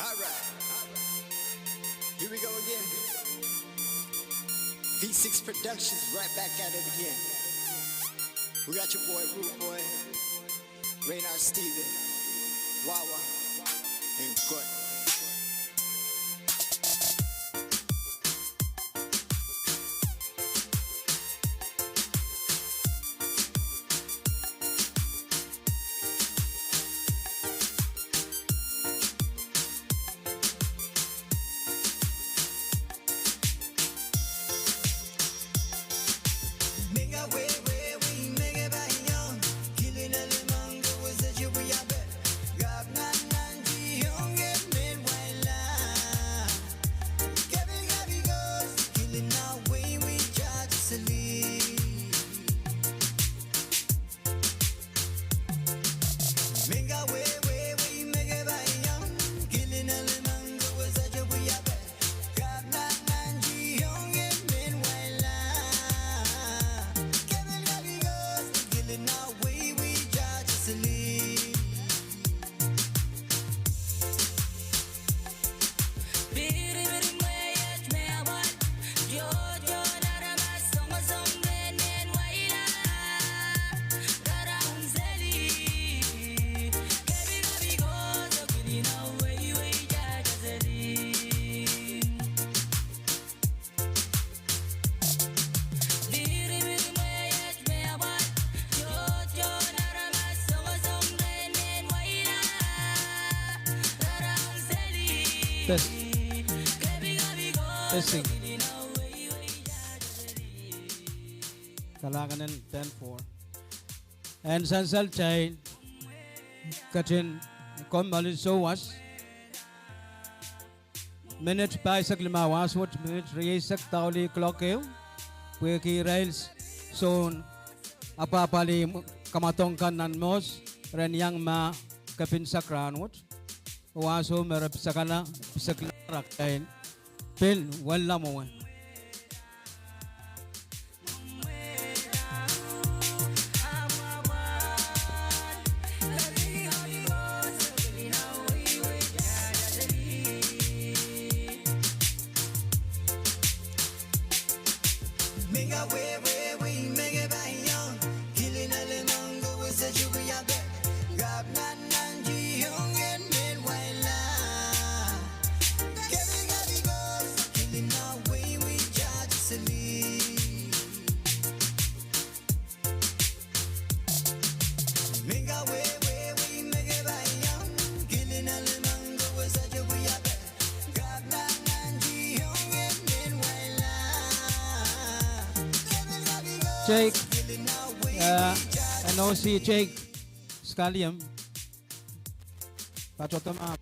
All right. Here we go again. V six Productions, right back at it again. We got your boy Rude Boy, Raynard Steven, Wawa, and Gut. Test. Testing. Kalahngan en ten four. En sansal kitail ketin kommoal en souwas. Minit pahisek limau, waswet minit rieisek daulih klok ehu, pwehki irail soun apwahpwalih kamwadong kan nan Moses, ren iang ma kepin sakaradahn wet. Waswet me re pisekala, pisekala raktain pil wella mwowe. Jake, eh, N O C Jake Skaliem. Patohdo ma.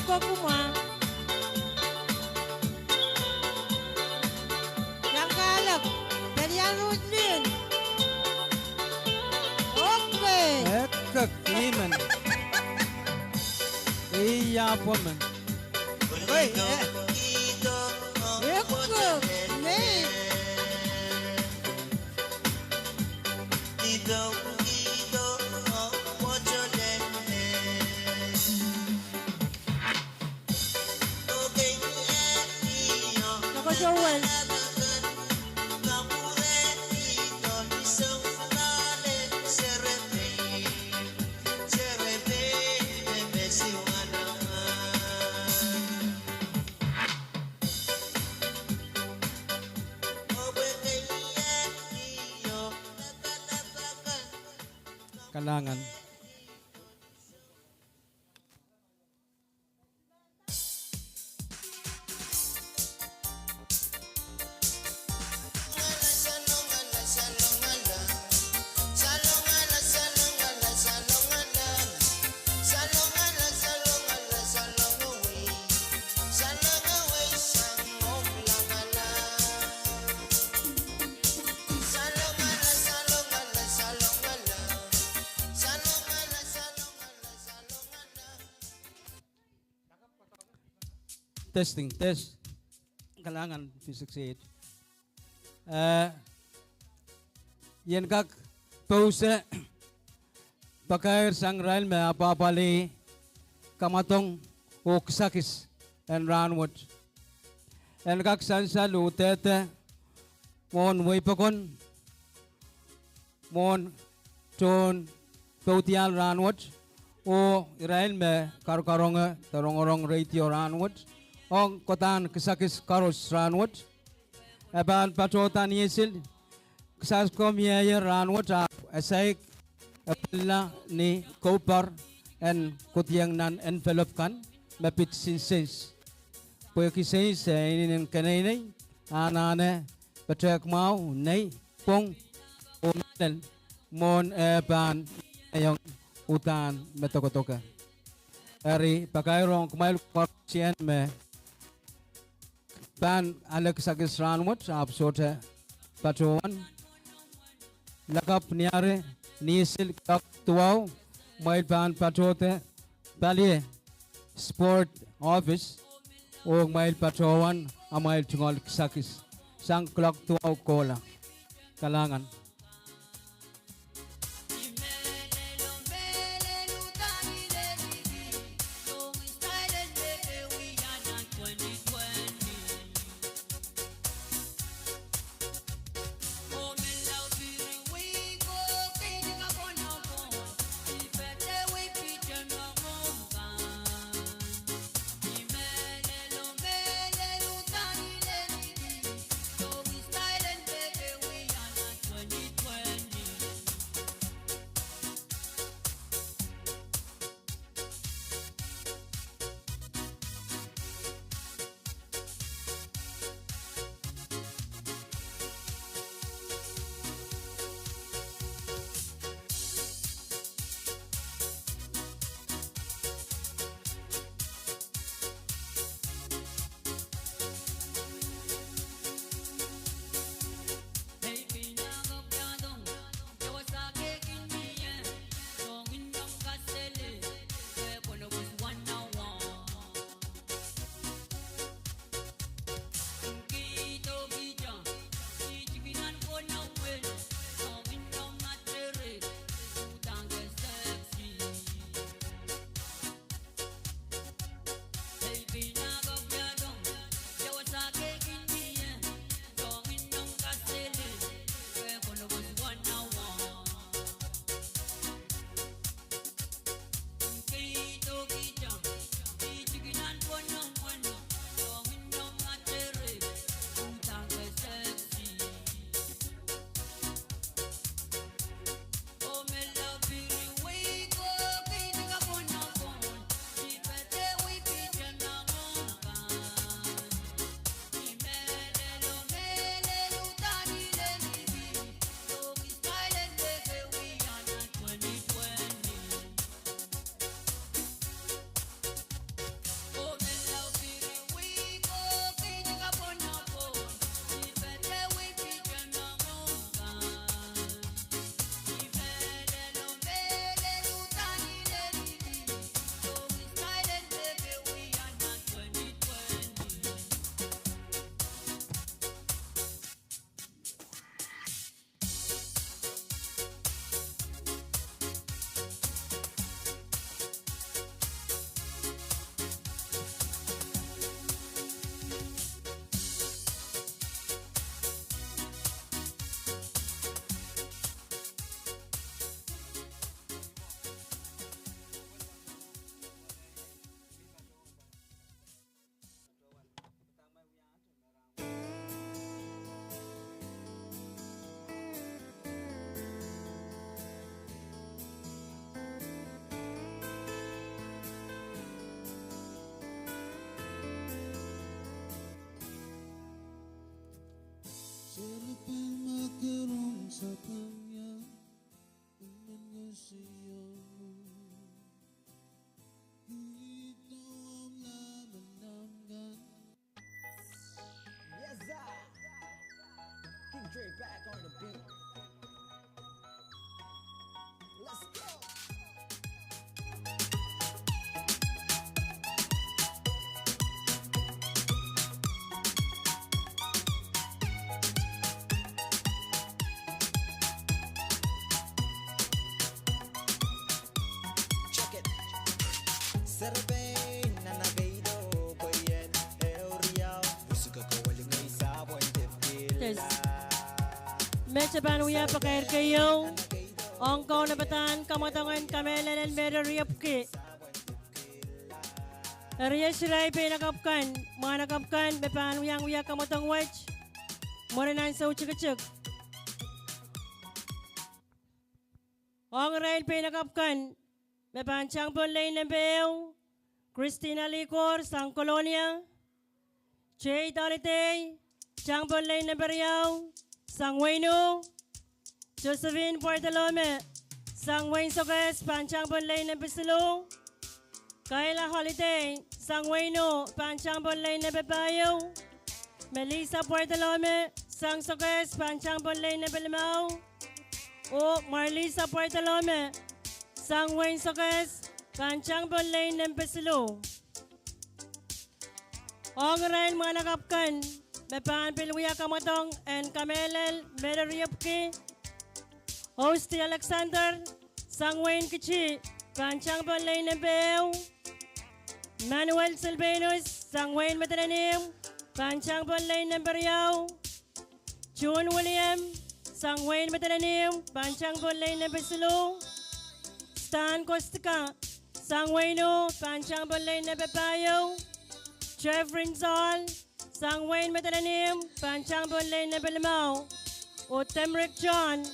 Kokumwa. Iang kahlek, Pelian Ruth Lin. Okay. Ekek, emen. Ei, ahpw emen. Ei, eh. Ekek, nei. Kalahngan. Testing, test. Kalahngan V six eight. Eh, I en kak pouse pakair sang irail me apwahpwalih kamwadong oh kisakis en rahnwet. En kak sansal uhdahde mwohn weipokon mwohn tohn poudiahl rahnwet, oh irail me karokaronge de rongorong radio rahnwet, ong kodahn kisakis koaros rahnwet. E pahn patohda ni isil, kisakis ko mieier rahnwet ahpw e saik epwilla ni koupar en kohdihong nan envelope kan me pid sins sens. Pwehki sens e inenen keneinei, anahne petehk mwahu, nei, pwong, oh mehlel, mwohn e pahn ieiong uhdahn me dokedoke. Eri pakair ong kumwail koarosie me pahn ale kisakis rahnwet ahpw sohte patohwan. Lakapw ni ari, ni isil kuloak duwau, kumwail pahn patohda palien sport office, oh kumwail patohwan amwail tungoal kisakis sang kuloak duwau kohla. Kalahngan. Yes, sir. King Dre back on the beat. Let's go. Check it. Test. Met e pahn wia pakair keieu ong kaunopadahn kamwadong en kamehlel en Mehter Riepwiki. Eri iet irail peinakapw kan, mwahnakapw kan me pahn iang wia kamwadong wet mwurin ansou tikitik. Ong irail peinakapw kan me pahn tang pohn lein nempe ehu, Christina Likor sang Kolonia. Jade Holiday, tang pohn lein nempe riau, sang wehin Uhh. Josephine Bartolome, sang wehin Sokehs, pahn tang pohn lein nempe siluh. Kayla Holiday, sang wehin Uhh, pahn tang pohn lein nempe pahieu. Melissa Bartolome, sang Sokehs, pahn tang pohn lein nempe limau. Oh Marlisa Bartolome, sang wehin Sokehs, pahn tang pohn lein nempe siluh. Ong irail mwahnakapw kan me pahn pil wia kamwadong en kamehlel Mehter Riepwiki, Osti Alexander, sang wehin Kiti, pahn tang pohn lein nempe ehu. Manuel Silvanus, sang wehin Madolenihmw, pahn tang pohn lein nempe riau. June William, sang wehin Madolenihmw, pahn tang pohn lein nempe siluh. Stan Kostka, sang wehin Uhh, pahn tang pohn lein nempe pahieu. Jeffrey Nsol, sang wehin Madolenihmw, pahn tang pohn lein nempe limau. Oh Temrick John,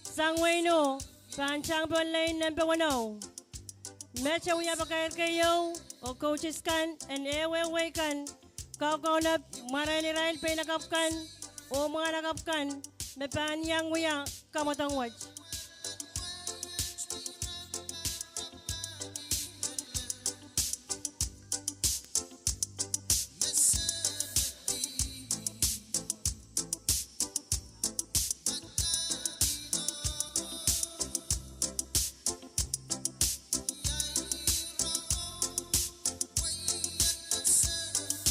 sang wehin Uhh, pahn tang pohn lein nempe weneu. Met e wia pakair keieu, oh coaches kan en ehuehu wehi kan kaukaunop mwaren irail peinakapw kan oh mwahnakapw kan me pahn iang wia kamwadong wet.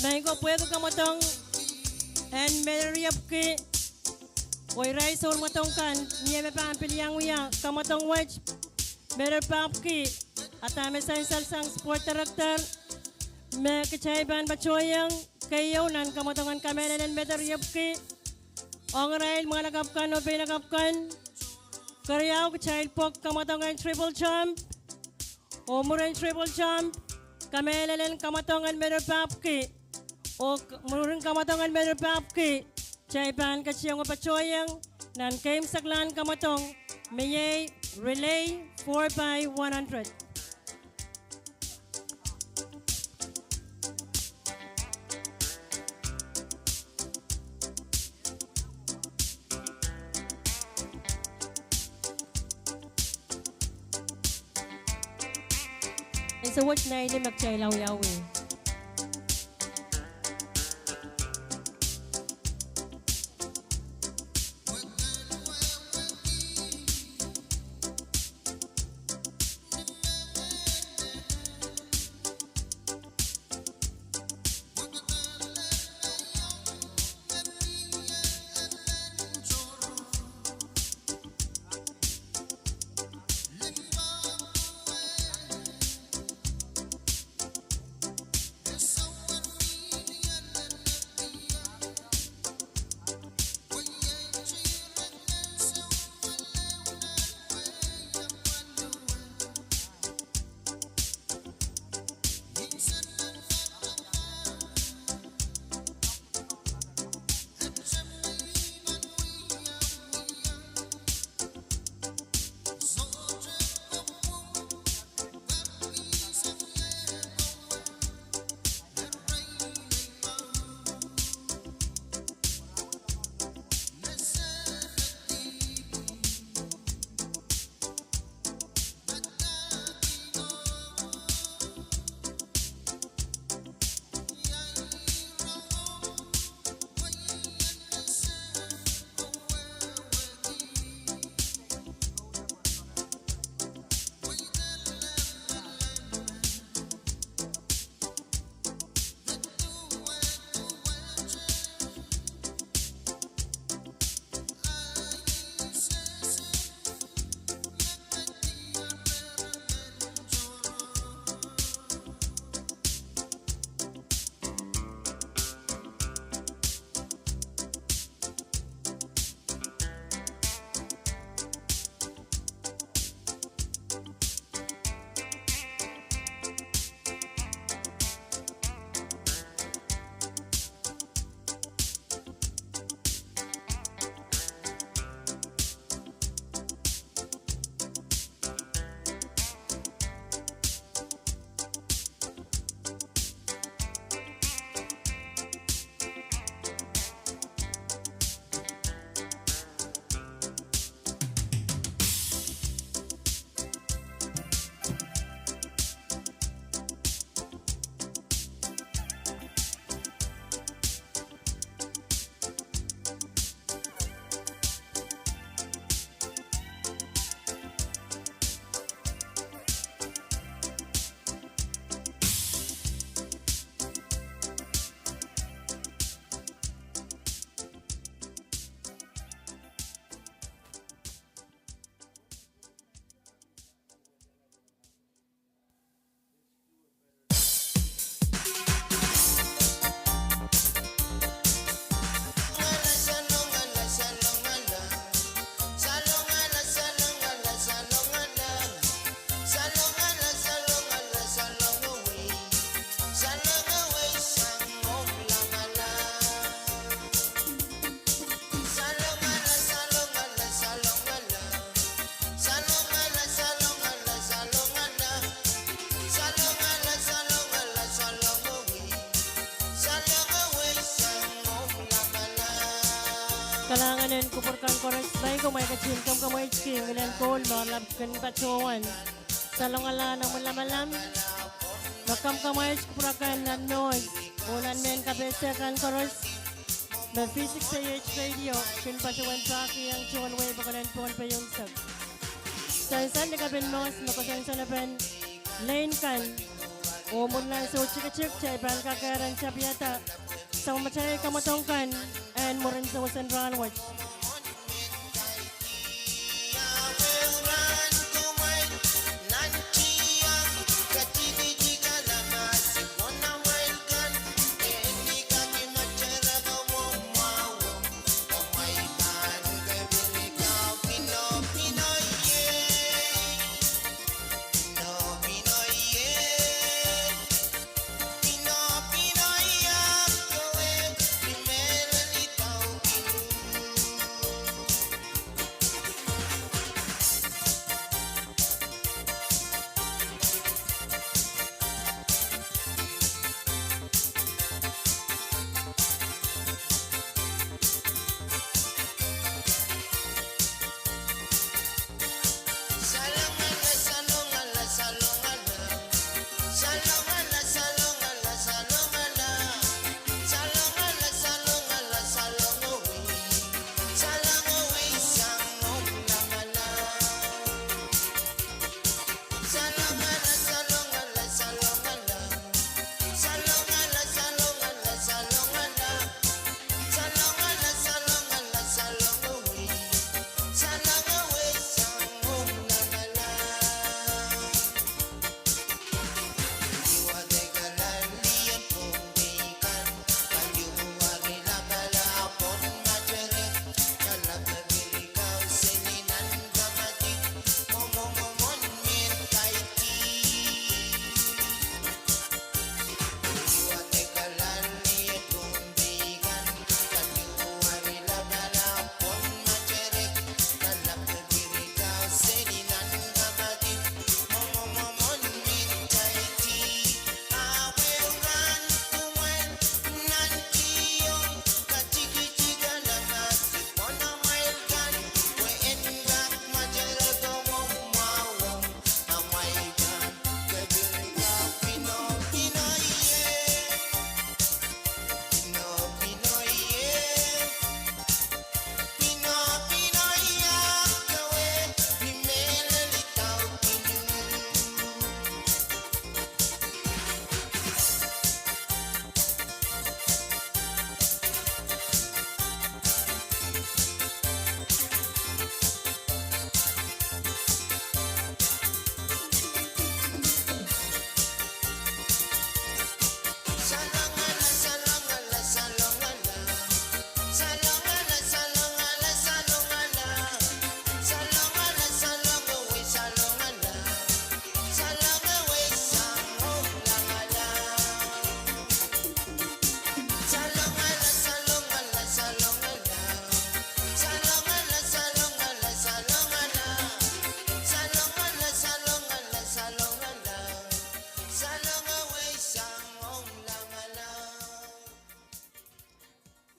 Maing ko, pwehki kamwadong en Mehter Riepwiki, oh irail sounmwadong kan, mie me pahn pil iang wia kamwadong wet, Mehter Pahpwiki, a dahme sansal sang sport director me kitail pahn patohiong keieu nan kamwadong en kamehlel en Mehter Riepwiki. Ong irail mwahnakapw kan oh peinakapw kan, keriau kitail pwok kamwadong en triple jump, oh mwurin triple jump, kamehlel en kamwadong en Mehter Pahpwiki, oh mwurin kamwadong en Mehter Pahpwiki kitail pahn ketikihong oh patohiong nan keimwseklahn kamwadong me iei relay four by one hundred. Ansou wet nai ni me kitail awiawi. Kalahngan en kupwur kan koaros, maing ko, me ketin kamwkamwaitki ngilen koul me oaralap kin patohwan salongala nan omw lamalam. Me kamwkamwait kupwur akan nan nohs oh nan mehn kapehse kan koaros, me V six A H radio kin patohwan pahkihong tohn wehi pokon en Pohnpei unsek. Sansal ni kapin mohs me koasoansoan pen lein kan, oh mwurin ansou tikitik kitail pahn kak ehr en tapiada samatail kamwadong kan en mwurin sewesen rahnwet.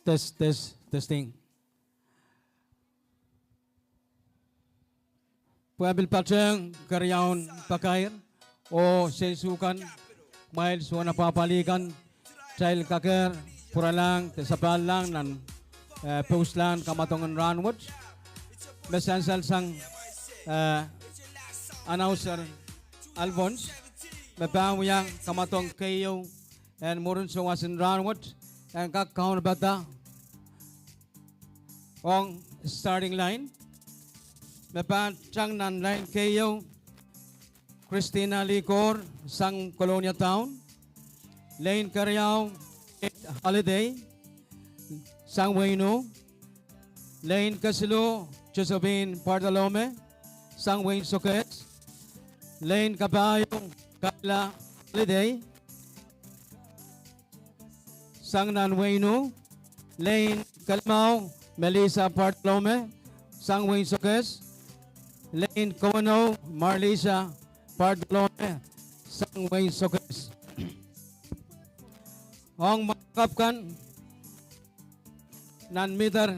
Test, test, testing. Pwehn pil patehng keriaun pakair oh seisu kan, kumwail sewese apwahpwalih kan, kitail kak ehr pwuralahng de sapahlahng nan, eh, pousehla kamwadong en rahnwet. Me sansal sang, eh, announcer Alphonse, me pahn wia kamwadong keieu en mwurin sewesen rahnwet, en kak kaunopada ong starting line. Me pahn tang nan lain keieu, Christina Likor, sang Kolonia Town. Lain keriau, Holiday, sang Weinu. Lain kesiluh, Josephine Bartolome, sang Wein Sokehs. Lain kapahieu, Kayla Holiday, sang nan Weinu. Lain kelimau, Melissa Bartolome, sang Wein Sokehs. Lain kewenou, Marlisa Bartolome, sang Wein Sokehs. Ong mwahnakapw kan, nan miter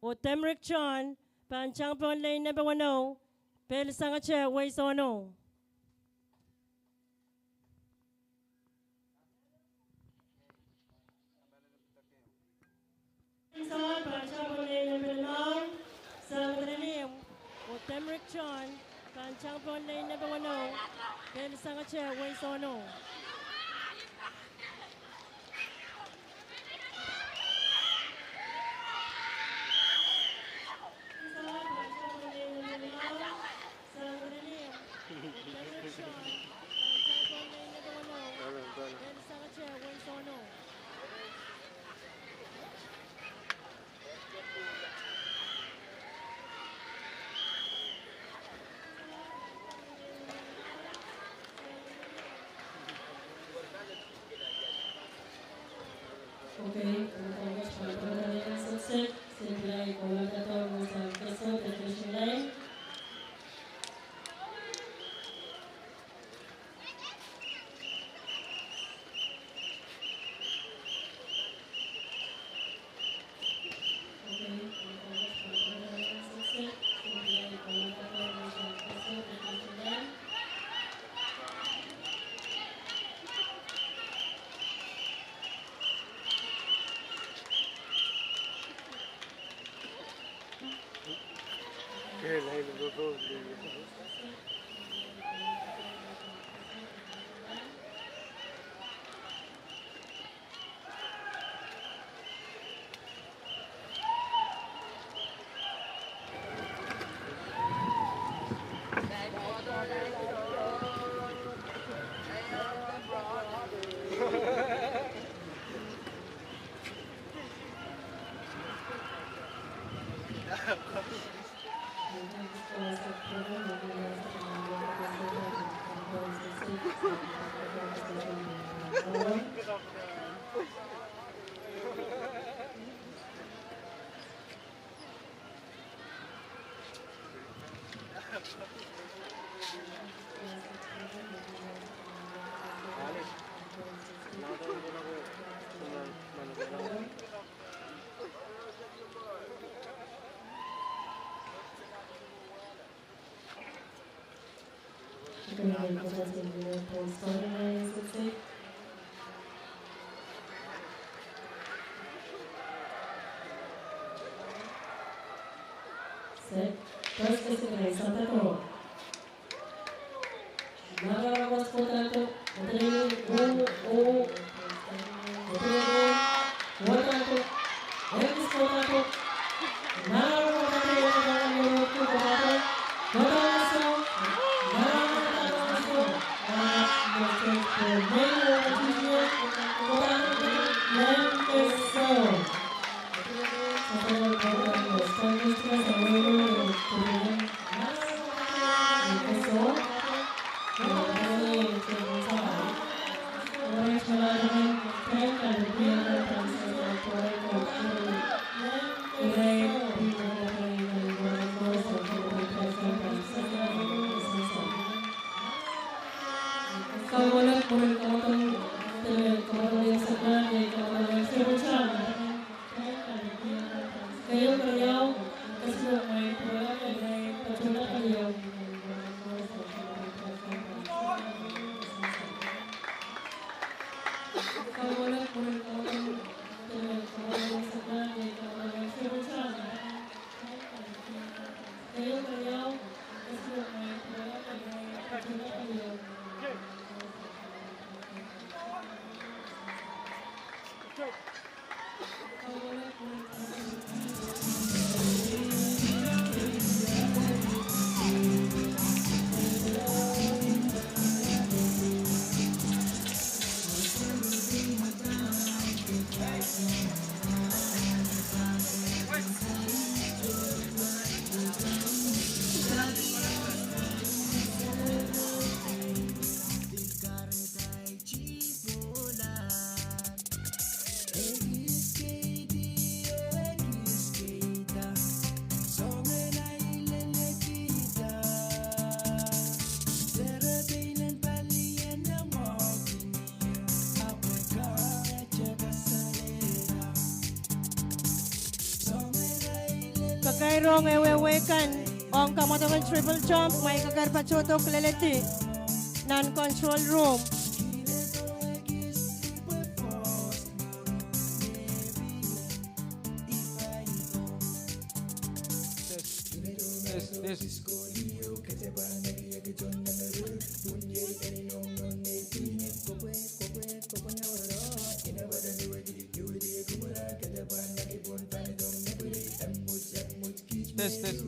Oh Temrick John pahn tang pohn lein nempe weneu, pehlisang ete wehi sono. Oh Temrick John pahn tang pohn lein nempe weneu, pehlisang ete wehi sono. Okay, Set. First, second, right, Santa Cruz. Kakairong ehuehu kan ong kamwadong en triple jump, ma I kak patohdo kileledi nan control room. Test, test. Test, test.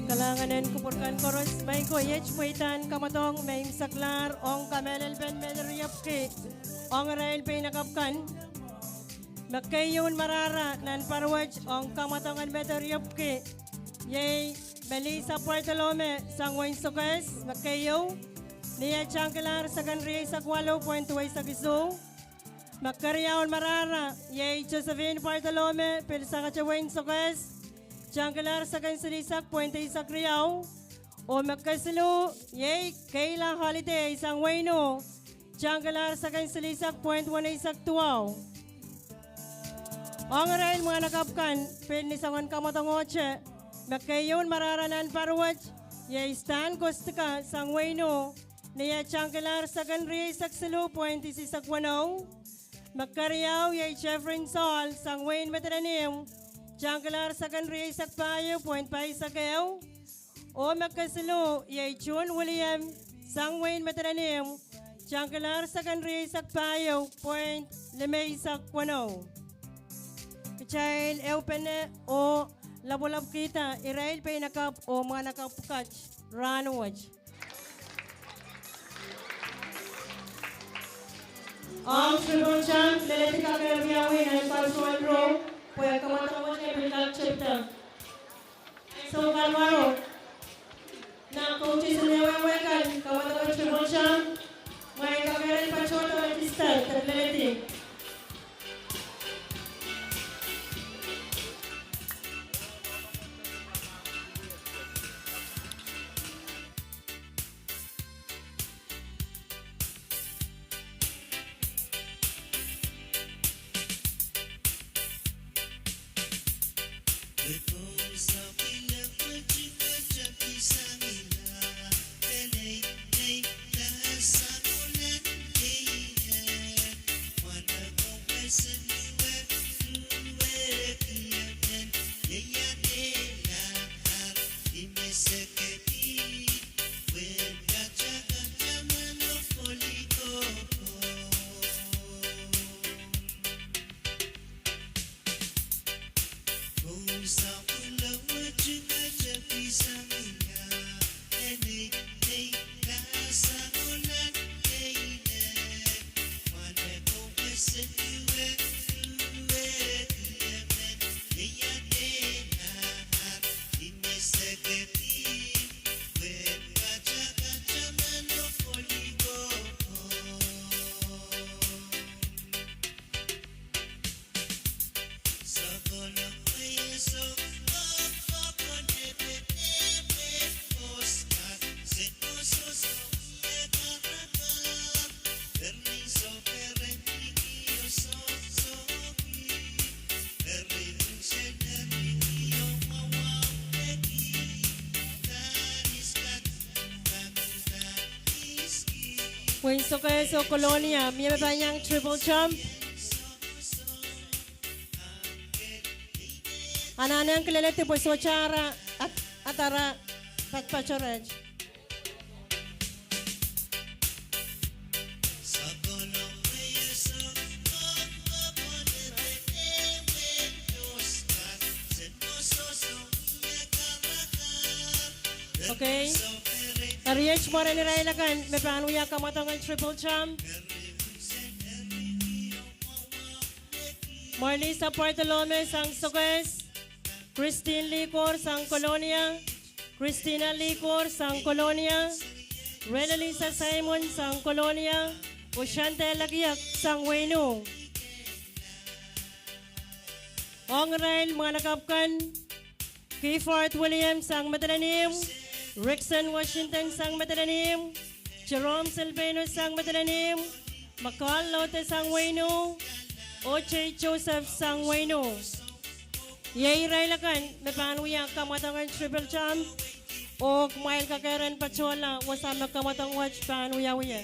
Kalahngan en kupwur kan koaros, maing ko, iet pweidahn kamwadong me imwiseklahr ong kamehlelpen me riepwiki ong irail pein akapw kan. Me keieun marahra nan pahr wet ong kamwadong en me riepwiki iei Melissa Bartolome sang wehin Sokehs, me keieu, ni eh tangkilahr sekon rieisek waluh pwein duweisek isuh. Me keriaun marahra iei Josephine Bartolome, pil sang wehin Sokehs, tangkilahr sekon silihsek pwein eisek riau. Oh me kesiluh iei Kayla Holiday sang wehin Ih, tangkilahr sekon silihsek pwein weneisek duwau. Ong irail mwahnakapw kan, pil ni soangen kamwadong ohte, me keieun marahra nan pahr wet iei Stan Kostka sang wehin Ih, ni eh tangkilahr sekon rieisek siluh pwein eisek weneu. Me keriau iei Jeffrey Saul sang wehin Madolenihmw, tangkilahr sekon rieisek pahieu pwein pahisek ehu. Oh me kesiluh iei June William sang wehin Madolenihmw, Tangkilahr sekon rieisek pahieu point limeisek weneu. Kitail ehupene oh lapwalapwkihda irail peinakapw oh mwahnakapw pwukat rahnwet. Ong triple jump, leledi kakehr wiawi nan pahtouan rou, pwe kamwadang wet e pil kak tepda. Sounpar waro. Nan kouti en wehwehkan, kamwadang triple jump, mwein kakehr en patohdo distance, de leledi. Wehin Sokehs oh Kolonia, mie me pahn iang triple jump? Anahne kileledi pwe sohte ara, at-, at ara, pat, patohret. Okay. Eri iet mwaren irail akan me pahn wia kamwadong en triple jump. Marlisa Bartolome sang Sokehs, Christine Likor sang Kolonia, Christina Likor sang Kolonia, Relelisa Simon sang Kolonia, oh Shante Lakiak sang Weinu. Ong irail mwahnakapw kan, Gifford William sang Madolenihmw, Rickson Washington sang Madolenihmw, Jerome Silvanus sang Madolenihmw, McCall Lote sang Weinu, O J Joseph sang Weinu. Iei irail akan me pahn wia kamwadong en triple jump, oh kumwail kakehr en patohla wasa me kamwadong wet pahn wiawi ie.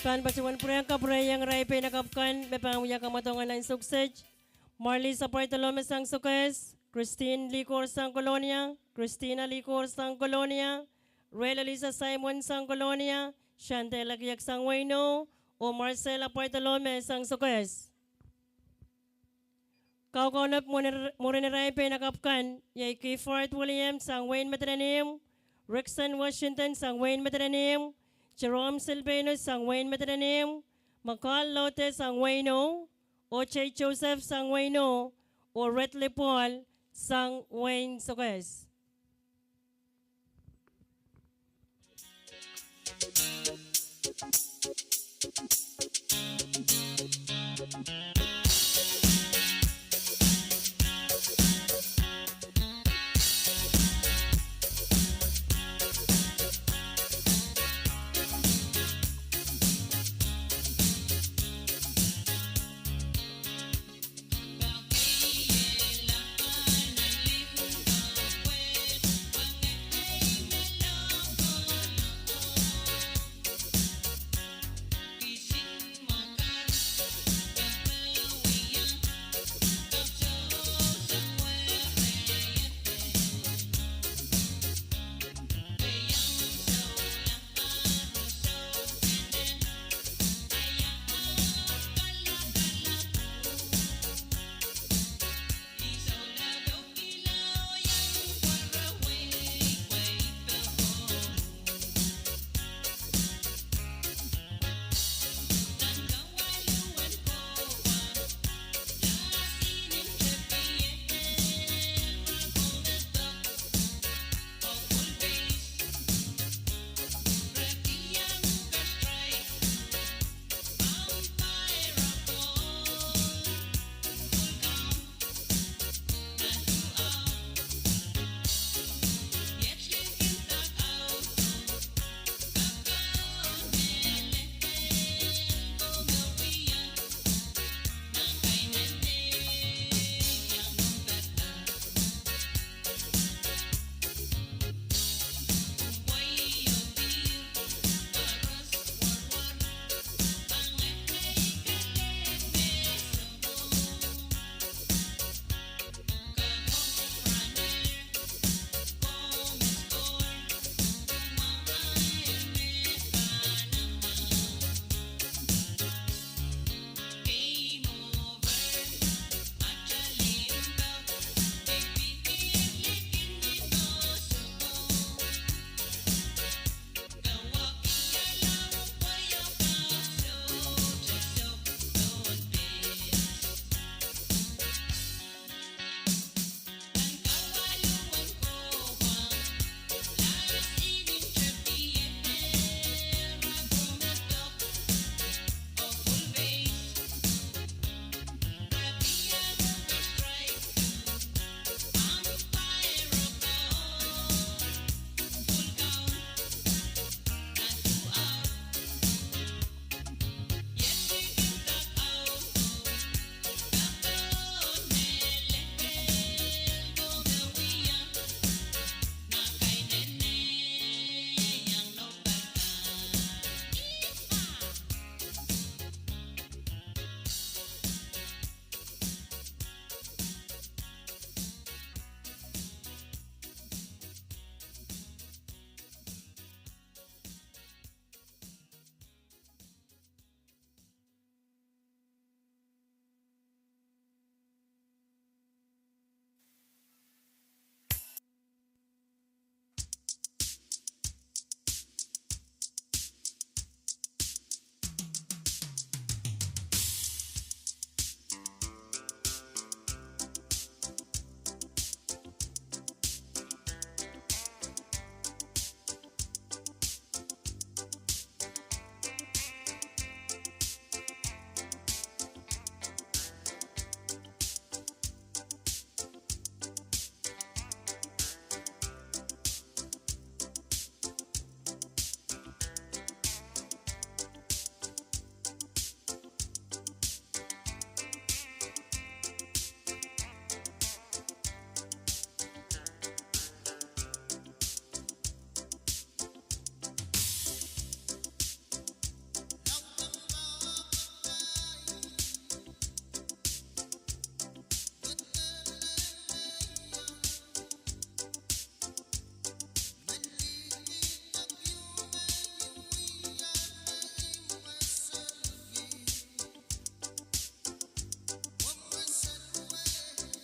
Pahn patohwan pwurehng kapwurehiong irail pein akapw kan me pahn wia kamwadong en ansou kiset. Marlisa Bartolome sang Sokehs, Christine Likor sang Kolonia, Christina Likor sang Kolonia, Rel Elisa Simon sang Kolonia, Shante Lakiak sang Weino, oh Marcela Bartolome sang Sokehs. Kaukaunop mwurin irail pein akapw kan, iei Gifford William sang wehin Madolenihmw, Rickson Washington sang wehin Madolenihmw, Jerome Silvanus sang wehin Madolenihmw, McCall Lote sang Weino, O J Joseph sang Weino, oh Redley Paul sang wehin Sokehs.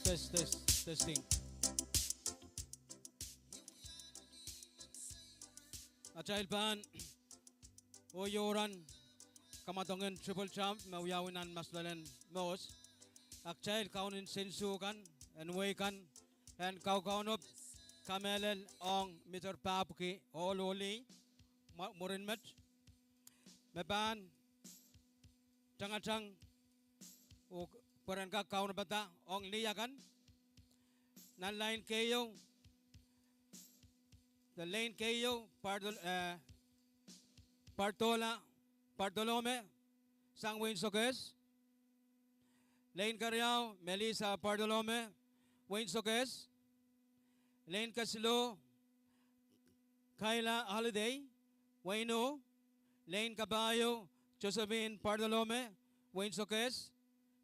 Test, test, testing. Atail pahn oh iouran kamwadong en triple jump me wiawi nan maslolen Mohs. Atail kaunen sensukan, en wehi kan, en kaukaunop kamehlel ong Miter Pahpwiki ohl oh lih, mw-, mwurin met, me pahn tangatang oh pwe ren kak kaunopada ong lih akan. Nan lain keieu, de lain keieu, Bartol-, eh, Bartola, Bartolome, sang wehin Sokehs. Lain keriau, Melissa Bartolome, wehin Sokehs. Lain kesiluh, Kayla Holiday, wehin Ih. Lain kapahieu, Josephine Bartolome, wehin Sokehs.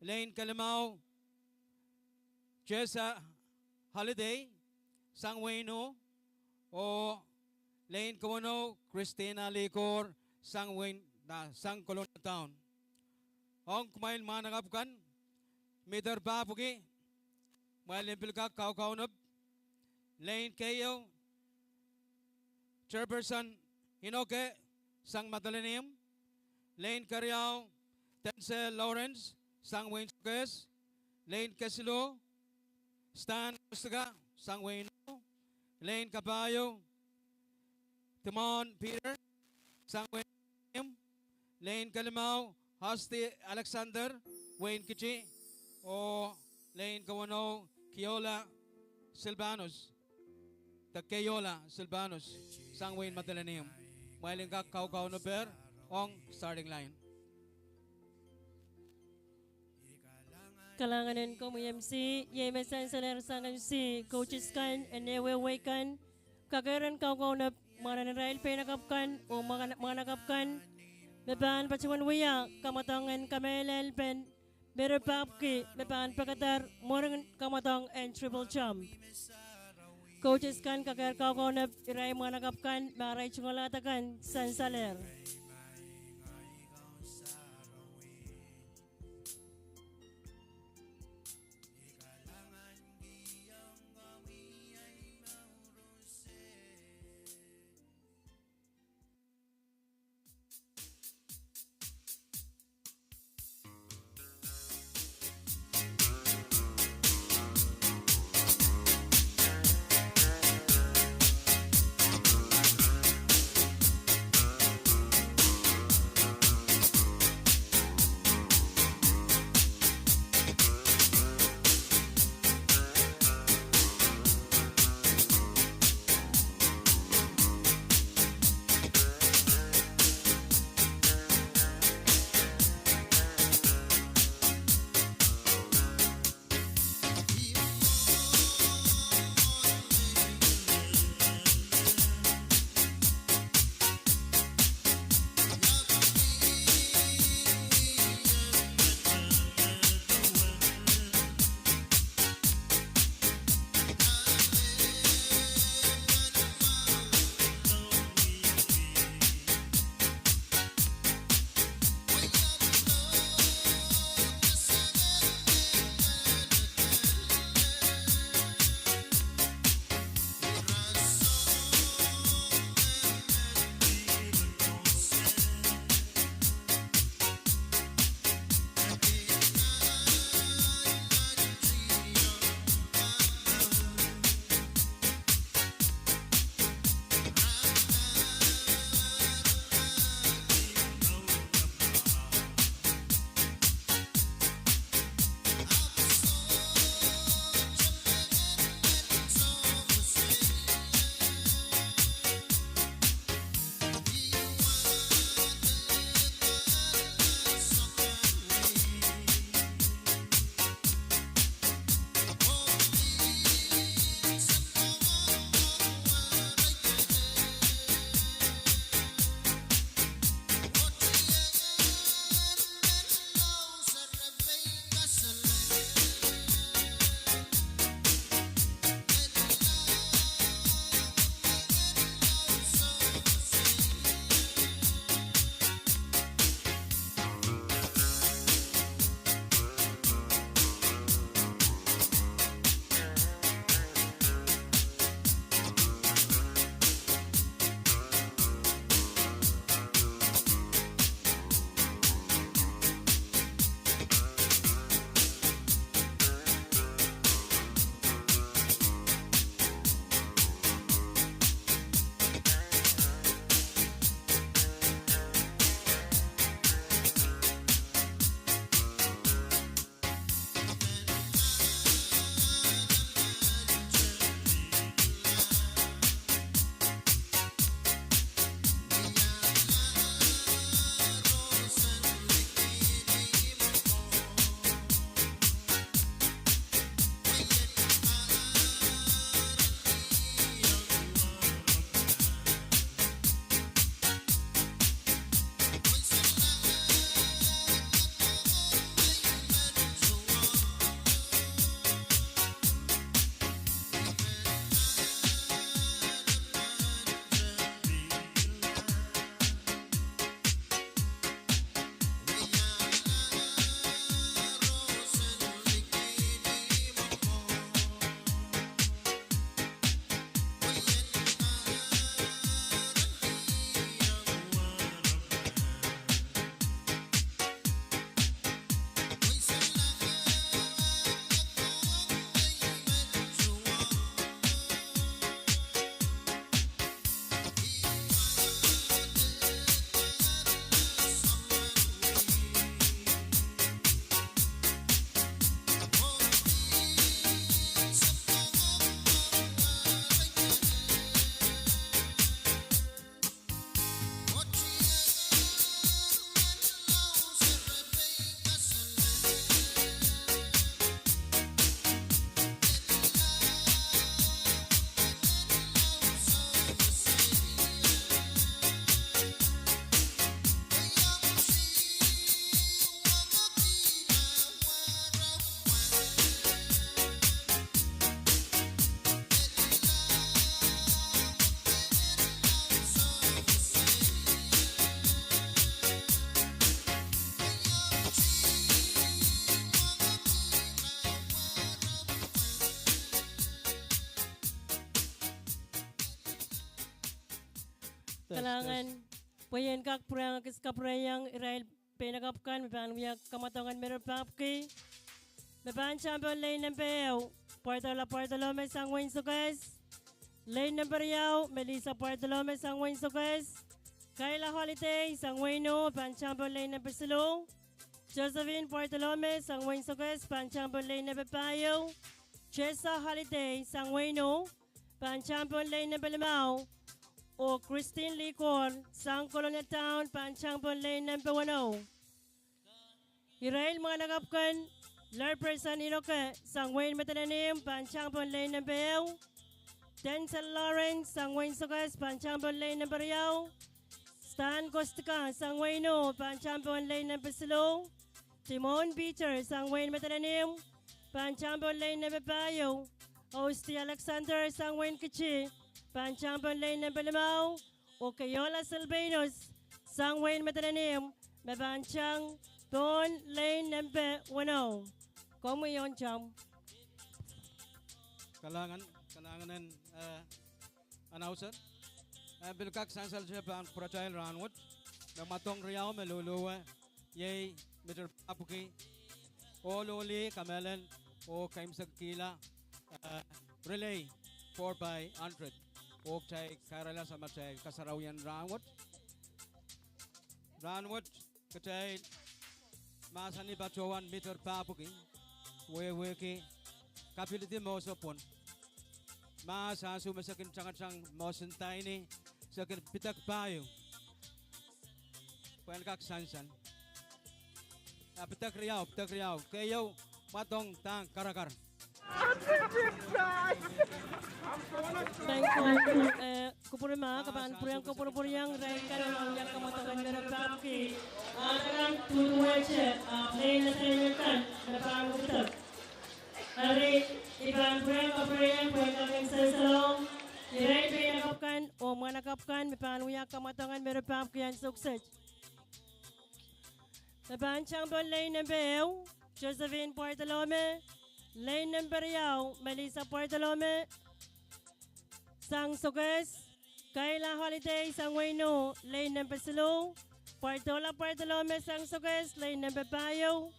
Lain kelimau, Jessa Holiday, sang wehin Ih, oh lain keweneu, Christina Likor, sang wehin, na, sang Kelowna Town. Ong kumwail mwahnakapw kan, Miter Pahpwiki, kumwail en pil kak kaukaunop. Lain keieu, Chairperson Inoke, sang Madolenihmw. Lain keriau, Denzel Lawrence, sang wehin Sokehs. Lain kesiluh, Stan Kostka, sang wehin Ih. Lain kapahieu, Timon Peter, sang wehin Madolenihmw. Lain kelimau, Hasti Alexander, wehin Kiti, oh lain keweneu, Keola Silvanus, de Keola Silvanus, sang wehin Madolenihmw. Kumwail en kak kaukaunopehr ong starting line. Kalahngan en komwi M C, iei me sansalehr sang M C, coaches kan, en ehuehu wehi kan, kakehr en kaukaunop mwahnanirail peinakapw kan oh mwahnakapw kan me pahn patohwan wia kamwadong en kamehlelpen Miter Pahpwiki me pahn pekeder mwurin kamwadong en triple jump. Coaches kan, kakehr kaukaunop irail mwahnakapw kan me arail tungoalahda kan sansalehr. Kalahngan. Pwe I en kak pwurehng kis kapwureiong irail peinakapw kan me pahn wia kamwadong en Meri Papki. Me pahn champion lein nempe ehu, Pwardola Pwardolome sang wehin Sokehs. Lein nempe riau, Melissa Pwardolome sang wehin Sokehs. Kaila Holiday sang wehin Ih, pahn champion lein nempe siluh. Josephine Pwardolome sang wehin Sokehs, pahn champion lein nempe pahieu. Jessa Holiday sang wehin Ih, pahn champion lein nempe limau. Oh Christine Likor sang Kolonia Town, pahn champion lein nempe weneu. Irail mwahnakapw kan, Lerperson Inoke sang wehin Madolenihmw, pahn champion lein nempe ehu. Denzel Lawrence sang wehin Sokehs, pahn champion lein nempe riau. Stan Kostka sang wehin Ih, pahn champion lein nempe siluh. Timon Peter sang wehin Madolenihmw, pahn champion lein nempe pahieu. Austi Alexander sang wehin Kitti, pahn champion lein nempe limau. Oh Keiola Silvanus sang wehin Madolenihmw, me pahn champion lein nempe weneu. Komwi ong tam. Kalahngan, kalahngan en, eh, announcer. Eh, pil kak sansal se pahn pwuratail rahnwet. Me mwadong riau me luluwe, iei Meri Papki, ohl oh lih, kamehlel, oh keimwseklahn, eh, relay four by hundred. Oh kitail kairala samatail kasarawien rahnwet. Rahnwet kitail mahsanih patohwan Meri Papki, wehwehki kapildi mohso pwon. Mahs ansou me se kin tangatang mohs en daini, se kin pidek pahieu pwehn kak sansal. Ah, pidek riau, pidek riau. Keieu, mwadong dahng karakar. Thank you. Eh, kupwurmah, ke pahn pwurehng kupwurpwuriong irail kan me pahn wia kamwadong en Meri Papki. Ah, pahn pwurehng, ah, playing assignment kan me pahn wia. Eri, I pahn pwurehng kupwurpwuriong pwe I kak en sansalong irail peinakapw kan oh mwahnakapw kan me pahn wia kamwadong en Meri Papki ansou kiset. Me pahn champion lein nempe ehu, Josephine Pwardolome. Lein nempe riau, Melissa Pwardolome sang Sokehs. Kaila Holiday sang wehin Ih, lein nempe siluh. Pwardola Pwardolome sang Sokehs, lein nempe pahieu.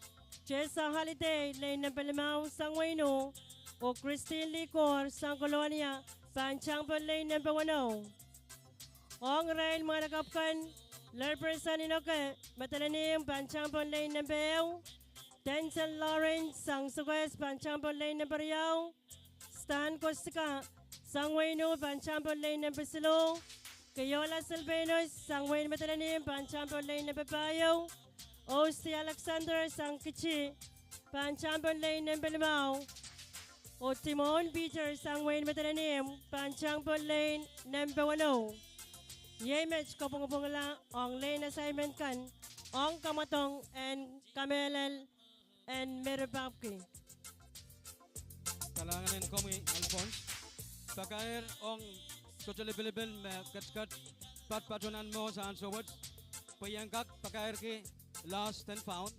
Jessa Holiday, lein nempe limau sang wehin Ih. Oh Christine Likor sang Kolonia, pahn champion lein nempe weneu. Ong irail mwahnakapw kan, Lerperson Inoke, Madolenihmw, pahn champion lein nempe ehu. Denzel Lawrence sang Sokehs, pahn champion lein nempe riau. Stan Kostka sang wehin Ih, pahn champion lein nempe siluh. Keiola Silvanus sang wehin Madolenihmw, pahn champion lein nempe pahieu. Austi Alexander sang Kitti, pahn champion lein nempe limau. Oh Timon Peter sang wehin Madolenihmw, pahn champion lein nempe weneu. Iei met kapwungpwungla ong lein assignment kan ong kamwadong en kamehlel en Meri Papki. Kalahngan en komwi, Alphonse. Pakair ong sohte lipilipil me ketiket patpato nan mour ansou wet, pwe I en kak pakairki Lost and Found.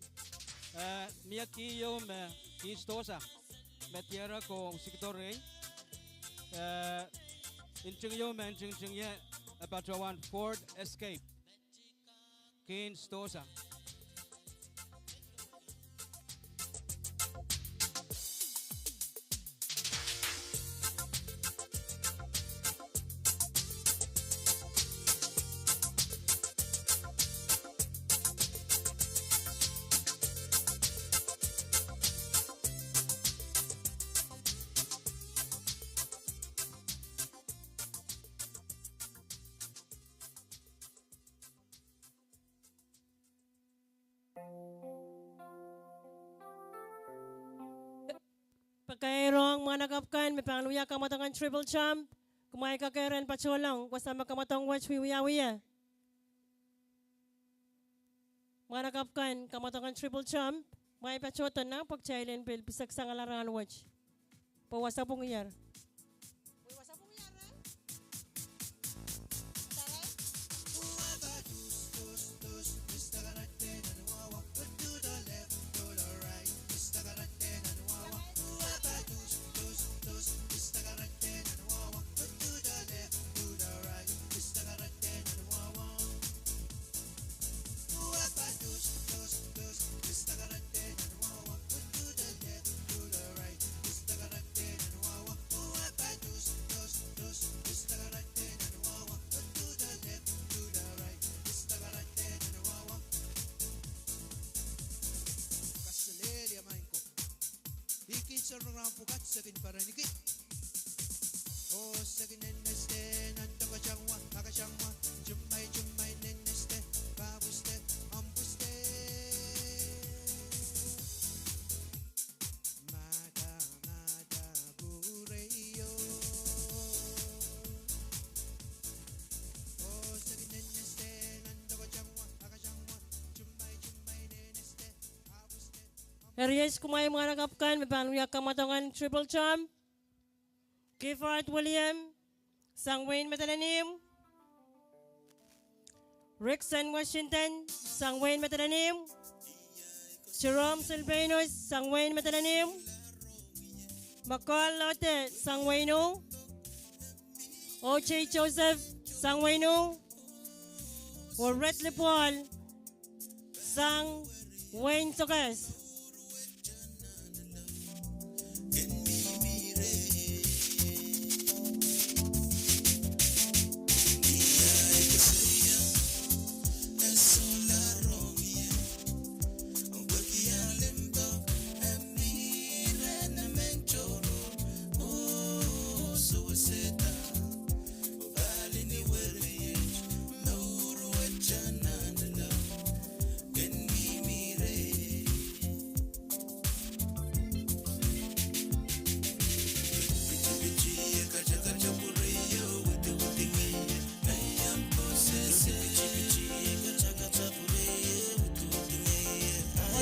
Eh, mie kih ieu me kihs dohsa me diarek oh sikido rehi. Eh, nting ieu me ntingting ie, eh, patohwan Ford Escape. Kihs dohsa. Pakair ong mwahnakapw kan me pahn wia kamwadong en triple jump, kumwail kak ren patohlong wasa me kamwadong wet wiwiawi ie. Mwahnakapw kan, kamwadong en triple jump, kumwail patohdo nan pwuhk tail en pil piseksang ala rahnwet. Pwe wasa pwungier. Eri iet kumwail mwahnakapw kan me pahn wia kamwadong en Triple Charm. Gifford William, sang wehin Madolenihmw. Rickson Washington, sang wehin Madolenihmw. Jerome Silvanus, sang wehin Madolenihmw. McCall Lote, sang wehin Ung. O J Joseph, sang wehin Ung. Oh Redley Paul, sang wehin Sokehs.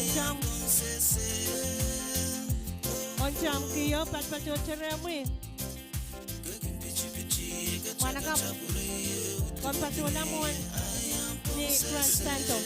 Ontam, ontam kio, patopato terehmwi. Mwahnakapw, komw patohla mwohn ni grandstand o.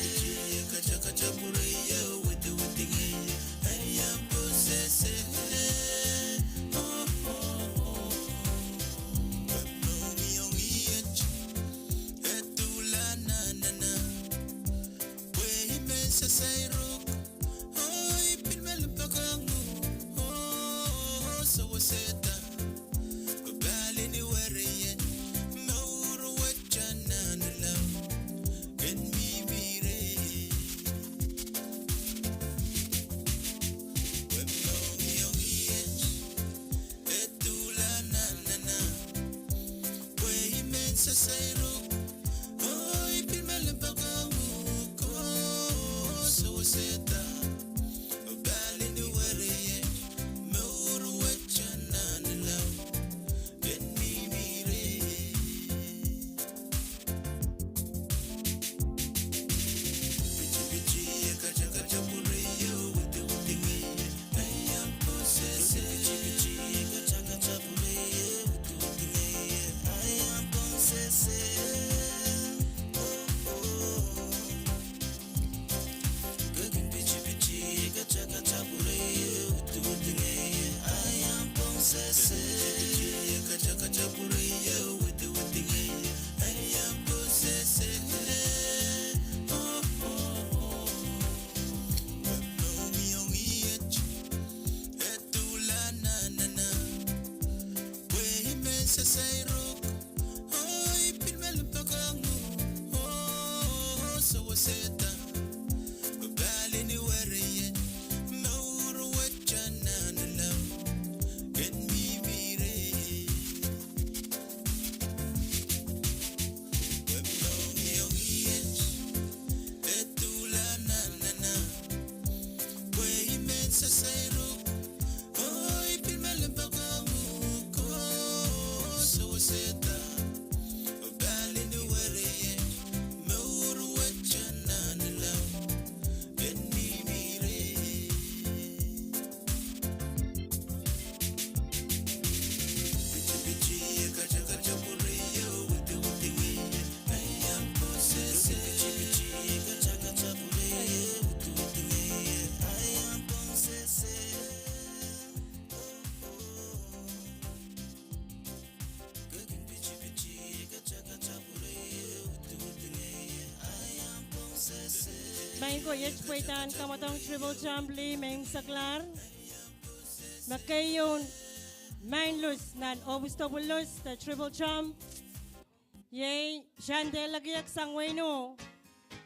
Maing ko, iet pweidahn kamwadong Triple Charm lih me imwseklahr. Me keieu main lus nan ohpis topwul lus de Triple Charm, iei Shantel Lekiek sang wehin Ung,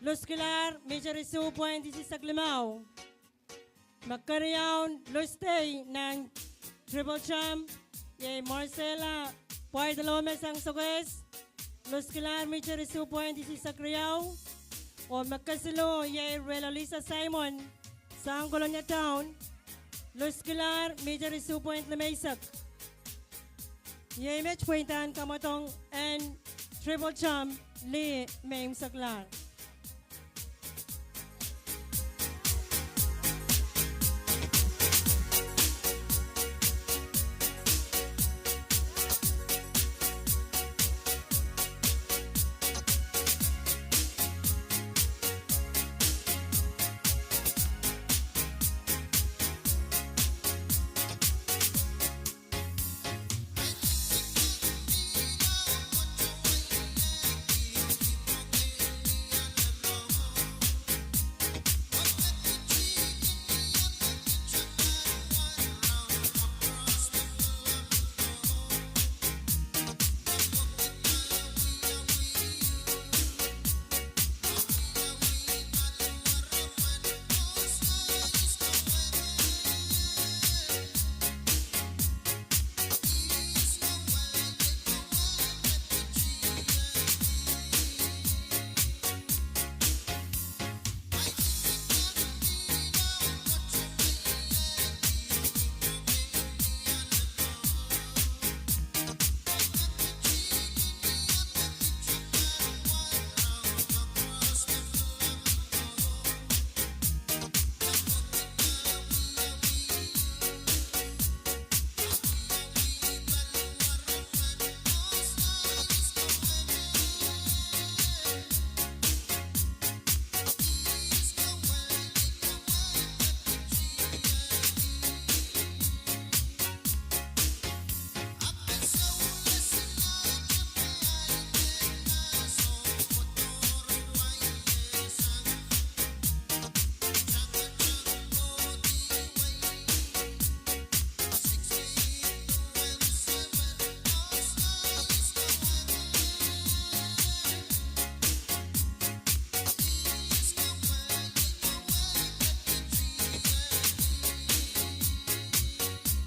luskilahr mihter isuh pwain isisek limau. Me keriaun lus tei nan Triple Champ, iei Marcella Pwaidelo me sang Sokehs, luskilahr mitir isuh point isisek riau, oh me kesiluh iei Relolisa Simon sang Kolonia Town, luskilahr mitir isuh point limeisek. Iei met pweidahn kamwadong en Triple Champ lih me imwseklahr.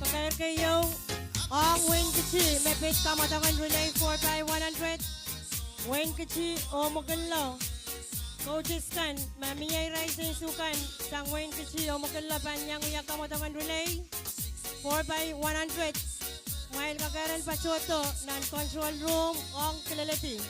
Pakair keieu, ong Wein Kiti me pid kamwadong en relay four by one hundred. Wein Kiti oh Mwokillo. Coaches kan, ma mie irail seisu kan sang Wein Kiti oh Mwokillo pahn iang wia kamwadong en relay four by one hundred. Mwail kakeren patohdo nan control room ong kileledi.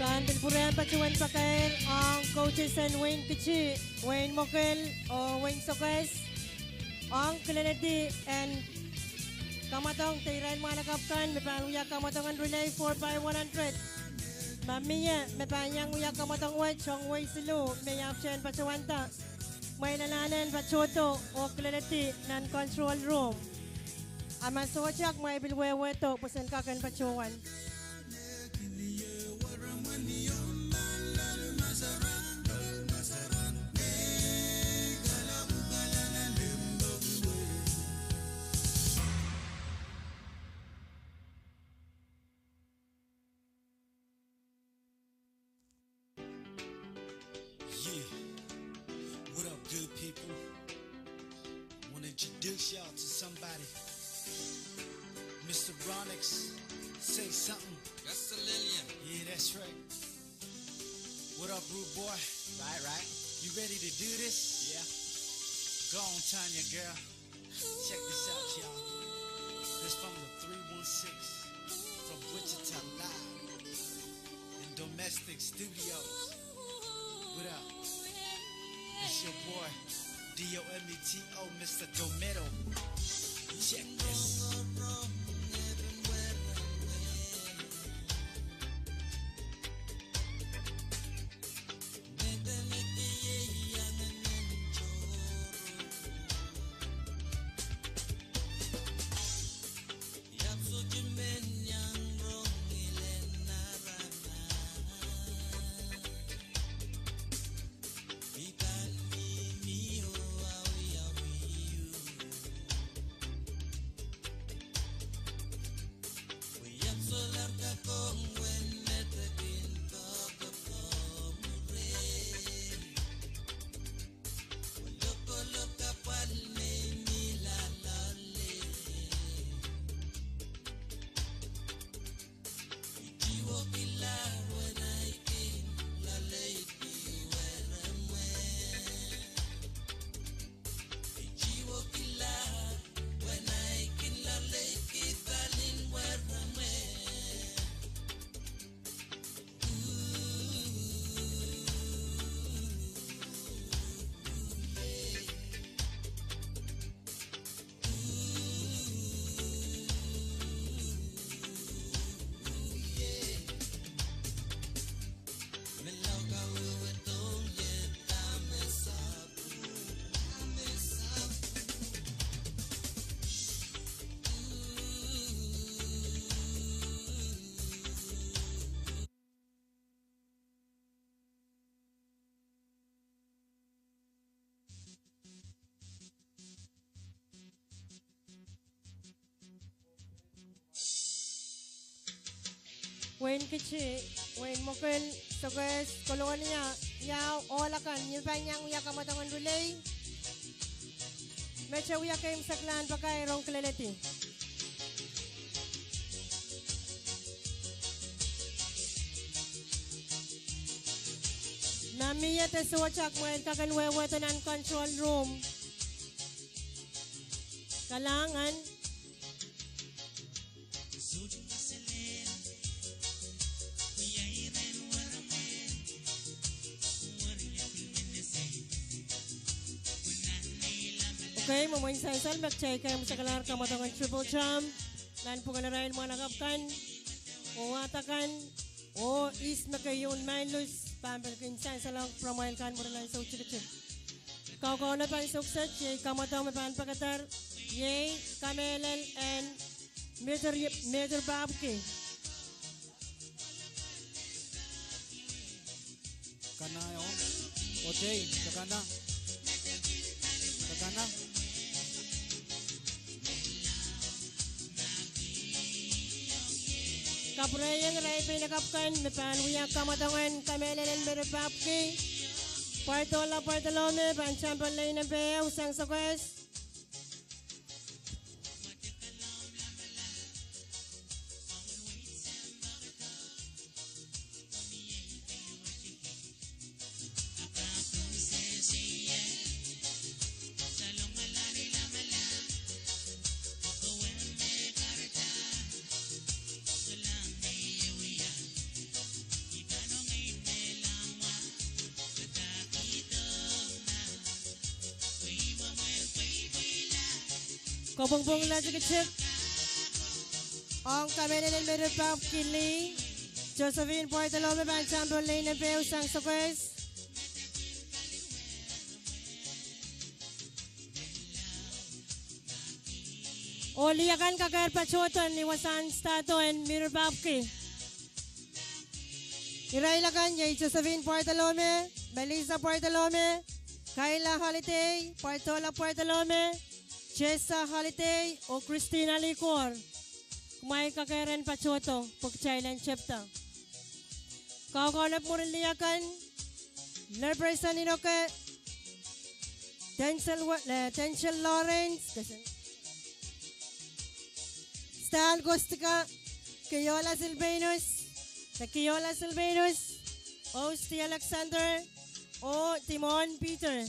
Pahn pil pwurehng patohwan pakair ong coaches en Wein Kitti, Wein Mokel, oh Wein Sokehs, ong kileledi en kamwadong de irail mwahnakapw kan me pahn wia kamwadong en relay four by one hundred. Ma mie me pahn iang wia kamwadong wet ong wehi siluh me I ahpwtehn patohwanda, mwein anahne en patohdo oh kileledi nan control room. A ma sohte, kumwail pil wehwehdo pwe sen kak en patohwan. Yeah. What up, good people? Want to introduce y'all to somebody. Mister Ronix, say something. That's a Lillian. Yeah, that's right. What up, rude boy? Right, right. You ready to do this? Yeah. Go on, Tanya, girl. Check this out, y'all. This from the three one six, from Wichita, live in Domestic Studios. What up? It's your boy, D O M E T O, Mister Dometo. Check this. Wein Kitti, Wein Mokel, Sokehs, Kolonia, Iaho, ohl akan me pahn iang wia kamwadong en relay, mete wia keimwseklahn pakair ong kileledi. Ma mie de sohte, kumwail kak en wehwehdo nan control room. Kalahngan. Okay, mwomwen sansal me kitail keimwseklahr kamwadong en Triple Charm nan pwuken arail mwahnakapw kan oh wahda kan, oh ihs me keieu en Main Lus pahn pil kin sansalong pwuramwail kan mwurin ansou tikitik. Kaukaunopen ansou kiset iei kamwadong me pahn pekeder, iei kamehlel en Major, Major Babke. Kana o, otei, kakana. Kakana. Kapwurehiong irail peinakapw kan me pahn wia kamwadong en kamehlel en Major Babke. Pwardola Pwardola me pahn sampah lei nempe ehu sang Sokehs. Kopwungpwungla tikitik ong kamehlele me ripahpw ki lih, Josephine Bartolome pahn tampo lein ehu sang Sokehs. Oh lih akan kakehr patohdo ni wasahn stahdo en me ripahpw ki. Irail akan iei Josephine Bartolome, Melissa Bartolome, Kayla Holiday, Bartola Bartolome, Jessa Holiday, oh Christina Likor. Kumwail kakehr en patohdo pwe kitail en tepda. Kaukaunop mwurin lih akan, Lerpreson Inoke, Denzel, eh, Denzel Lawrence, Stan Kostka, Keola Silvanus, Keola Silvanus, Osti Alexander, oh Timon Peter.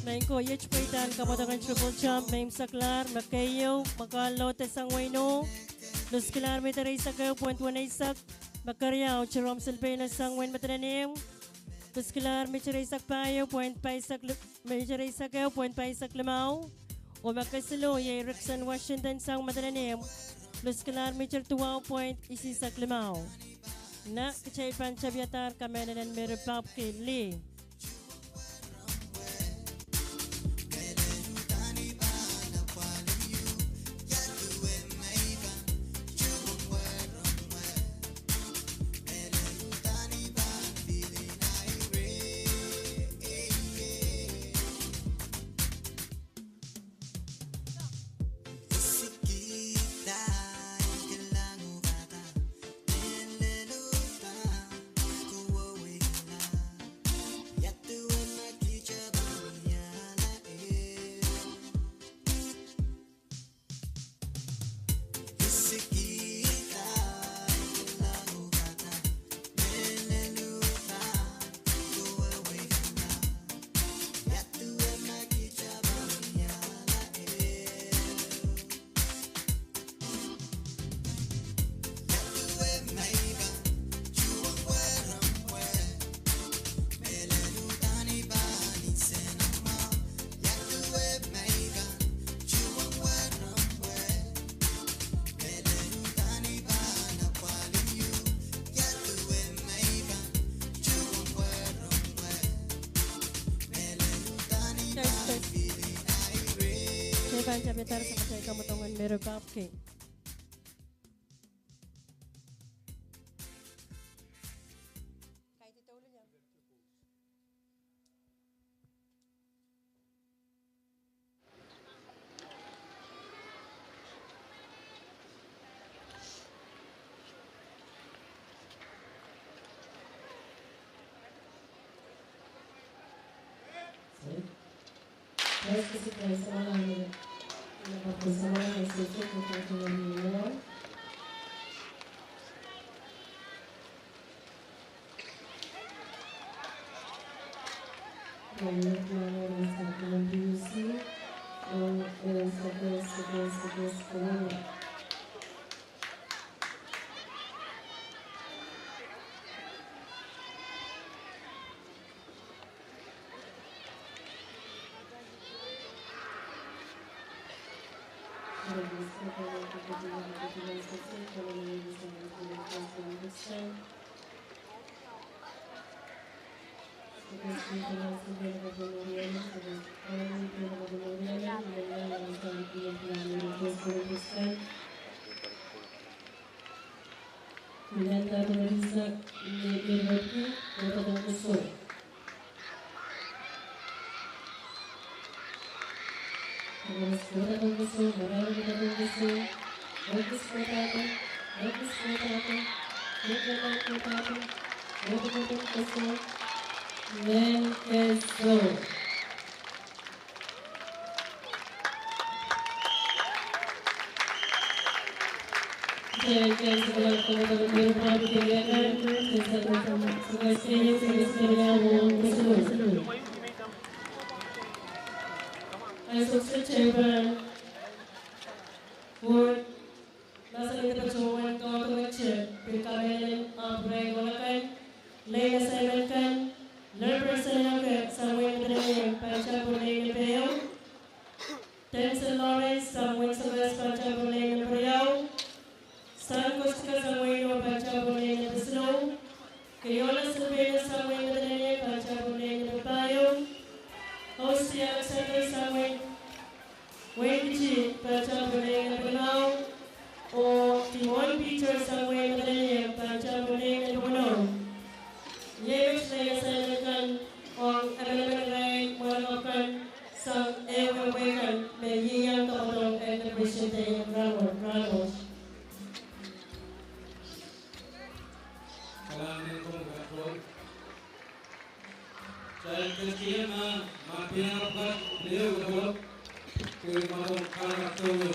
Maing ko, iet pweidahn kamwadongen Triple Jump, me imw saklahr, me keieu, me kalohda sang wehin O, luskelahr mita ire eisek ehu pwent weneisek, me keriau Jerome Silpeno sang wehin Madolenihmw, luskelahr mita ire eisek pahieu pwent pahisek li-, mita ire eisek ehu pwent pahisek limau, oh me kesiluh iei Rickson Washington sang Madolenihmw, luskelahr mita duwau pwent isisek limau. Eri kitail pahn tapiadahr kamehlelen me ripahpw ki lih. Pahn tapihada sang atail kamwadong en Mary Babke. Ahi sokehs kitail pahn wet, mahsanih patohwan kadokedoke, pil kamehlele ahpw irail ohl akan, lay assignment kan, Lerper Senior sang wehin Madolenihmw pahn tampen lay nempe ehu, Denzel Lawrence sang wehin Sokehs pahn tampen lay nempe riau, San Kostka sang wehin Io pahn tampen lay nempe siluh, Keola Sempena sang wehin Madolenihmw pahn tampen lay nempe pahieu, Hosea Alexander sang wehin Wein Kitti pahn tampen lay nempe limau, oh Timon Peter sang wehin Madolenihmw pahn tampen lay nempe weneu. Iei met lay assignment kan ong emenemen irail mwahnakapw kan sang ehuehu wehi kan me ieiang kamwadong en Liberation Day en rahn wet. Kalahngan en komwi Patrol. Kitail ketin iang ma, ma pil kapwukat liu kapwukat, pil mwadong kalahngan en komwi.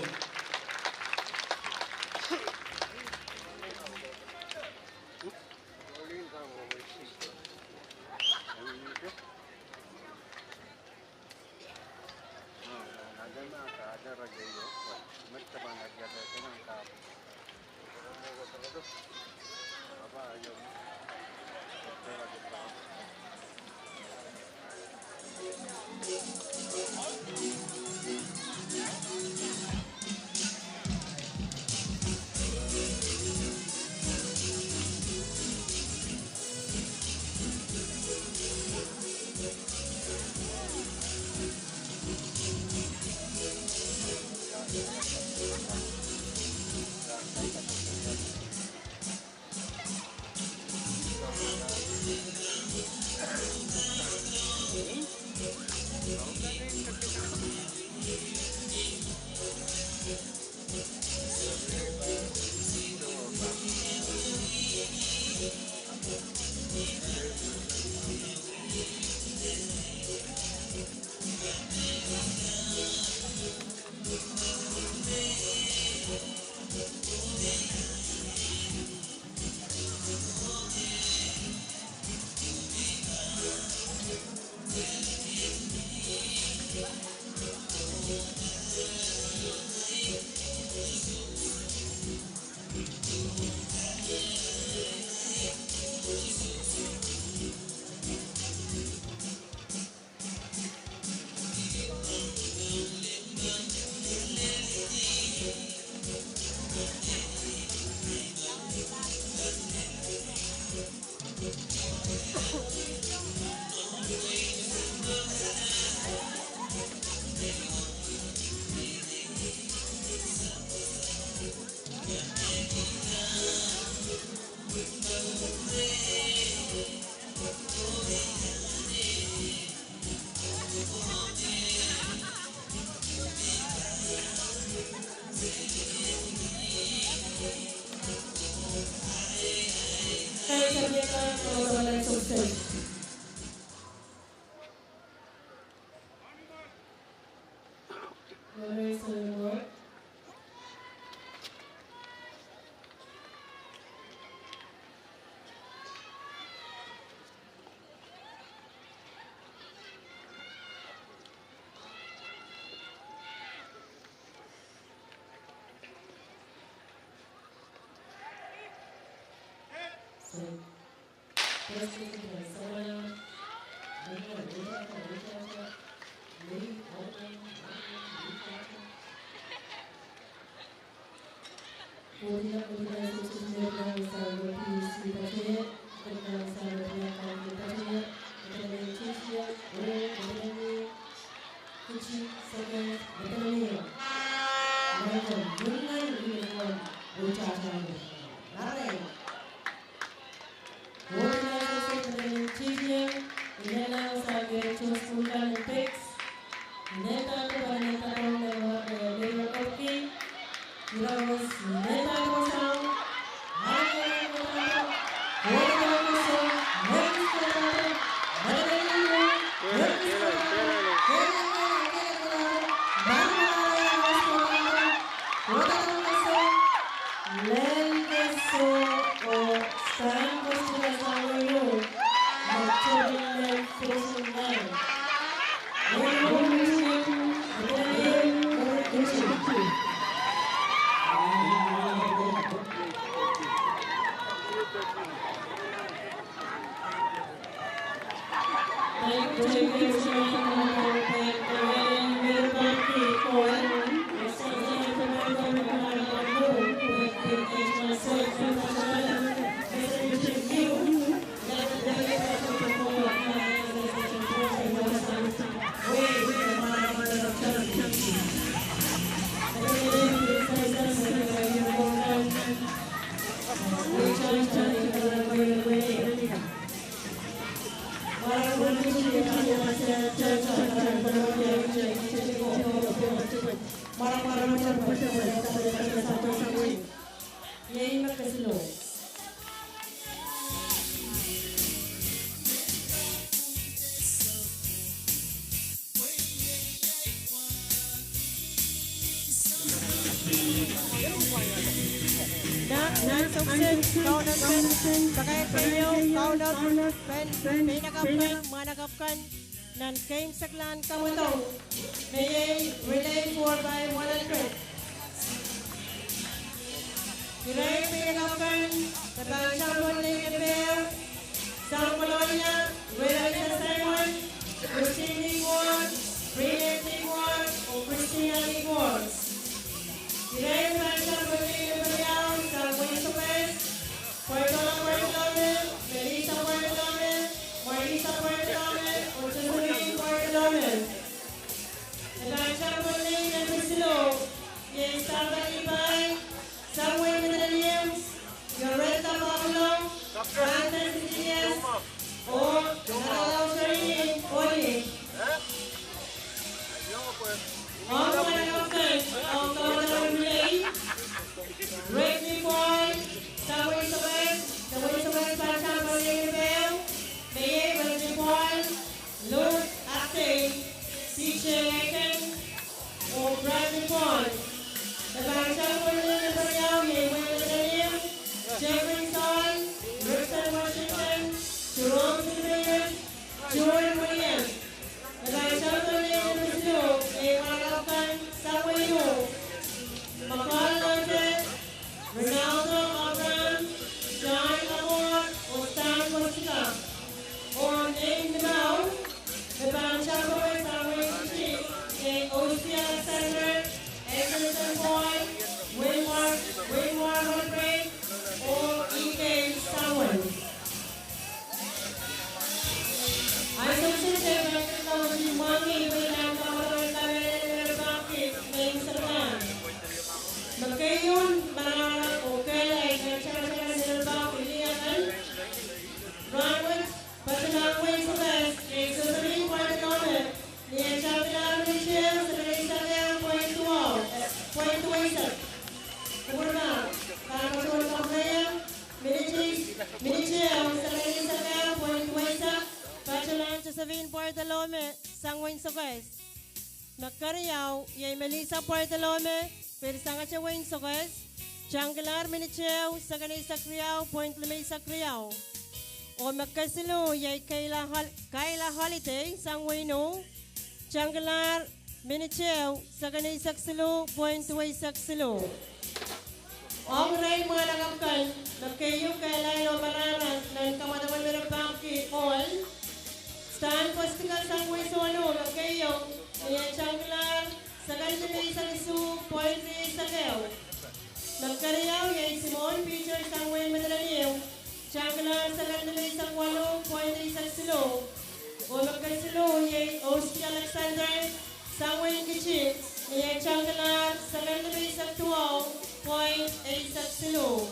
Honorary Solemn Award. Nan, nan soksin, kaunopen, pakairkihong, kaunopen, peinakapw kan, mwahnakapw kan, nan keimwseklahn kamwadong, me iei relay four by one hundred. Irail peinakapw kan, me pahn tamponlein epehr, sang Kolonia, Rehraisa Simon, Christine Nikuon, Renate Nikuon, oh Christina Nikuon. Irail pahn tamponlein eperiau, sang Wein Sokehs, Pwartolong Pwartolome, Melissa Pwartolome, Marisa Pwartolome, oh Josephine Pwartolome. Me pahn tamponlein epesilo, iei Samba Ipai, sang Wein Medenium, Yoretta Pablo, Francis Idias, oh Nalauterin Oli. Ong mwahnakapw kan, ong kaunopen relay, Rick Nikuon, sang Wein Sokehs, sang Wein Sokehs pahn tamponlein epehr, me iei Rick Nikuon, Lord Acting, C J Aiken, oh Brad Nikuon. Me pahn tamponlein eperiau, iei Wein Medenium, Jeffrey Saul, Richard Washington, Jerome Silverius, George Williams. Me pahn tamponlein epesilo, iei mwahnakapw kan, sang Wein Uk, Makal Lote, Ronaldo Abraham, John Amor, oh Stan Kosika. Oh nein limau, me pahn tamponlein sang Wein Tikitik, iei Osi Alexander, Anderson Boyd, Wilmar, Wilmar Rodriguez, oh E K Samuel. Ansou kiset e pahn kakaun mwahngih pwe I pahn kamwadong kamehlele me pahngki me I sehse kan. Me keieun manaman oh kehlail me I sehse kan me pahngki ni akan. Rahnwet, patohwan Wein Sokehs, iei Josephine Pwartolome, ni atail pahn minit ehu semen eisek ehu point duwau, point duweisek. Kupwurmwahu, pahn patohwan kapwurehiong, minit, minit ehu semen eisek ehu point duweisek, patohwan Josephine Pwartolome, sang Wein Sokehs. Me keriau iei Melissa Bartolome, pil sangete wein Sokos, tangkilahr minit ehu, seken eisek riau point limeisek riau. Oh me kesiluh iei Kayla Hol-, Kayla Holiday sang wein Ong, tangkilahr minit ehu, seken eisek siluh point duweisek siluh. Ong irail mwahnakapw kan me keieu kehlail oh marahrang nan kamwadamwadmen Pahmki, Ong Stan Kostika sang wein Sohno me keieu, me iei tangkilahr seken limeisek isuh point rieisek ehu. Me keriau iei Simon Peter sang wein Madolenihmw, tangkilahr seken limeisek waluh point eisek siluh. Oh me kesiluh iei Oski Alexander sang wein Kitti, me iei tangkilahr seken limeisek duwau point eisek siluh.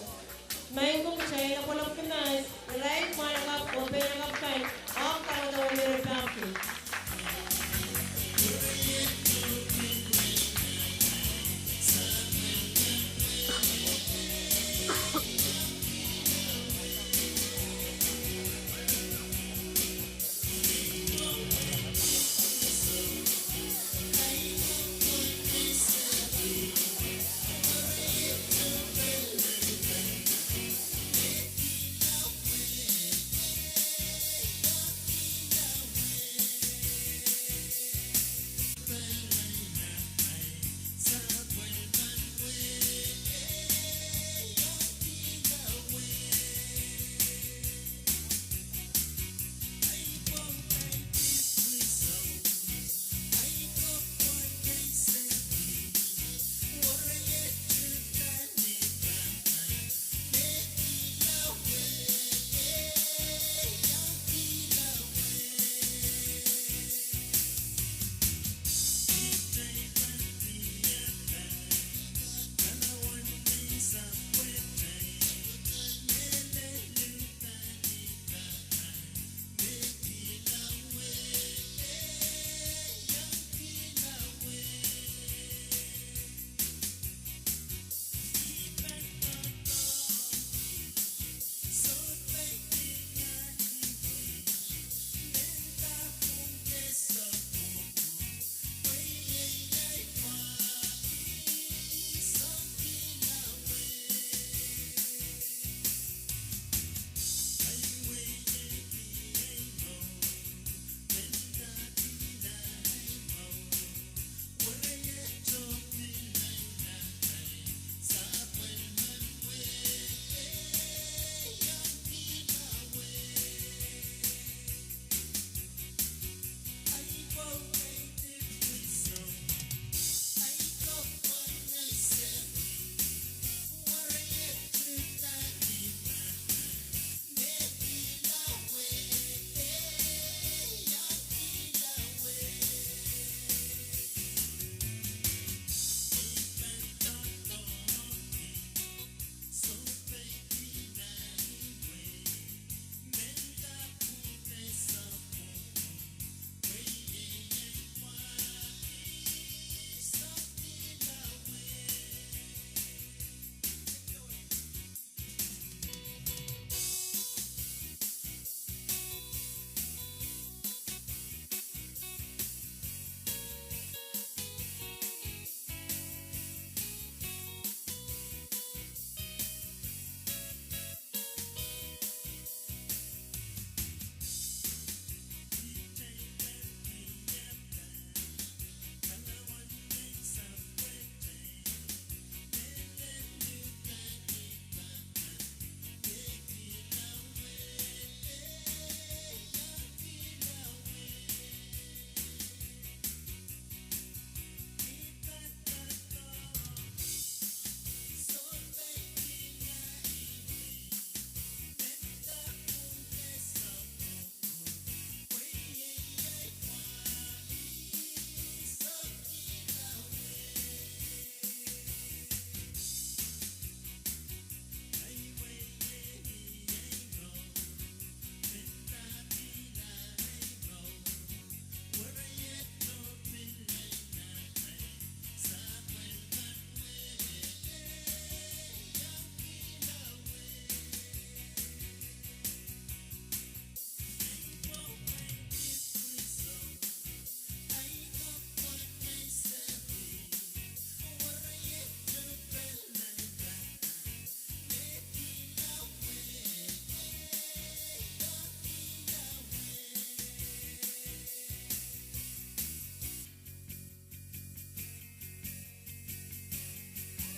Maing ko, kitail en apwaliki mahs irail mwahnakapw oh peinakapw kan ong kamwadamwadmen Pahmki.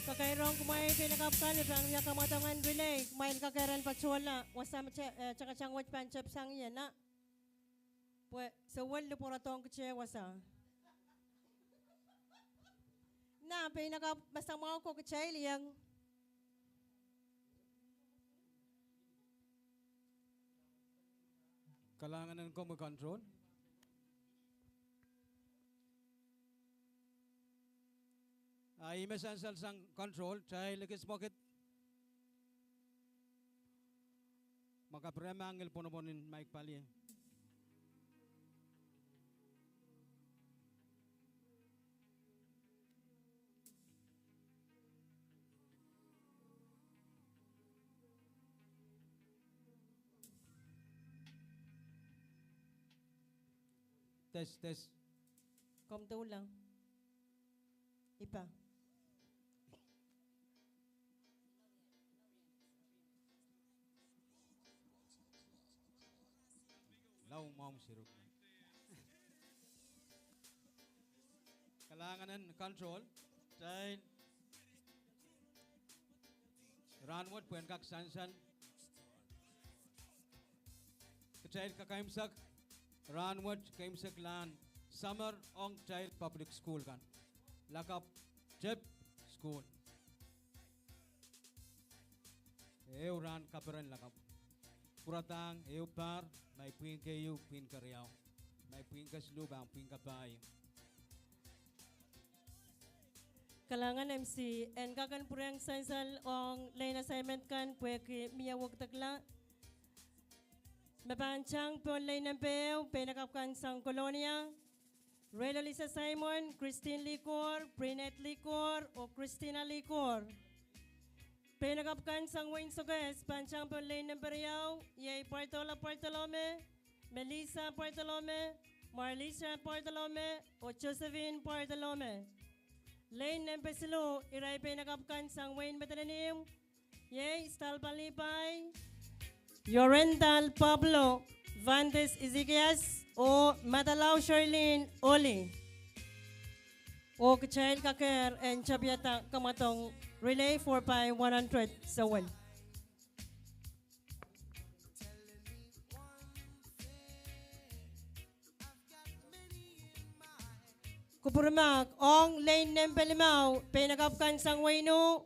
Kakairong kumwail pein akapw kan me pahn wia kamwadong en relay, kumwail kakeren patohla, wasa me te-, eh, takatang wet pahn tepsang ie na. Pwe sewel lipwoaradong kitail wasa. Na pein akapw masamwahu ko kitail iang. Kalahngan en komwi control. A ih me sansal sang control, tail ekis mwekid. Ma kaperen, ma ngihl pwonopwon en mic pali. Test, test. Komw doula. Ipa. Lao mwahu siruk. Kalahngan en control. Tail. Rahnwet pwehn kak sansal. Kitail kakeimwsek rahnwet, keimwseklahn summer ong kitail public school kan. Lakapw tep school. Ehu rahn kaperen lakapw. Pwuradahng ehu pahr, ma pwihn keieu, pwihn keriau. Ma pwihn kesiluh, pahn pwihn kapahieu. Kalahngan M C, en kak en pwurehng sansal ong lane assignment kan pwehki mie wekidekla. Me pahn tang pohn lane nempe ehu, pein akapw kan sang Kolonia, Relo Lisa Simon, Christine Likor, Brinette Likor, oh Christina Likor. Pein akapw kan sang wehin Sokehs pahn tang pohn lane nempe riau, iei Bartolo Bartolome, Melissa Bartolome, Marlisa Bartolome, oh Josephine Bartolome. Lane nempe siluh, irail pein akapw kan sang wehin Madolenihmw, iei Stalpa Levi, Yorendal Pablo, Vandes Ezekias, oh Madalau Charlene Oli. Oh kitail kakehr en tapihada kamwadong relay four by one hundred sewel. Kupwuramwail, ong lane nempe limau, pein akapw kan sang wehin Wu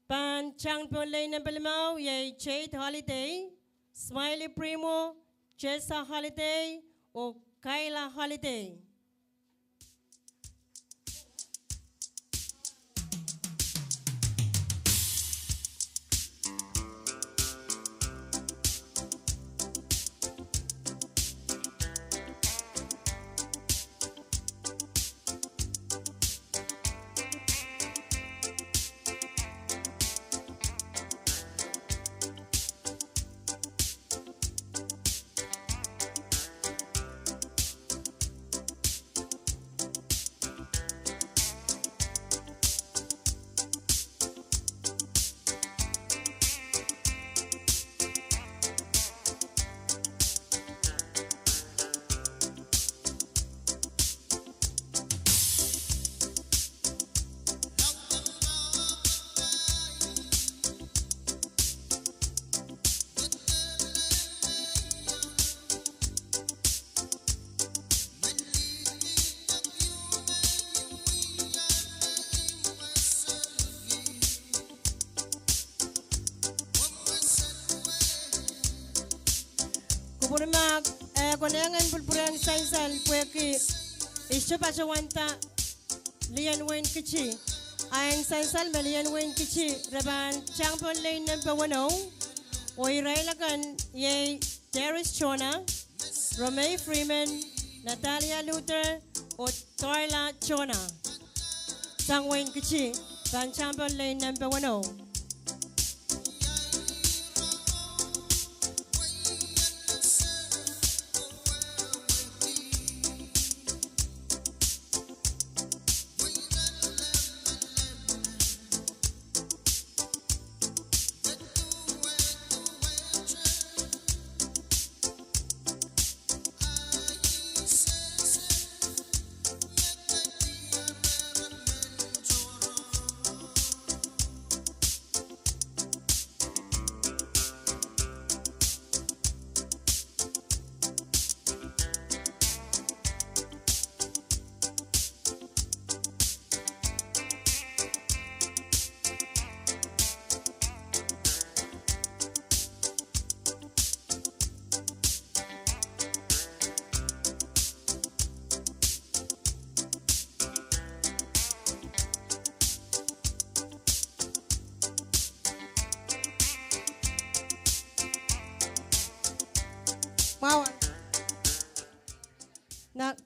pahn tang pohn lane nempe limau, iei Jade Holiday, Smiley Primo, Jessa Holiday, oh Kayla Holiday. Kupwuramwail, eh, konehng en pwupwurehng sansal pwehki I sohte patohwanda Lien Wein Kiti. A en sansal me Lien Wein Kiti re pahn tang pohn lane nempe weneu, oh irail akan iei Darius Jonah, Romei Freeman, Natalia Luther, oh Darla Jonah. Sang Wein Kiti pahn tang pohn lane nempe weneu.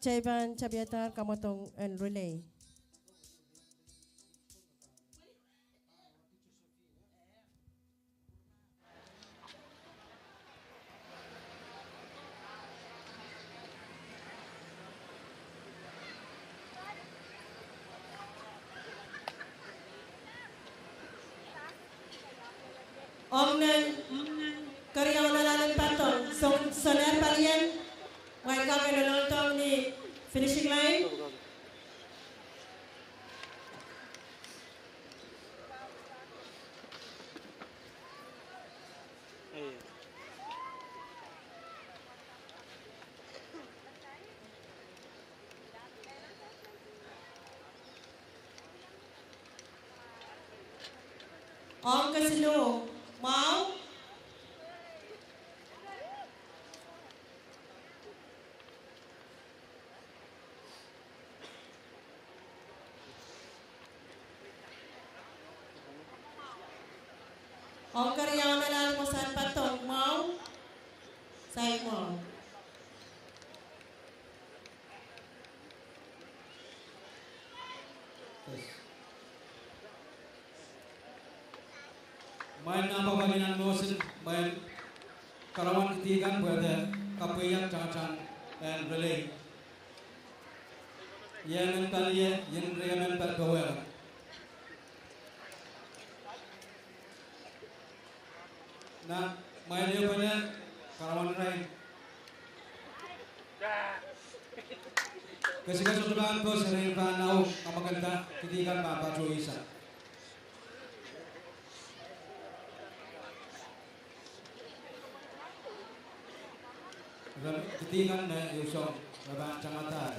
Kitail pahn tapihadahr kamwadong en relay. Ong nan keriau en ahl en patohng, soangen, soangen palien, mwail kak en lolodohng ni finishing line. Ong kesiluh, mwahu. Ong keriau en ahl en patohng, mwahu. Saik mwahu. Mwail nan pahpa nan motion, mwail karawan kidi kan pwehde kapweiek tangatang en relay. Ien men pali ie, ien riemen pali powe. Nan mwail ehu pene, karawan irail. Kesikesik pahn pos, irail pahn ahu kamwakidada, kidi kan pahn patoh ihsa. Irail kidi kan me ehu song, irail pahn tangadahr.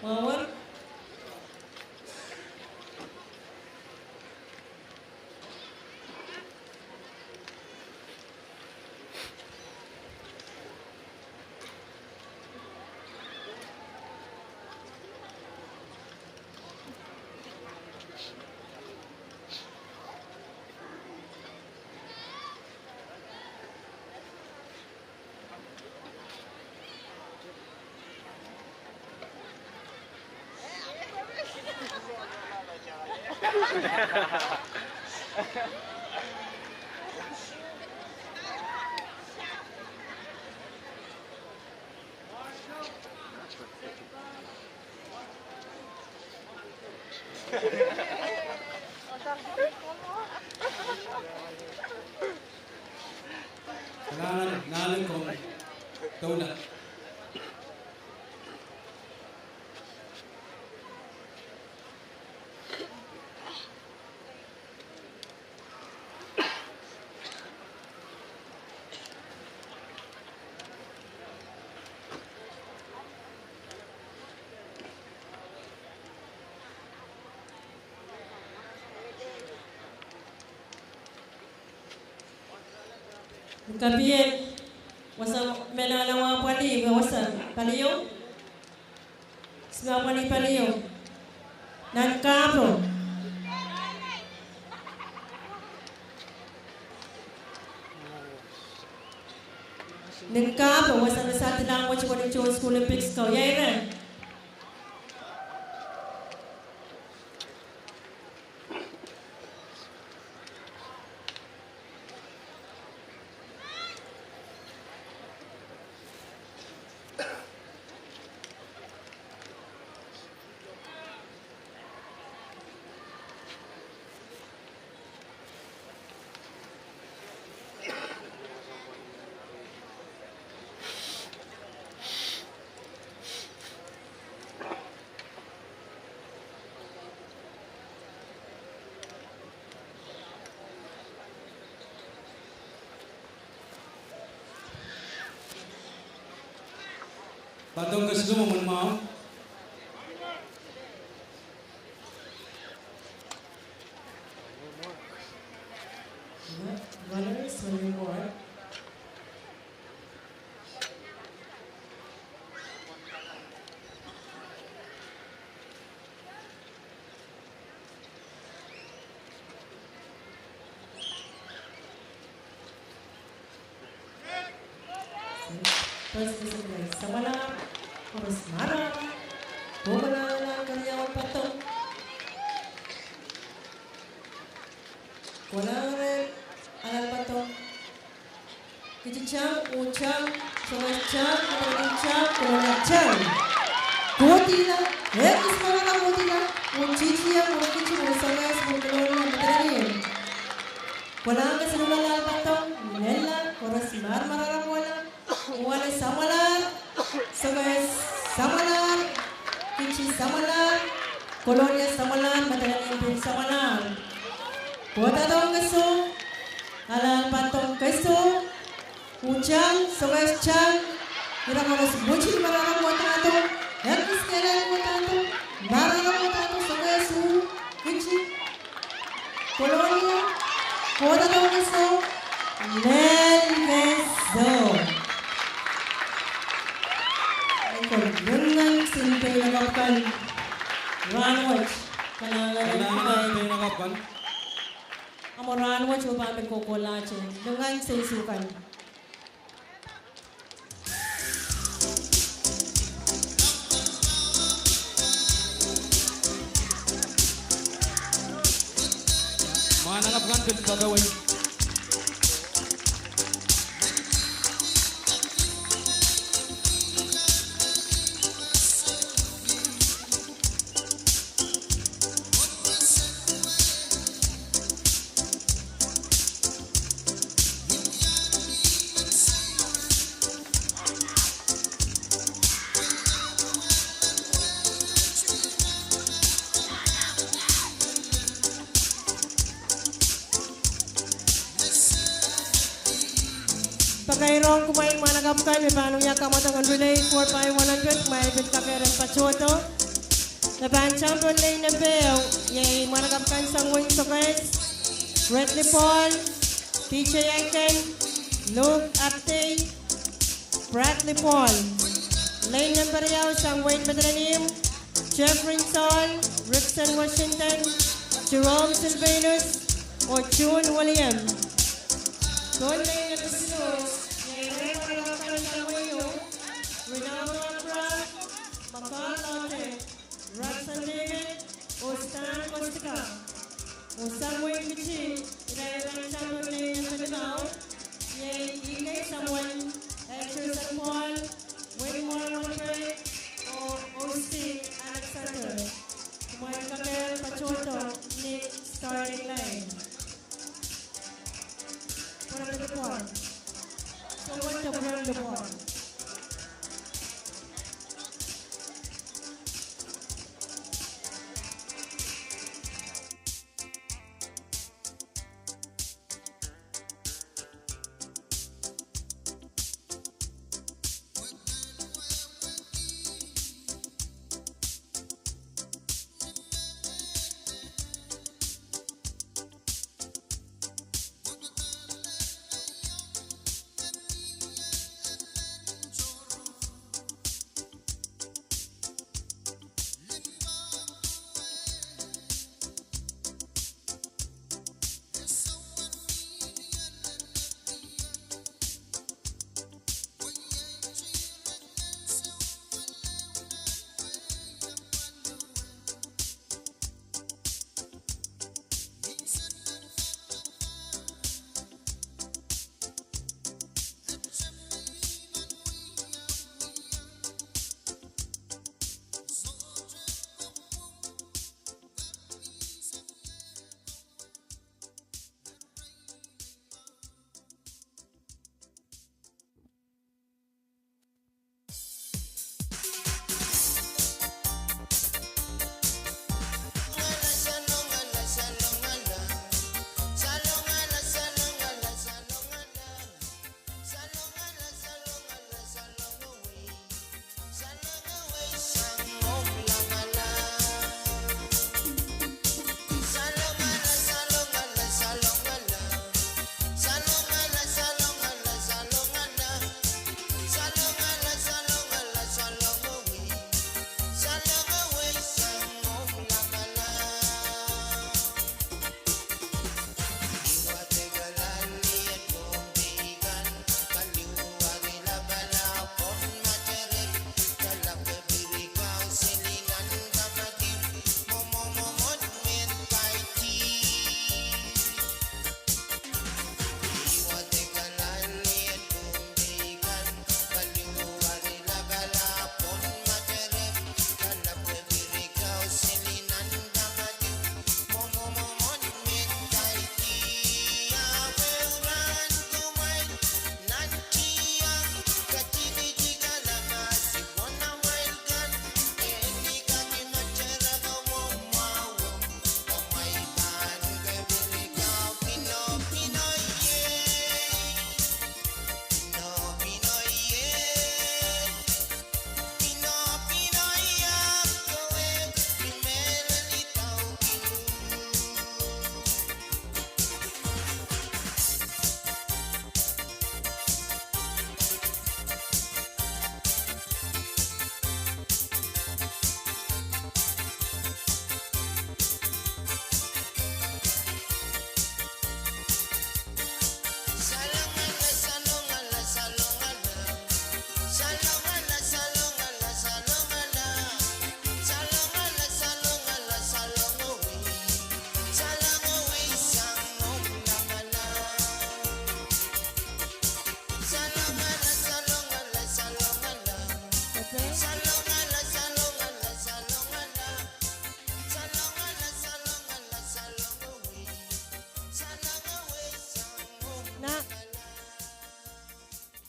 Mwahu. Kalahngan, nahlen komwi, doula. Kapil, wasa me nala wahn pwalih, wasa paliu. Sima pwalih paliu. Nan kahpwo. Nan kahpwo, wasa me sahdilang wet pwalih tohn School Olympics ko. Ia ira? Patohng kesiluh mwomwen mwahu. Valerie Swillimore. First, samwalahr, koaros marahra, kohkohlahng keriaun patohng. Kohkohlahng irail, alal patohng. Kitti tang, uhd tang, Sokehs tang, Madanin tang, Kolonia tang. Kohdihla, ekis marahra kohdihla, oh titieng, oh kitti, oh Sokehs, oh Kolonia, Madanin. Kohkohlahng kesiluhla alal patohng, lella, koaros marahra kohla, oh ale samwalahr, Sokehs samwalahr, kitti samwalahr, Kolonia samwalahr, Madanin pil samwalahr. Kohdahdohng kesiluh, alal patohng kesiluh, uhd tang, Sokehs tang, ira koaros mwurin marahra kohdahdo, ekis kehlail kohdahdo, marahra kohdahdo, Sokehs uh, kitti, Kolonia, kohdahdohng kesiluh, lel kesiluh. Lingan seri pein akapw kan, rahnwet, kalahngan en pein akapw kan. Amwo rahnwet oh pahn pil kohkohlahte, lingan seri sukan. Mwahnakapw kan pil patohwan. Pakairong kumwail mwahnakapw kan me pahn wia kamwadong en relay four by one hundred, kumwail pil kakehr en patohdo. Me pahn champion lein nempe ehu, iei mwahnakapw kan sang wehin Sokehs, Bradley Paul, P J Aiken, Luke Aptei, Bradley Paul. Lein nempe riau sang wehin Madolenihmw, Jeffrey Saul, Rickson Washington, Jerome Sylvanus, oh June William. Pohn lein nempe siluh, iei irail mwahnakapw kan sang wehin Ronald Barbara, McCall Lotte, Roxanne David, oh Stan Kostka. Oh sang wehin Fiji, irail pahn champion lein nempe limau, iei E K Samuel, L Joseph Paul, Wayne Moore Mowbray, oh Osti Alexander. Kumwail kakehr patohdo ni starting line. Pwurehng lipwoar. Sohte pwurehng lipwoar.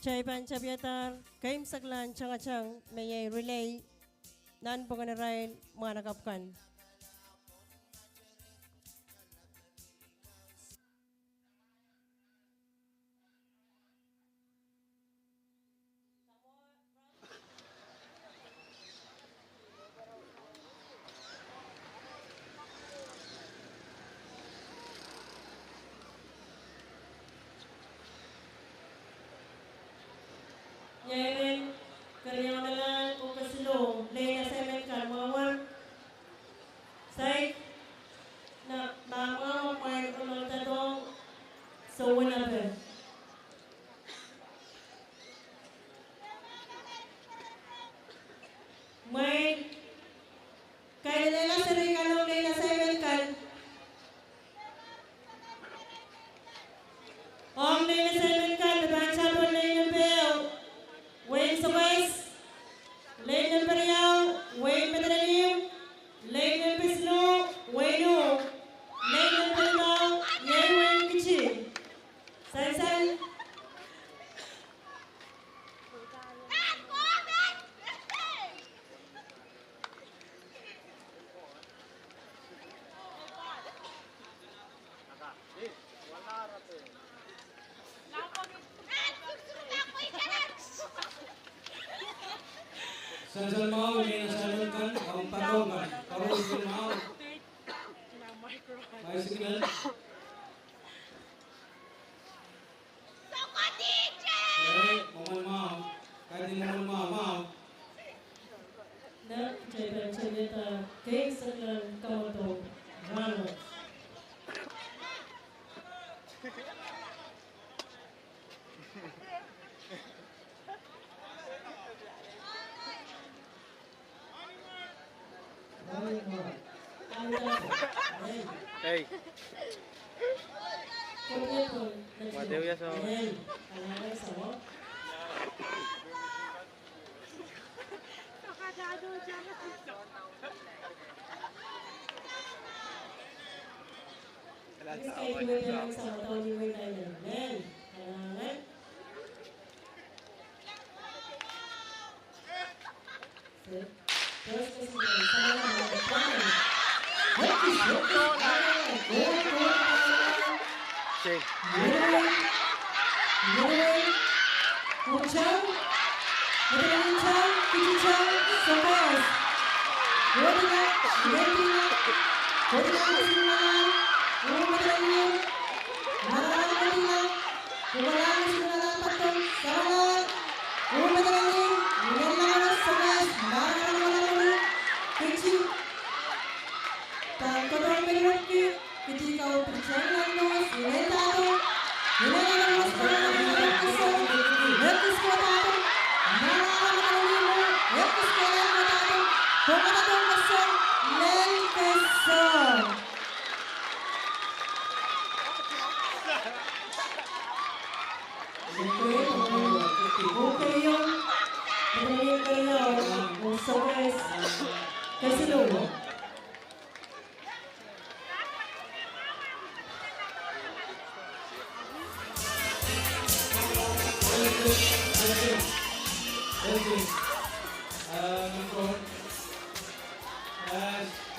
Kitail pahn tapihadahr keimwseklahn tangatang me iei relay nan pokon irail mwahnakapw kan. Ngehmen, keriaun, lalan, oh kesiluh, lane assignment kan mwamwa. Saik, nan mwamwa mwail onondadohng, sounap. Mwail, kailelehla seri kan ong lane assignment kan. Ong lane assignment kan, me pahn tapon lane nempe ehu, wehin Sokehs. Lane nempe riau, wehin Madolenihmw. Lane nempe siluh, wehin Ih. Lane nempe limau, iei wehin Kiti. Sansal. Sansal mwahu, lane assignment kan, ong patohwan, patohwan mwahu. My signal. Ei, mwomwen mwahu. Kaidehn mwomwen mwahu, mwahu. Nan kitail pahn tapihada keimwseklahn kamwadong rahnwet. Ei. Wadewia so.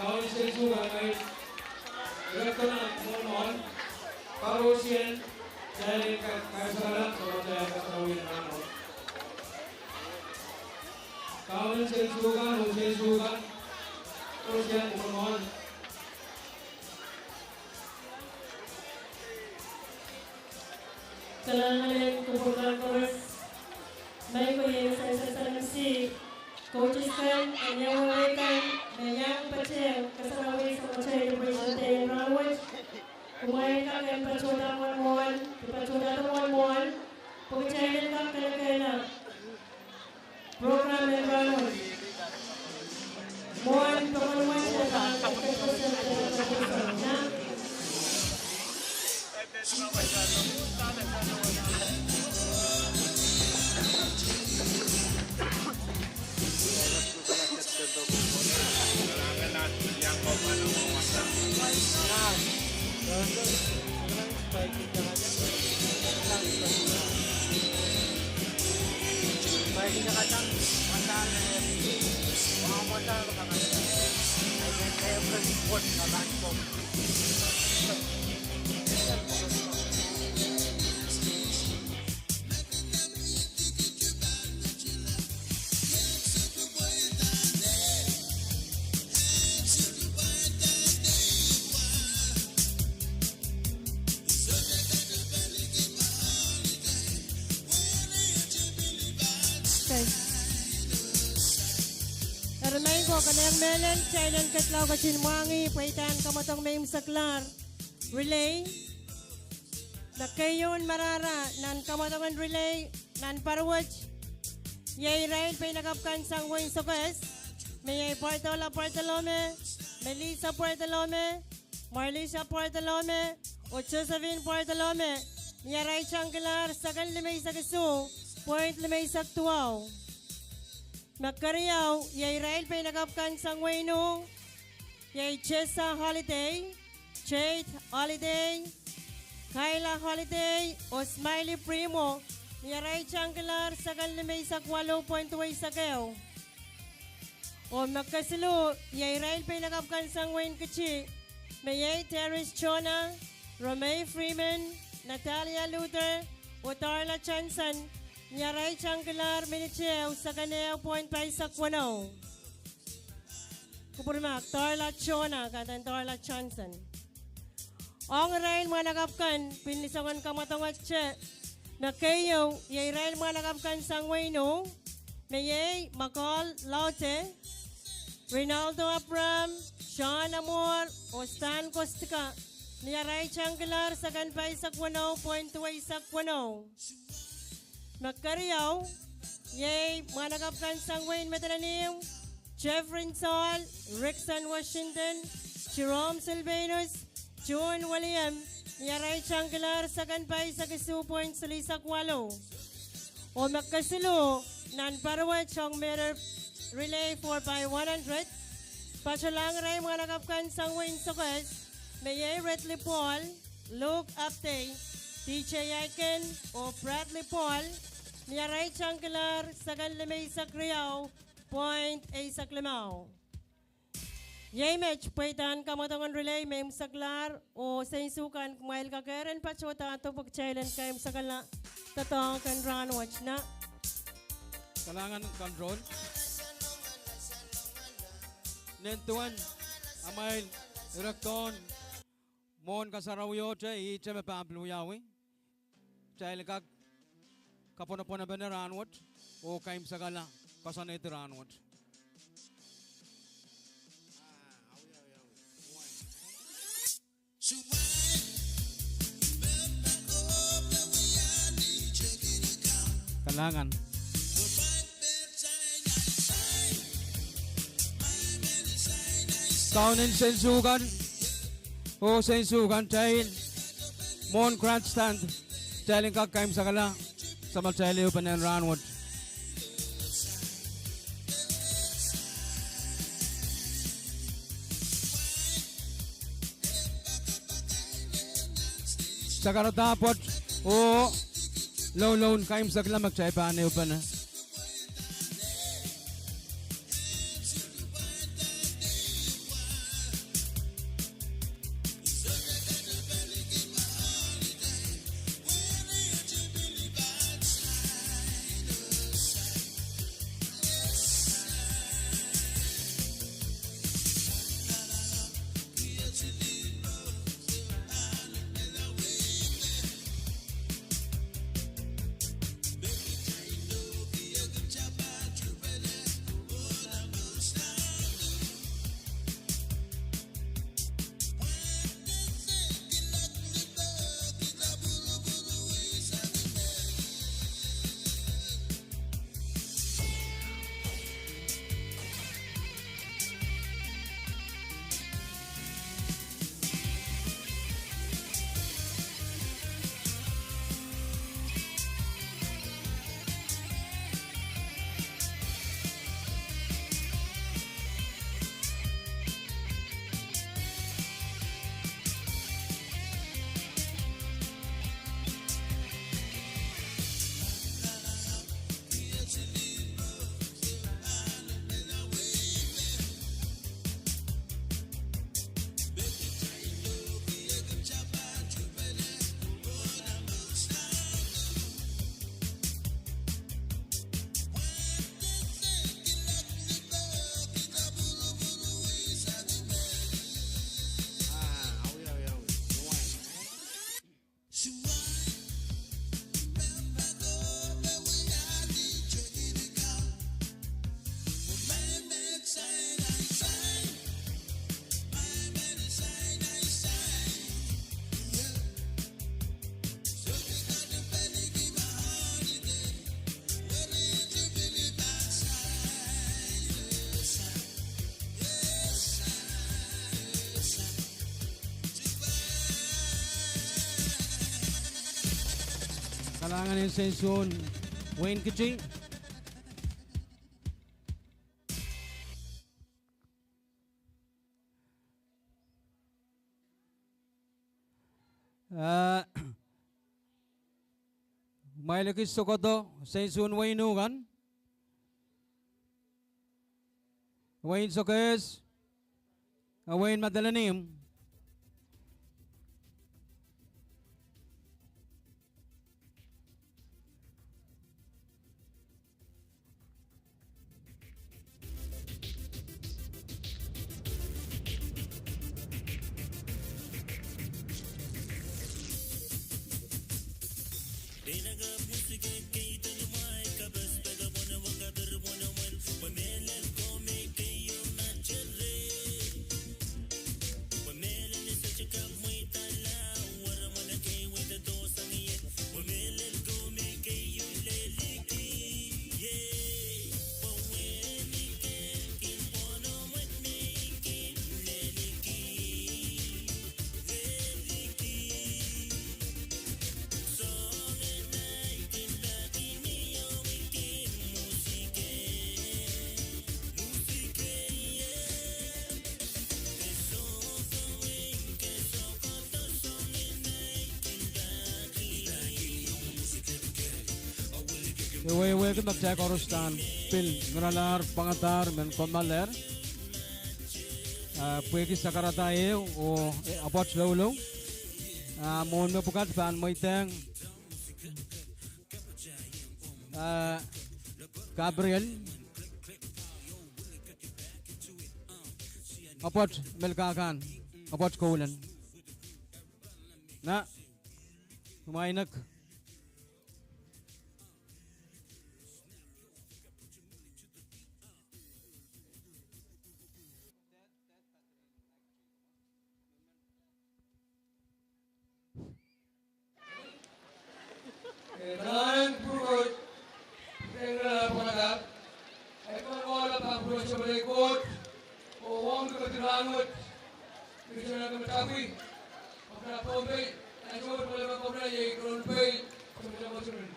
Kaunsel sukan ngehi, rektor nan mwohn mwohn, koaros en, kitail en ka-, kaiasirala, soh, kitail en kasarawi nan mwohn. Kaunsel sukan, unsel sukan, koaros en mwohn mwohn. Kalahngan en kupwuren koaros, maing ko iei S S S M C, coaches kan, en iang wehwehkan, me iang patehng kasarawi samatail Liberation Day en rahnwet. Kumwail kak en patohda mwohn mwohn, patohda mwohn mwohn, pwe kitail en kak kelehkehla program en rahnwet. Mwohn pokon wet, Eri maing ko, konehng mehlel, kitail en ketlahng ketin mwahngih pweidahn kamwadong me imwiseklahr, relay. Me keieun marahra nan kamwadong en relay nan pahr wet, iei irail peinakapw kan sang wehin Sokehs, me iei Bartolo Bartolome, Melissa Bartolome, Marlisha Bartolome, oh Josephine Bartolome, ni arail tangkilahr seken limeisek isuh point limeisek duwau. Me keriau, iei irail peinakapw kan sang wehin Ing, iei Jessa Holiday, Jade Holiday, Kyla Holiday, oh Smiley Primo, ni arail tangkilahr seken limeisek waluh point duweisek ehu. Oh me kesiluh, iei irail peinakapw kan sang wehin Kiti, me iei Darius Jonah, Romei Freeman, Natalia Luther, oh Darla Johnson, ni arail tangkilahr minit ehu seken ehu point paisek weneu. Kupwurmahk, Darla Jonah, kahrehda Darla Johnson. Ong irail mwahnakapw kan pil ni soangen kamwadong wet, me keieu, iei irail mwahnakapw kan sang wehin Ing, me iei Makol Laute, Rinaldo Abraham, Sean Amor, oh Stan Kostka, ni arail tangkilahr seken paisek weneu point duweisek weneu. Me keriau, iei mwahnakapw kan sang wehin Madolenihmw, Jeffrey Saul, Rickson Washington, Jerome Sylvanus, June William, ni arail tangkilahr seken paisek isuh point silihsek waluh. Oh me kesiluh, nan pahr wet ong Mary Relay four by one hundred, patohlahng irail mwahnakapw kan sang wehin Sokehs, me iei Redley Paul, Luke Aptei, D J Aiken, oh Bradley Paul, ni arail tangkilahr seken limeisek riau point eisek limau. Iei met pweidahn kamwadong en relay me imwiseklahr, oh sensukan, kumwail kak en patohdo pwe kitail en keimwisekala doadoahk en rahnwet na. Kalahngan control. Nin duwen amwail irekdohn mwohn kasarawiohte, ihte me pahn pil wiawi, kitail kak kapwonopwonopene rahnwet oh keimwisekala koasoanehdi rahnwet. Kalahngan. Kaunen sensukan, oh sensukan, kitail mwohn grandstand, kitail en kak keimwisekala samatail ehupenen rahnwet. Sakarada pwoat oh loulou en keimwisekala me kitail pahn ehupene. Kalahngan en Sensuon Wein Kiti. Eh, mwail ekis sokohdo Sensuon Wein Uhkan. Wein Sokehs, Wein Madolenihmw. E wehwehki me kitail koaros pahn pil nguralahr, pwangadahr, men kommoalehr. Ah, pwehki sakarada ehu oh, eh, apwoat loulou. Ah, mwohn me pwukat pahn mweidehng, ah, Gabriel. Apwoat Melkahka, apwoat Koulen. Na, kumwail nek. Eh, nan pwurodo, eh, pwurodo, eh, pwurodo, pwurodo, pwurodo, pwurodo, oh, wahn kepedi rahnwet, Commissioner Kemetapwi, Governor Pohnpei, ansou me pwurodo Governor iei Keroun Pei, Commissioner Mosurin.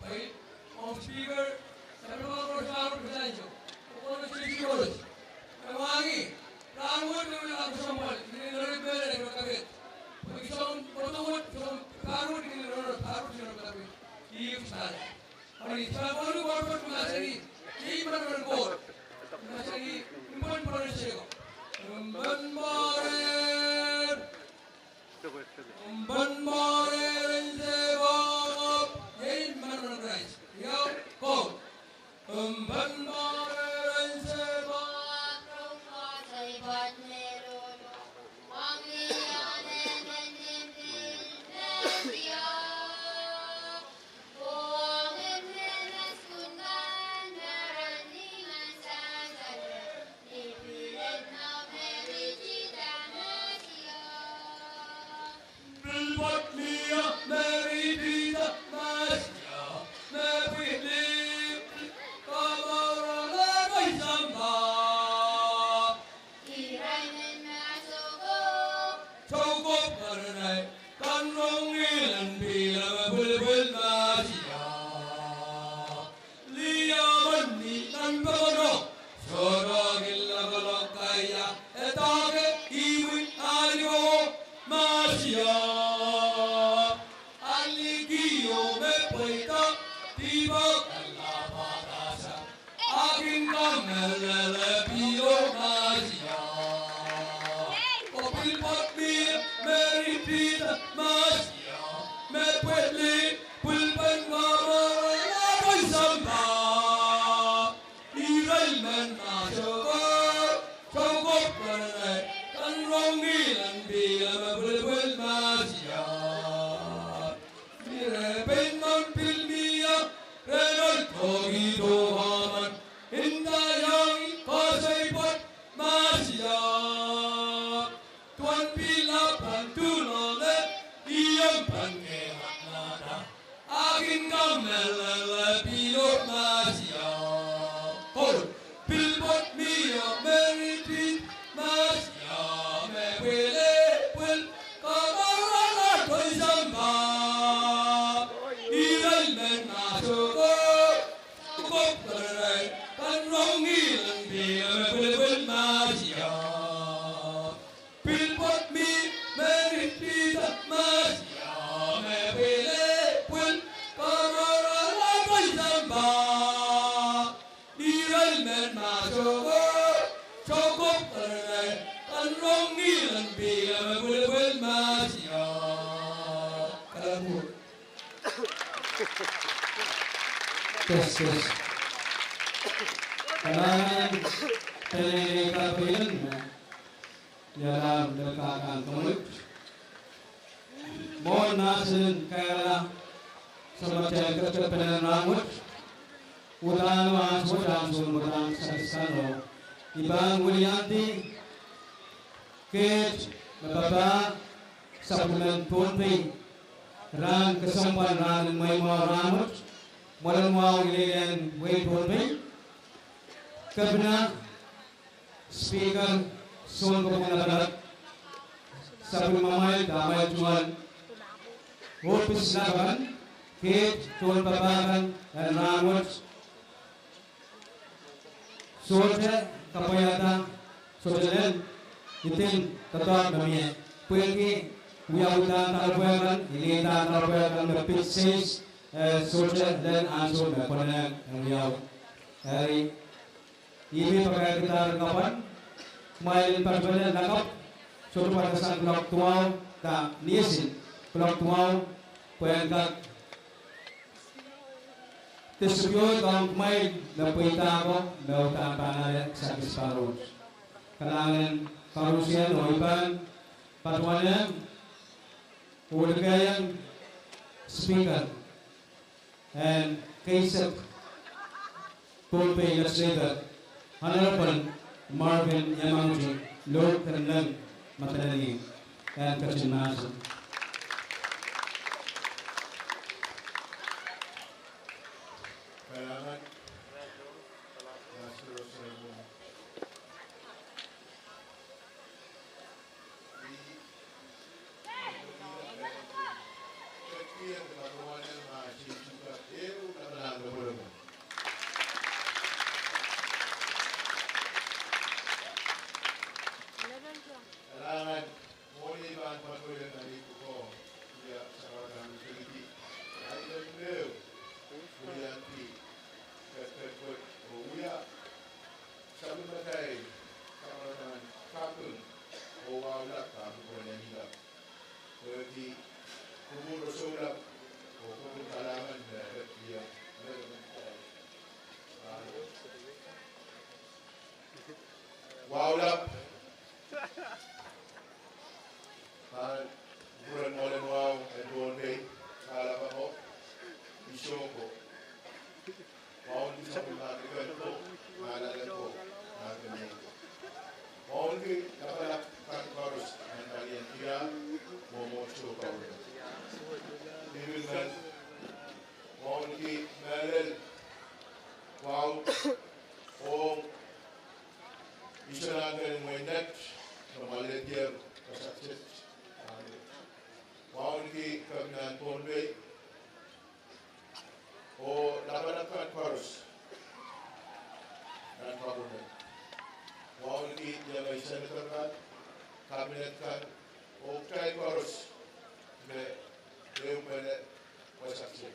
Pei, Madam Speaker, Speaker koaros, Speaker koaros, Speaker koaros. E mwahngih, rahnwet me wia kesempwal, I men eri pil eri kapit. Pwe I soang, pwe I soang, soang, pahr wet I men eri, pahr wet I men eri kapit. Ih, pahla. Ari, I soang pahn koaros mahsanih, ih, manaman Koht. Mahsanih, I men pahn sehko. I men pahn Mpen Moarer en Sehpwo, iei manaman Krais. Iei Koht. Mpen Moarer en Sehpwo. Pil pwoat mie, Meri Piter Masia, me pwihli, komourala kei sampah. Irail men me soukohp, soukohp karanih, kanrong ngilen pihl me pwilpwil Masia. Liamen ni nan pokono, sohte kin lokolok kaia, e dake imwi alio Masia. Aliki oh me pweida, dihpo kalapadahsang, a kin kamehlele pil oh Masia. Oh pil pwoat mie, Meri Piter Masia, me pwihli, pwilpen komourala kei sampah. Irail men me soukohp, soukohp karanih, kanrong ngilen pihl me pwilpwil Masia. Ire pein mehn pil mie, Renold Toki Tokaman, nda iang koasoi pwoat Masia. Duwen pihl ahpw pahn tuhloale, ih pahn kehn nada. A kin kamehlele pil oh Masia. Oh, pil pwoat mie, Meri Piter Masia, me pwihli, pwil, komourala kei sampah. Ire Test, test. Kalahngan en peneinei kapw en me, ialam lel kakan komwit. Mwohn mahsen en kairala, samatail ketiket en rahn wet, udahn ansou wet ansou en udahn sakis kan o, I pahn weliandi keid me papah sapwellimen Pohnpei rahn kesempwal, rahn en mweimwahu rahn wet, mwoalen wahu ileilehn wein Pohnpei, Kepina, Speaker, Sounkopwung Lapalap, sapwellimamwail, dahme tungoal ohpis lap akan, keid tohn papah kan en rahn wet, sohte kapwaiada, sohte lel, I din doadoahk me mie, pwehki wiawihda doaropwe kan, ileida doaropwe kan me pid seiz, eh, sohte lel ansou me konehng en wiawi. Eri, I pil pakairkihda kapwan, kumwail en patpene lakapw, sohte pahn sang kuloak duwau, da niesin, kuloak duwau, pwehn kak distribute ong kumwail me pweida ko, me udahn pahn ale sakis pahn wet. Kalahngan en koarusie, oh I pahn patohwan, oh likeieng Speaker en keisek Pohnpei Legislature, Honorable Marvin Yamaguchi, lohk en leng me peneinei en ketin mahsen. Kalahngan, mwohni pahn patohwan eri pwukoa, wia sarawi kan kilidi, ahi men ehu, wia di, ketiket wet, oh wia sapwellimatail, sapwellimatail kaping, oh wahu lap, kaping pwehn eni lap. Pwehki kupwur rosoulap, oh kupwur kalahngan me pid wia, me pid wia. Wahu lap. Pahn kupwuren mwoalen wahu en Pohnpei, kalapw ko, iso ko. Wauneki sapwellimatail ko, malale ko, malale ko. Wauneki lapalap kan koaros, nan palien tiahk, mwomwohdiso koaros. Ipil men, wauneki mehlel, wahu, ong, isonahn kehn mwein nett, me mwoaledier, kasakset. Wauneki Kepinahn Pohnpei, oh lapalap kan koaros, nan kabinet. Wauneki iei me senator kan, kabinet kan, oh kitail koaros, me, me, me, kasakset.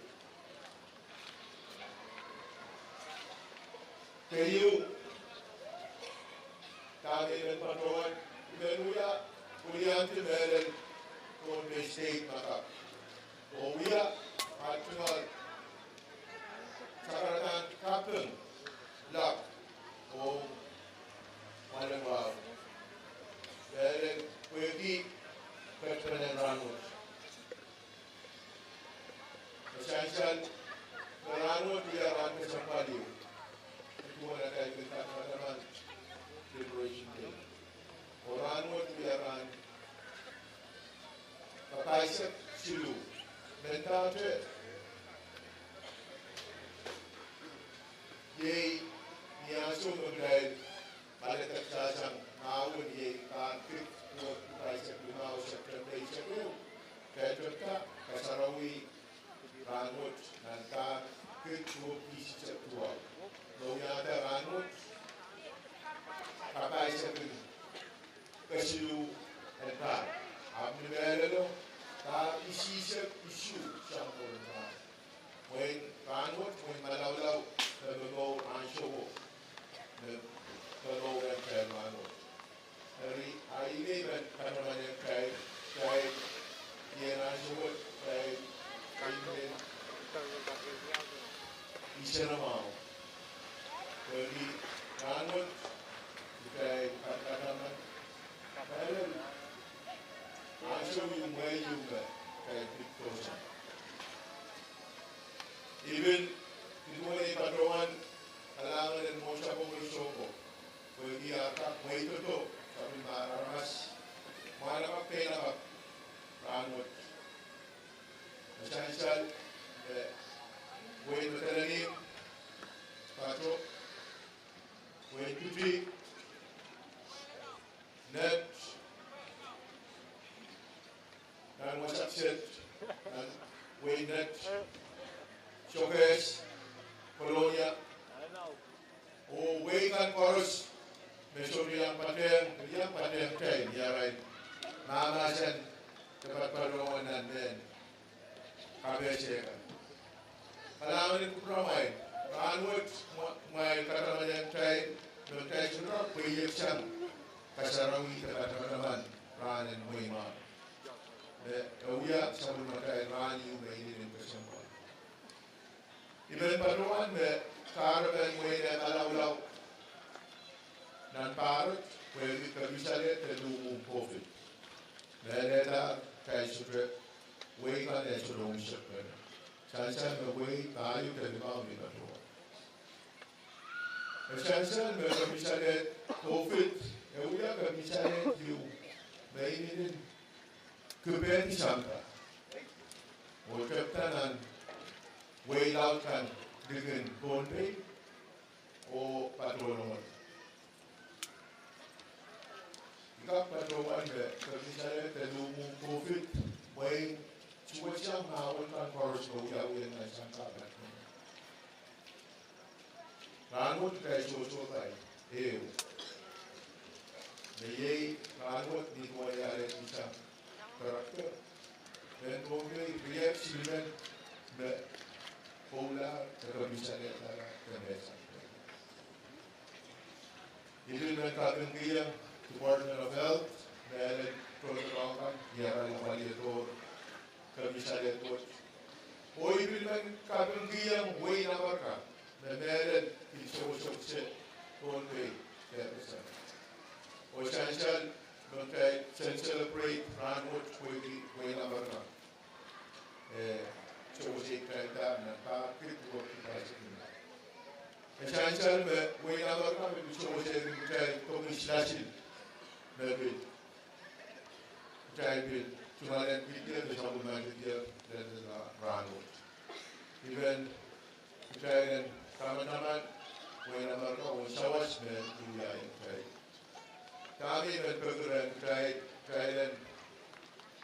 Keieu, dahme I men patohwan, I men wia, wiliandi mehlel Pohnpei State me kak. Oh wia, patohwan, sarawi kan kaping, lap, oh, mwoalen wahu. Mehlel, pwehki, ketiket en rahn wet. Me sansal, me rahn wet wia rahn kesempwal ehu. Duwen atail kin kak manaman Liberation Day. Oh rahn wet wia rahn kapahisek siluh. Mendahte, iei ni ansou me kitail maledek sasang mahwen iei pahr kid duwehte pahisek limau September eisek ehu. Kitail tepda kasarawi rahn wet nan pahr kid duwehte isisek duwau. Me wiahda rahn wet kapahisek en kesiluh en pahr. Ahpw ni mehlelo, pahr isisek isuh sang koul en pahr. Mwein rahn wet, mwein malaulau, me momour ansouo, me momour en kitail rahn wet. Eri, ahi me I men katamanehng kitail, kitail, ien ansouo, kitail, I men Ieu mwehi ieu me kaidehn pil dohsang. Ipwidi, ipwidi mwehi patohwan, kalahngan en mwohn sapwung en sounkoa. Pwehki ar kak mwehi doadoahk sapwellimomwi aramas, mwahnakapw, peinakapw, rahnwet. Me sansal, eh, wehin Madolenihmw, Pato, wehin Piti, Net, nan wasa kiset, nan wehin Net, Sokehs, Kolonia, oh wehi kan koaros me sohte iang patehng, iang patehng kitail ni arail mahmahsen de patpatohwan nan mehn kapehse kan. Kalahngan en kupwuramwail, rahnwet, mwa-, mwail katamanehng kitail, me kitail sohte pweiek sang kasarawi de katamataman rahn en mwehi mwahu. Me e wia sapwellimatail rahn ieu me inenen kesempwal. I men patohwan me kahrepen mwein eh kalaulau nan pahr wet, pwehki kepin salehd de luhmwuhmw COVID. Me lelehdahr kitail sohte, wehi kan eh sohte unsek pene. Sansal me wehi pahieu de limau me patohwan. E sansal me kepin salehd COVID, e wia kepin salehd ieu me inenen kipehdi sampah oh tepda nan wehi laud kan likin Pohnpei oh Pato Longoal. I kak patohwan me kepin salehd de luhmwuhmw COVID, mwein suwed sang mahwen kan koaros me wiawi nan sampah kan. Rahnwet kitail sohsohpai ehu. Me iei rahnwet ni duwen alehdi sang perepere, mehn Pohnpei riehk silimen me pwoula de kepin salehda de mehsang. I pil men kapingkihong Department of Health, mehlel tohn doadoahk kan, ni arail apwalih doadoahk kepin salehd wet. Oh I pil men kapingkihong wehin Amerika, me mehlel pil sewesewese Pohnpei de mehsang. Oh sansal me kitail celebrate rahnwet pwehki wehin Amerika, eh, sewesei kitail nan pahr kid duwehte pahr sikin. E sansal me wehin Amerika me pil sewesei kitail pokon silasil me pil, kitail pil tungoal en pil diar de sapwellimanki diar lel rahnwet. I men kitail en tamataman wehin Amerika oh sawas me wiahiong kitail. Dahme I men peki rehn kitail, kitail en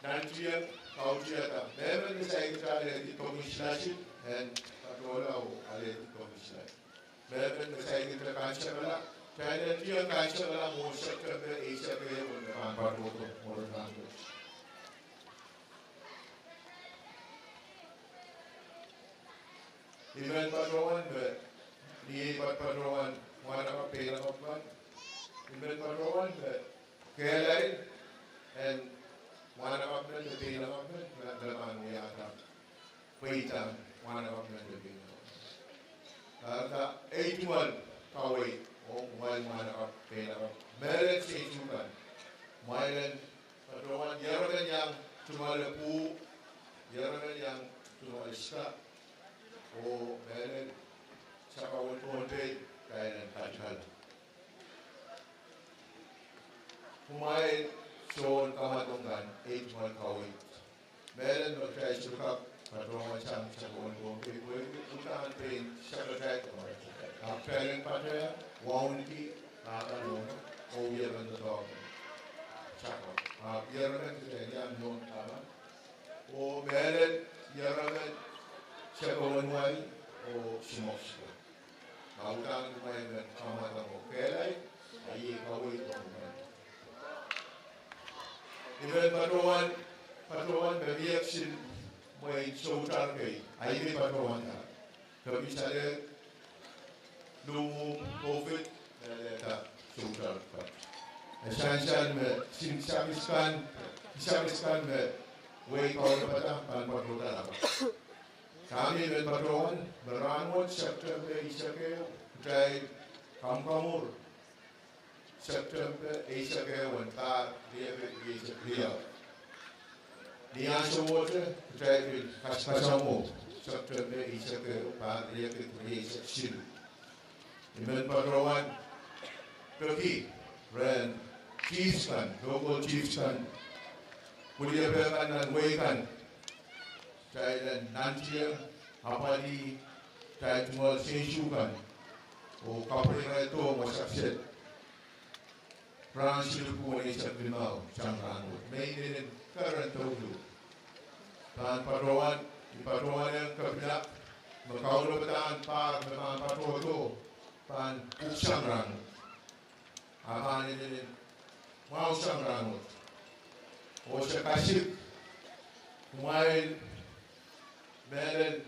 nantihong kautihada. Mehmen me saikinte alehdi pokon silasil en patohla oh alehdi pokon silasil. Mehmen me saikinte kansekala, kitail en nantihong kansekala mwohn September eisek ehu me pahn patohdo mwohn rahnwet. I men patohwan me, ni ei patpatohwan mwahnakapw peinakapw men, I men patohwan me kehlail en mwahnakapw men de peinakapw men, me pahn wiahda pweidahn mwahnakapw men de peinakapw men. Kahrehda ei tungoal kaweid ong kumwail mwahnakapw peinakapw, mehlel seiloak kan, kumwail en patohwan ieremen iang tungoale pwuh, ieremen iang tungoale sika, oh mehlel sakau en Pohnpei, kitail en katikala. Kumwail soun kamwadong kan, ei tungoal kaweid. Mehlel me kitail sohte kak patohwan sang sakau en Pohnpei pwehki uhdahn pein sakatail kumwail. Ahpw kitail en patohwan wauneki rahn kan oh wiepen doadoahk en sakau. Ahpw ieremen kitail iang nohn kamwa, oh mehlel ieremen sakau en wai oh simwoak sika. Ma uhdahn kumwail men kamwadong oh kehlail, a iei kaweid ong kumwail. I men patohwan, patohwan me mie kisin mwein soutar kei, a I men patohwanda. Kepin salehd, luhmwuhmw COVID, mehlel soutar pat. E sansal me kisin kisakis kan, kisakis kan me wehi kaunopada pahn patohda lapalap. Dahme I men patohwan me rahnwet September eisek ehu, kitail kamwkamwur September eisek ehu en pahr riekid rieisek riau. Ni ansouohte, kitail pil kaskasongo, September eisek ehu, pahr riekid rieisek siluh. I men patohwan peki rehn chiefs kan, local chiefs kan, pwulopwul kan nan wehi kan, kitail en nantihong, apwalih kitail tungoal seinsu kan, oh kapwurehdo wasa kiset. Rahn siluh pwuhken eisek limau sang rahnwet. Me inenen keren douluhl. Pahn patohwan, I patohwan ong Kepina, me kaunopada pahr me pahn patohdo, pahn pwuhk sang rahnwet. A pahn inenen mwahu sang rahnwet. Oh se kasik, kumwail mehlel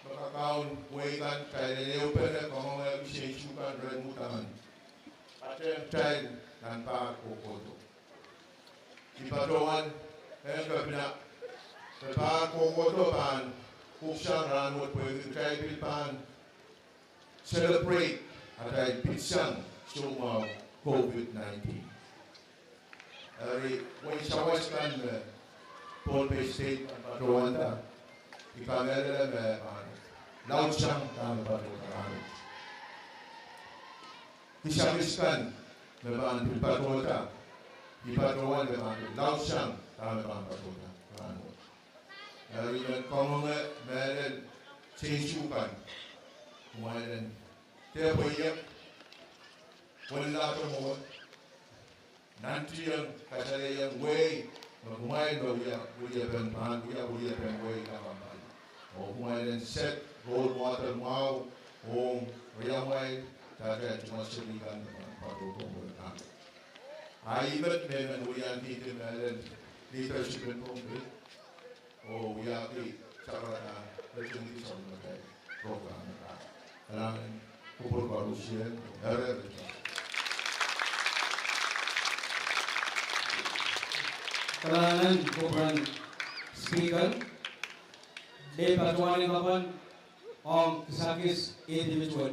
me kakaun wehi kan, kitail en ehupene kangoange seinsu kan ren mudahn patehng kitail nan pahr kohkohdo. I patohwan ong Kepina, me pahr kohkohdo pahn pwuhk sang rahnwet pwehki kitail pil pahn celebrate atail pitsang soumwahu COVID nineteen. Eri wehi sawas kan me Pohnpei State pahn patohwanda, I kamehlele me pahn laudsang dahme patohda rahnwet. Kisakis kan me pahn pil patohda, I patohwan me pahn pil laudsang dahme pahn patohda rahnwet. Eri I men kangoange mehlel seinsu kan, kumwail en dehpweiek, wenlahte mwowe, nantihong, kasalehiong wehi, me kumwail me wia, wiepen pahn wia, wiepen wehi kan pahn pali. Oh kumwail en set role model mwahu ong riamwail, dahde tungoal seli kan me pahn patohdo wehi kan. A I met me I men wia ndindi mehlel leadership en Pohnpei. Oh wiahki sakarada, retingki sakarada program. Kalahngan en kupwur koarusie, ere ere. Kalahngan en kupwuren Speaker, me patohwan kapwan ong kisakis individual,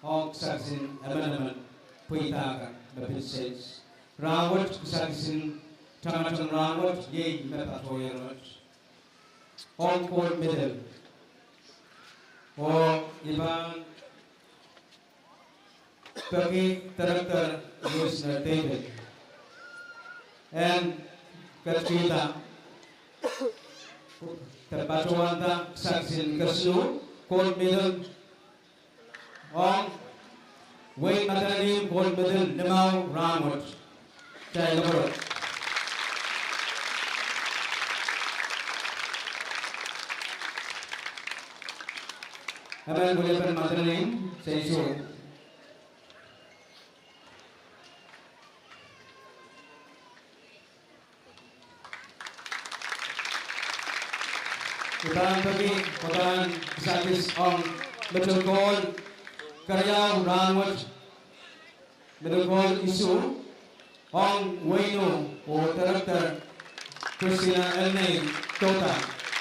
ong kisakisin emenemen, pweida kan me pil sens. Rahnwet kisakisin tamataman rahnwet iei me patohier met ong gold medal. Oh I pahn peki Director Wisner David en ketkihda de patohwanda kisakisin kesiluh, gold medal ong wehin Madolenihmw, gold medal limau rahnwet. Kitail en pwurehng emen wiepen Madolenihmw, seiso. I pahn peki, I pahn kisakis ong medal gold keriau rahnwet, medal gold isuh ong wehin Wu, oh Director Christina Elnei Tota,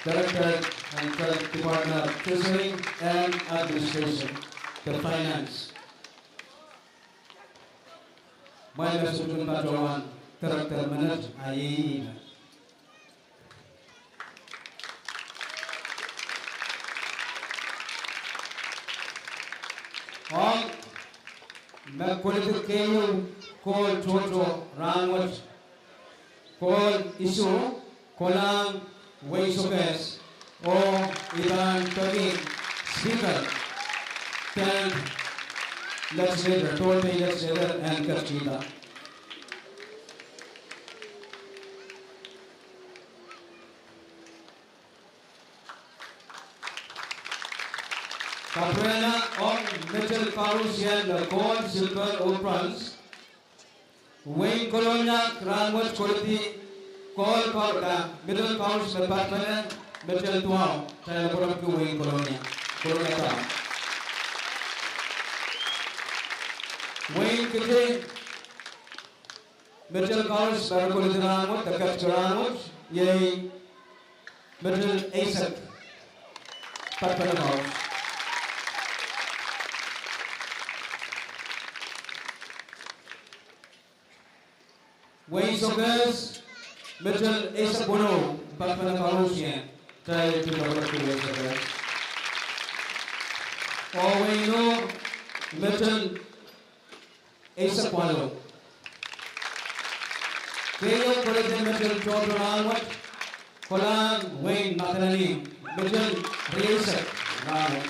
Director and Department of Treasury and Administration, the Finance. Mwail me sohte kin patohwan Director menet, a iei ih me. Ong me koledi keieu gold tohto rahnwet, gold isuh kolahng wehi Sokehs, oh I pahn peki Speaker, then Legislator, Pohnpei Legislator en ketkihda. Kapwurehla ong medal koarusie, gold, silver oh bronze. Wehin Kolonia rahnwet koledi gold, medal koaros me patpene, medal duwau, kitail en pwurehng wehin Kolonia, Kolonia Town. Wehin Kiti, medal koaros me re koledi rahnwet, de ketki rahnwet, iei medal eisek, patpene koaros. Wehin Sokehs, Metal eisek weneu, patpene koaros, ie, tai tu kapalak tu eisek. Oh wehin o, metal eisek walu. Keieu koledi metal tohto rahnwet, kolahng wehin Madolenihmw, metal rieisek rahnwet.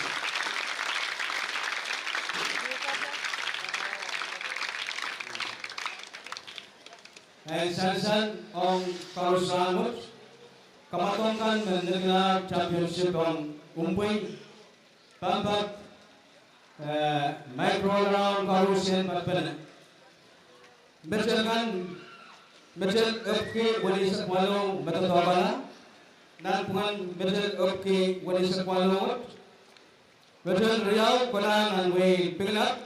En sansal ong koaros rahnwet, kamwadong kan me nekilahr championship ong Umpwei, pampap, eh, micro round koaros en patpene. Metal kan, metal epwiki weneisek walu me doadoahkala, nanpwungen metal epwiki weneisek walu wet, metal riau kolahng nan wehin Pingelap,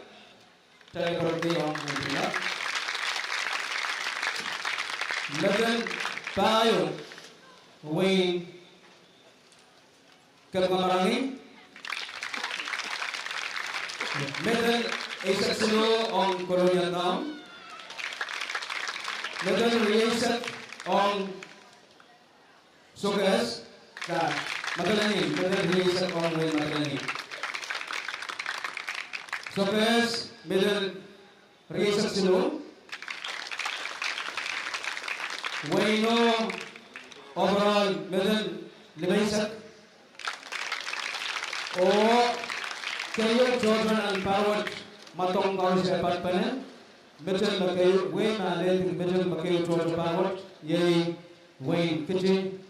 tai pwurki ong wehin Pingelap. Metal pahieu wehin Kepingamarangi. Metal eisek siluh ong Kolonia Town. Metal rieisek ong Sokehs, ka, Madolenihmw, metal rieisek ong wehin Madolenihmw. Sokehs, metal rieisek siluh. Wehin o, overall metal limeisek. Oh keieu tohto nan pahr wet, mwadong koaros en patpene, metal me keieu, wehi ma lehdi metal me keieu tohto pahr wet, iei wehin Kiti,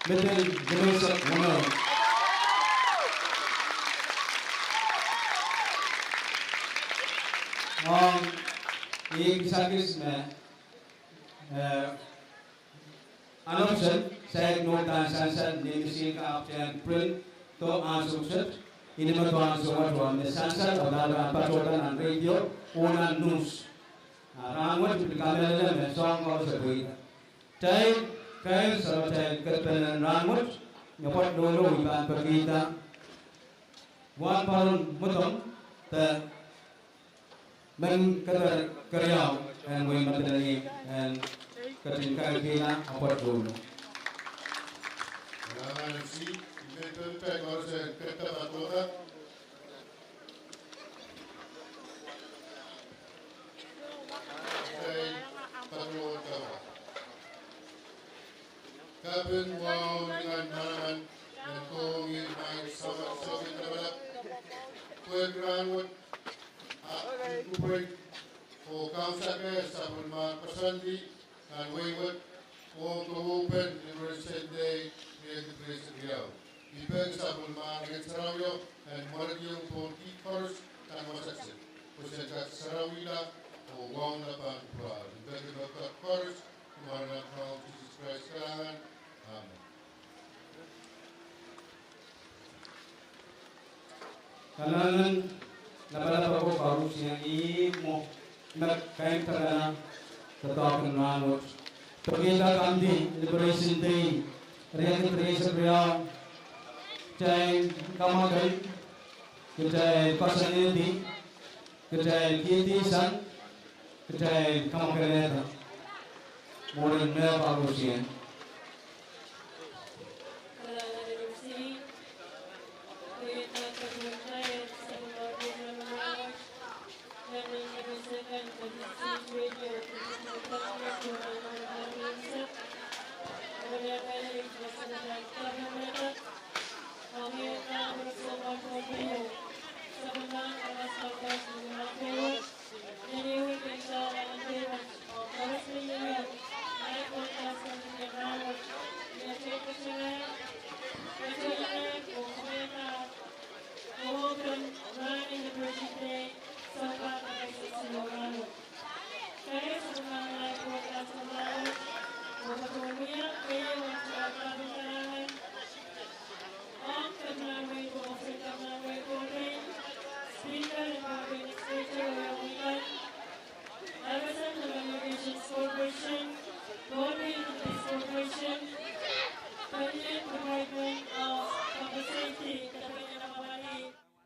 metal limeisek weneu. Ong ih kisakis me, eh, announcement, saik nohn sansal ni misin ka apwtehn print, doh ansou kiset, ineme doh ansou wet, me sansal, oh dahla pahn patohda nan radio, oh nan news. Ah, rahnwet I pil kamehlele me soahng koaros pweida. Tail, kair, samatail, kedpenen rahnwet, me pwoat loalou I pahn pekihda wahnpoaron mwodong de mehn keder keriau en wehin Madolenihmw en ketin kaimwisekihla apwoat loalou. Kaping wahu lingan manaman en kohieng maing Samat Sounpei Lapalap, pwehki rahnwet, ah, I kupwurei oh kaunsekala sapwellimomwi koasoandi nan wehi wet, oh kowoupen Liberation Day, riekid rieisek riau. I peki sapwellimomwi Ngehn Sarawio en mwarekiong pohn kihd koaros nan wasa kiset, pwe sen kak sarawihla oh waunla pahn kupwur. I peki mepwukat koaros ni mwaren Kaun Sises Krais kalahngan. Amen. Kalahngan lapalap ko koaros, ih mwo me kaimwisekala doadoahk en rahnwet. Pekihda komidi Liberation Day, riekid rieisek riau, kitail kamwakel, kitail koasoanehdi, kitail kihdi sang, kitail kamwakelehda. Mwurin mehkoaros, ih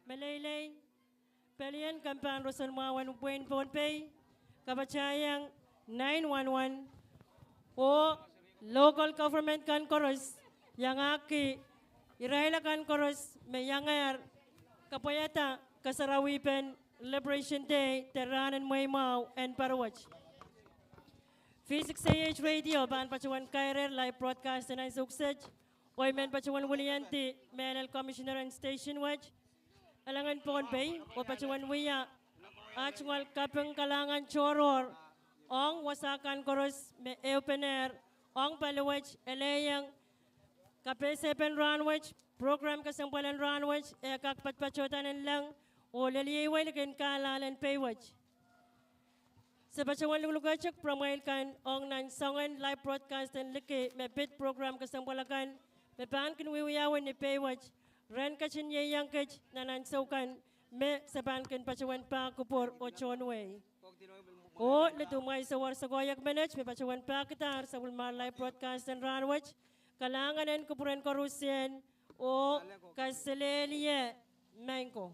Meleilei, pelien kempen roson mwahu en wehin Pohnpei, kapatahieng nine one one, oh Local government kan koaros, iangahki irail akan koaros me iangehr kapwaiada kasarawipen Liberation Day de rahnen mweimwahu en pahr wet. V six A H radio pahn patohwan kairehr live broadcast en ansou kiset, oh I men patohwan wiliandi mehlel commissioner en station wet, Alangen Pohnpei, oh patohwan wia ah tungoal kaping kalahngan tohrohr ong wasa kan koaros me ehupene ong pali wet, elehieng kapehsepen rahn wet, prokram kesempwal en rahn wet eh kak patpatohda nanleng oh lel ieiwei likin kahlahlen pei wet. Se patohwan luhluhkehte kupwuramwail kan ong nan soangen live broadcast en liki me pid prokram kesempwal akan me pahn kin wiewiawi ni pei wet, ren ketin ieiang kit nan ansou kan me se pahn kin patohwan pahn kupwur oh tohn wehi. Oh lidu mwail souwas koahiek menet me patohwan pahkidahr sapwellimomwi live broadcast en rahn wet, kalahngan en kupwuren koarusie oh kaselehlie maing ko.